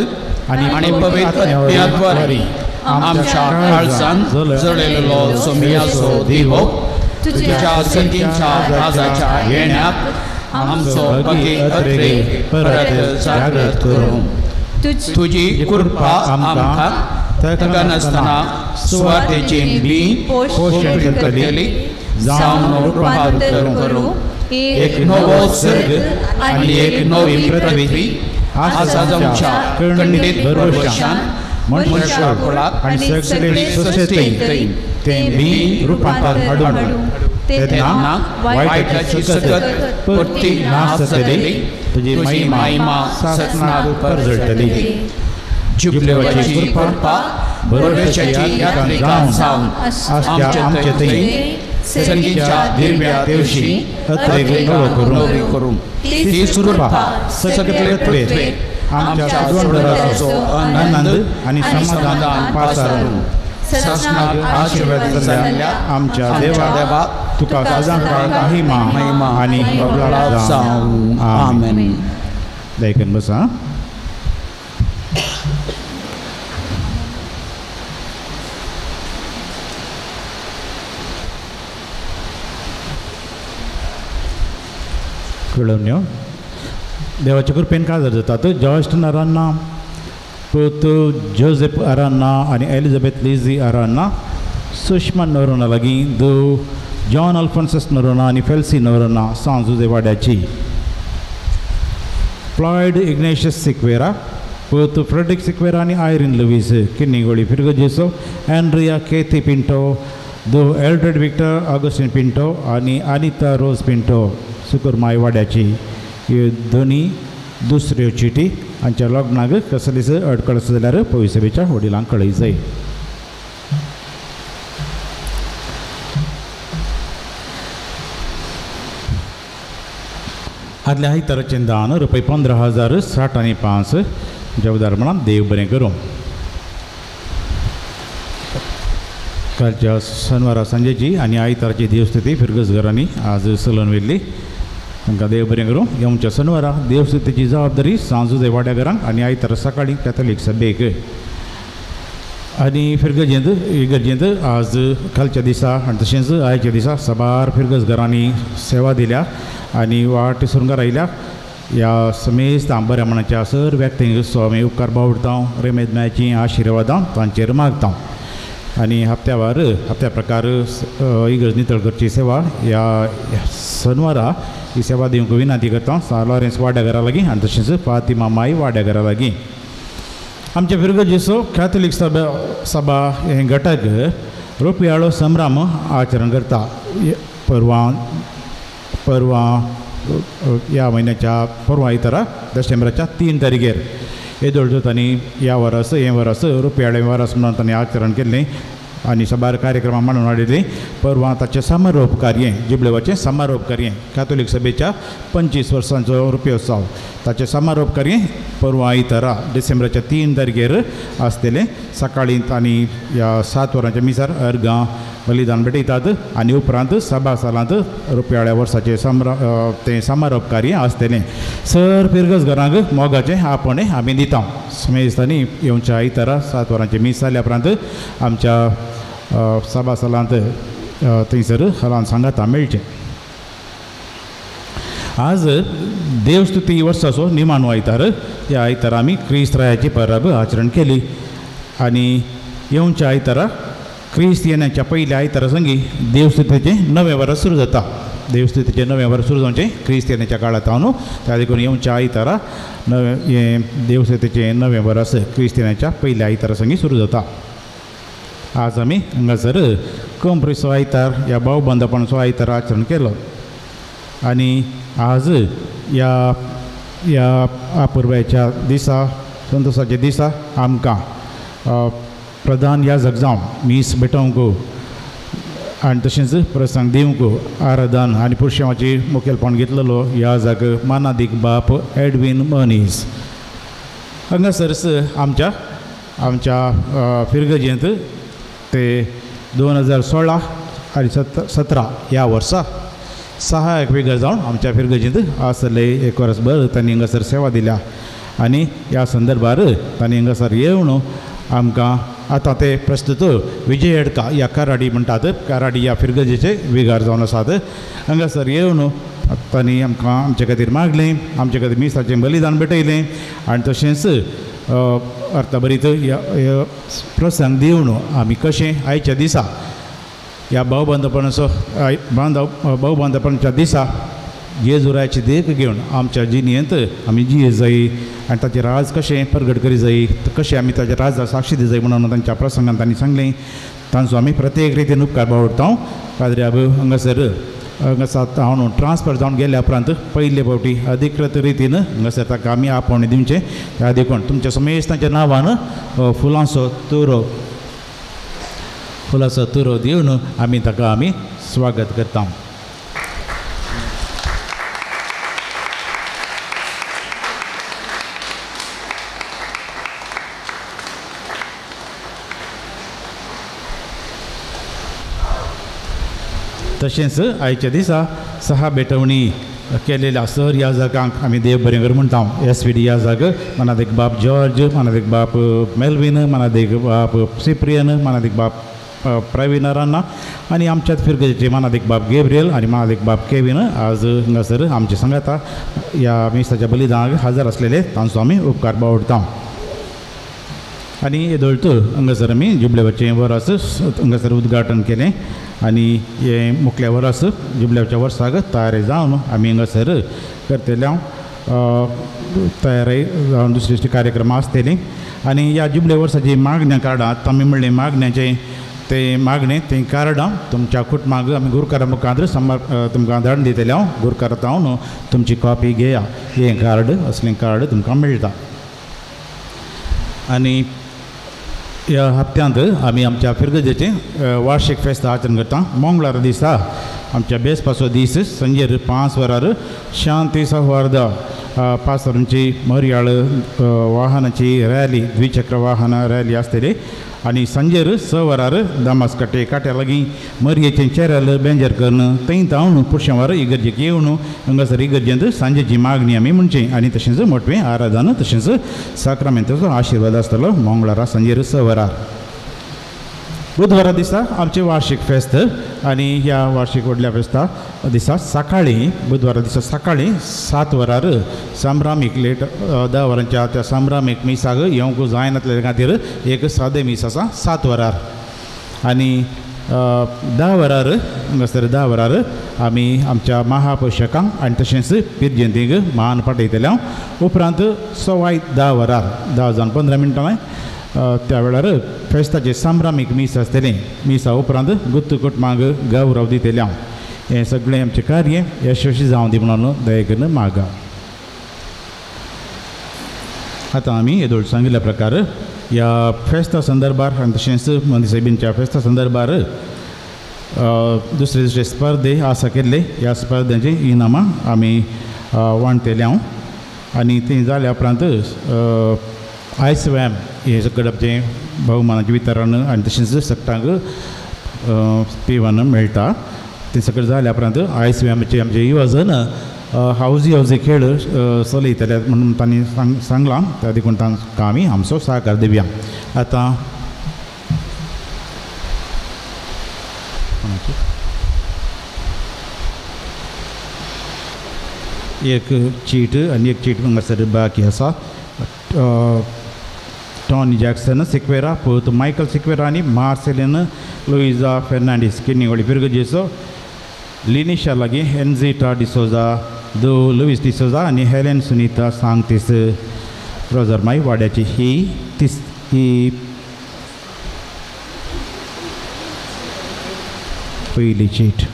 आनी पवित्र आत्म्याद्वारे आमच्या काळजान जळयलेलो सोम्याचो दिवो तुज्या सर्गींच्या राजाच्या येण्याक आमचो भगी अत्रे परत जागृत करूं. तुजी कृपा आमकां थकनासतना सुवातेची बी पोशण करतली जावन रुपांतर करूं. एक नवो सर्ग आनी एक नवी पृथ्वी आसा आमच्या खंडीत भरवशान मनशाकुळाक
आनी सगळे सृश्टींत तें बी रुपांतर हाडून तेन्ना वायटाची सकत परती नाश जातली, तुजी महिमा सासणाक परजळटली.
जुबलेवाची कृपा भरवशाची यात्रिकां जावन आमचे थंय सर्गीच्या दिव्या दिवशी
अत्रेक नवो
करूं. ती कृपा सगळे पृथ्वेर आमच्या सोडणाचो आनंद
आनी समाधान पासारून
सासणाक
आशीर्वाद जाल्ल्या आमच्या देवा तुका सदांकाळ महिमा आनी बबलाट
जावं. आमेन.
दयकन बसा. कळोवन यो देवाच्या कृपेन काजार जातात. जॉयस्टन अरान्ना, पूत जोसेफ अरान्ना आनी एलिझाबेथ लिझी अरान्ना, सुषमा नोरोना लागीं, दो जॉन अल्फोन्सस नोरोना आनी फेल्सी नोरोना सांजुजे वाड्याची, फ्लॉयड इग्नेशियस सिक्वेरा, पूत फ्रेडरिक सिक्वेरा आनी आयरीन लुवीस किन्नीगोळी फिरगजेसो, एंड्रिया केथी पिंटो, दो एल्ड्रेड विक्टर ऑगस्टीन पिंटो आनी अनिता रोज पिंटो सुकुरमाय वाड्याची. ह्यो दोनी दुसऱ्यो चिटी हांच्या लग्नाक कसलीच अडखळ आसा जाल्यार पयसभेच्या वडिलांक कळय जाय. आदल्या आयताराचें दान रुपये 15,060 आनी 5 जबाबदार म्हणान देव बरें करूं. कालच्या शनवारा सांजेची आनी आयताराची देवस्तुती फिरगज घरांनी आज चलोवन व्हेल्ली. तांकां देव बरें करूं. येवच्या शनवारा देवस्तुतीची जबाबदारी सांजुजे वाड्या घरांक आनी आयतारा सकाळीं कॅथोलीक सभेक. आनी फिरगजेंत इगर्जेंत आज कालच्या दिसा आनी तशेंच आयच्या दिसा साबार फिरगज घरांनी सेवा दिल्या आनी वाट सुरंगार आयल्या. ह्या समेस्त बऱ्या मनाच्या सर व्यक्तींक स्वामी उपकार बावडता, रेमेद मायाचीं आशिर्वादां तांचेर मागता. आनी हप्त्यावार हप्त्या प्रकार इगर्ज नितळ करची सेवा ह्या शनवारा ही सेवा दिवंक विनंती करता सान लॉरेन्स वाड्या घरा लागीं आनी तशेंच फातिमा माई वाड्या घरा लागीं. आमच्या फिरगजेचो कॅथोलीक सभा सभा हे घटक रुपयाळो संभ्रम आचरण करता. परवां परवां ह्या म्हयन्याच्या परवां आयतारा डिसेंबराच्या 3 तारखेर येदोळचो तांणी ह्या वरस हें वरस रुपयाळे वरस म्हणून तांणी आचरण केल्लें आनी साबार कार्यक्रमां मांडून हाडिल्लीं. परवां ताचें समारोप कार्य जुबलेवाचें समारोप कार्य कॅथोलीक सभेच्या 25 वर्सांचो रुपयोत्सव ताचें समारोप कार्य परवां आयतारा डिसेंबराच्या 3 तारखेर आसतलें. सकाळीं आनी ह्या 7 वरांच्या मिसार अर्गां बलिदान भेटयतात आनी उपरांत सभा सालांत रुपयाळ्या वर्साचें तें समारोप कार्य आसतलें. सर फिरगज घरांक मोगाचें आपणें आमी दिता. समेस्तांनी येवच्या आयतारा 7 वरांचें मीस जाल्या उपरांत आमच्या सभा सालांत थंयसर हलान सांगाता मेळचें. आज देवस्तुती वर्साचो निमाणो आयतार. ह्या आयतारा आमी क्रिस्त रायाची परब आचरण केली आनी येवच्या आयतारा क्रिस्त येण्याच्या पयल्या आयतारा संगी देवस्तुतीचें नवें वर्स सुरू जाता. देवस्तुतीचें नवें वर्स सुरू जावचें क्रिस्तियानाच्या काळांत हांव न्हू त्या देखून येवच्या आयतारा नवें हें देवस्तुतीचें नवें वर्स क्रिस्तियानाच्या पयल्या आयतारा संगी सुरू जाता. आज आमी हांगासर कंप्रिसो आयतार ह्या भाव बांदपणाचो आयतार आचरण केलो आनी आज ह्या ह्या आपुरबायच्या दिसा संतोसाच्या दिसा आमकां प्रधान याजक जावं मीस भेटोवंक आनी तशेंच प्रसंग दिवंक आराधन आनी पुरशेवाची मुखेलपण घेतलेलो याजक मानादीक बाप एडवीन मनीस हांगासरच आमच्या आमच्या फिरगजेंत ते 2016 आनी 17 ह्या वर्सा सहायक वेगळ जावन आमच्या फिरगजेंत आसले एक वर्सभर तांणी हांगासर सेवा दिल्या आनी ह्या संदर्भार तांणी हांगासर येवन आमकां आतां ते प्रस्तुत विजय एडका ह्या कराडी म्हणटात कराडी ह्या फिरगजेचे विगार जावन आसात. हांगासर येवन तांणी आमकां आमचे खातीर मागलें, आमचे खातीर मिसाचें बलिदान भेटयलें आनी तशेंच अर्थभरीत ह्या प्रसंग दिवन आमी कशें आयच्या दिसा ह्या भावबांदपणाचो भावबांदपणाच्या दिसा जेजुराची देख घेवन आमच्या जिणेंत आमी जिये जाय आनी ताचें राज कशें परगट करी जाय, कशें आमी ताच्या राजा साक्षी दी जाय म्हणून तांच्या प्रसंगान तांणी सांगलें. तांचो आमी प्रत्येक रितीन उपकार बावडटा. पाद्री आबू हांगासर हांगासर हांव ट्रान्सफर जावन गेल्या उपरांत पयले फावटी अधिकृत रितीन हांगासर ताका आमी आपोवणें दिवचें. त्या देखून तुमच्या समेस्तांच्या नांवान फुलांचो तुरो दिवन आमी ताका आमी स्वागत करता. तशेंच आयच्या दिसा सहा भेटवणी केलेल्या सर याजकांक आमी देव बरें कर म्हणटा. एस व्ही डी याजक मनादीक बाप जॉर्ज, मनादीक बाप मेल्वीन, मनादीक बाप सिप्रियन, मनादीक बाप प्रवीण रान्ना आनी आमच्याच फिरगजेचे मानादीक बाप गेब्रियल आनी मानादीक बाप केवीन आज हांगासर आमचे सांगाता ह्या मिसाच्या बलिदानाक हजर आसलेले तांचो आमी उपकार बावडटा. आनी येदोळत हांगासर आमी जुबलेवाचें वरस हांगासर उद्घाटन केलें आनी हें मुखल्या वरस जुबलेवाच्या वर्साक तयारी जावन आमी हांगासर करतले तयारी जावन दुसरी दुसरी कार्यक्रम आसतली. आनी ह्या जुबले वर्साची मागण्या कार्डां आमी म्हणलें मागण्याचें तें मागणें तें कार्डां तुमच्या कुटुंबाक आमी गुरकारा मुखार समर तुमकां धाडून दितले. हांव गुरकारां हांव तुमची कॉपी घेया, हें कार्ड असलें कार्ड तुमकां मेळटा. आनी ह्या हप्त्यांत आमी आमच्या फिरगजेचें वार्षीक फेस्त आचरण करता. मंगळार दिसा आमच्या बेसपाचो दीस संजेर 5 वरार शांती सौहार्द पासरांची मर्याळ वाहनाची रॅली द्विचक्र वाहन रॅली आसतली आनी सांजेर 6 वरार दामासकाटे काट्या लागीं मरयेचें चेऱ्याल बेंजर करून थंय धांवन पुरशेवार इगर्जेक येवन हांगासर इगर्जेंत सांजेची मागणी आमी म्हणची आनी तशेंच मोटवें आराधन तशेंच साक्रामेंताचो आशिर्वाद आसतलो मंगळारा सांजेर 6 वरार. बुधवारा दिसा आमचें वार्षीक फेस्त आनी ह्या वार्षीक व्हडल्या फेस्ता दिसा सकाळीं बुधवारा दिसा सकाळीं 7 वरार संभ्रामीक लेट 10 वरांच्या त्या संभ्रामीक मिसाक येवंक जायनातले खातीर एक सादें मीस आसा 7 वरार आनी 10 वरार हांगासर 10 वरार आमी आमच्या महापोशकांक आनी तशेंच पिरजंतीक मान पाठयतले. उपरांत 9:15 वरार 10 जावन 15 मिनटां त्या वेळार फेस्ताचें संभ्रामीक मीस आसतलें. मिसा उपरांत गुत्त कुटुंबांक गौरव दितले. हांव हें सगळें आमचें कार्य यशस्वी जावं दी म्हणून दया करून मागा. आतां आमी येदोळ सांगिल्ल्या प्रकार ह्या फेस्ता संदर्भार आनी तशेंच मनीसाबींच्या फेस्ता संदर्भार दुसरे दुसरे स्पर्धे आसा केल्ले ह्या स्पर्धांची इनामां आमी वांटतले हांव आनी तें जाल्या उपरांत आयस वॅम हें सगळें आमचें भोवमानाचें वितरण आनी तशेंच सगटांक पिवन मेळटा. तें सगळें जाल्या उपरांत आयस वॅमाचें आमचें येवजण हावजी हावजी खेळ चलयतले म्हणून तांणी सांगलां त्या देखून तांकां आमी आमचो सहकार दिवया. आतां एक चीट आनी एक चीट हांगासर बाकी आसा. टॉनी जॅक्सन सिक्वेरा पूत मायकल सिक्वेरा आनी मार्सेलिन लुइजा फेर्नांडीस किन्नीवळी फिरगजेचो लिनिशा लागीं एनझिटा डिसोजा, दो लुईस डिसोजा आनी हेलेन सुनीता सांगतीस रोजरमाई वाड्याची ही तीस ही पयली चीट.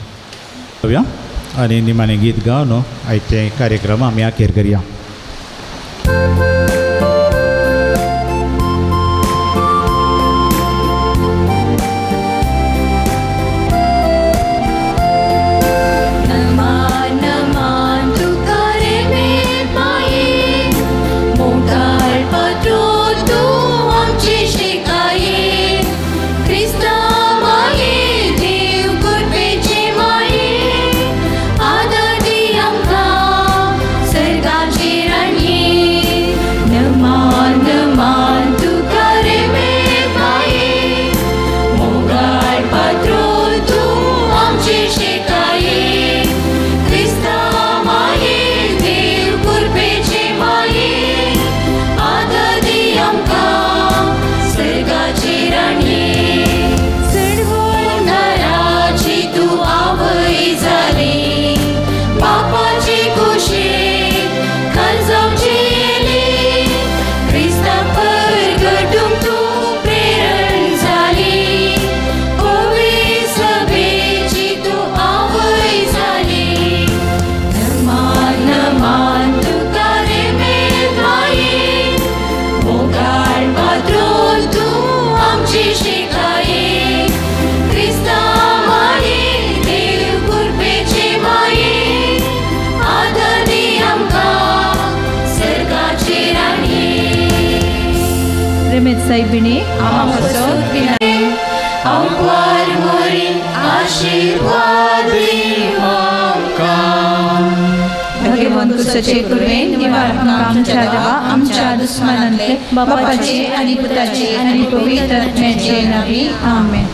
आनी निमाणें गीत गावन आयचे कार्यक्रम आमी अखेर करया.
सायबिणी भगवंत सचे कुरवेन निवार आमच्या देवा आमच्या दुस्मनांतले बापाचे आणि पुताचे आणि पवित्र आत्म्याचे नावी आमेन.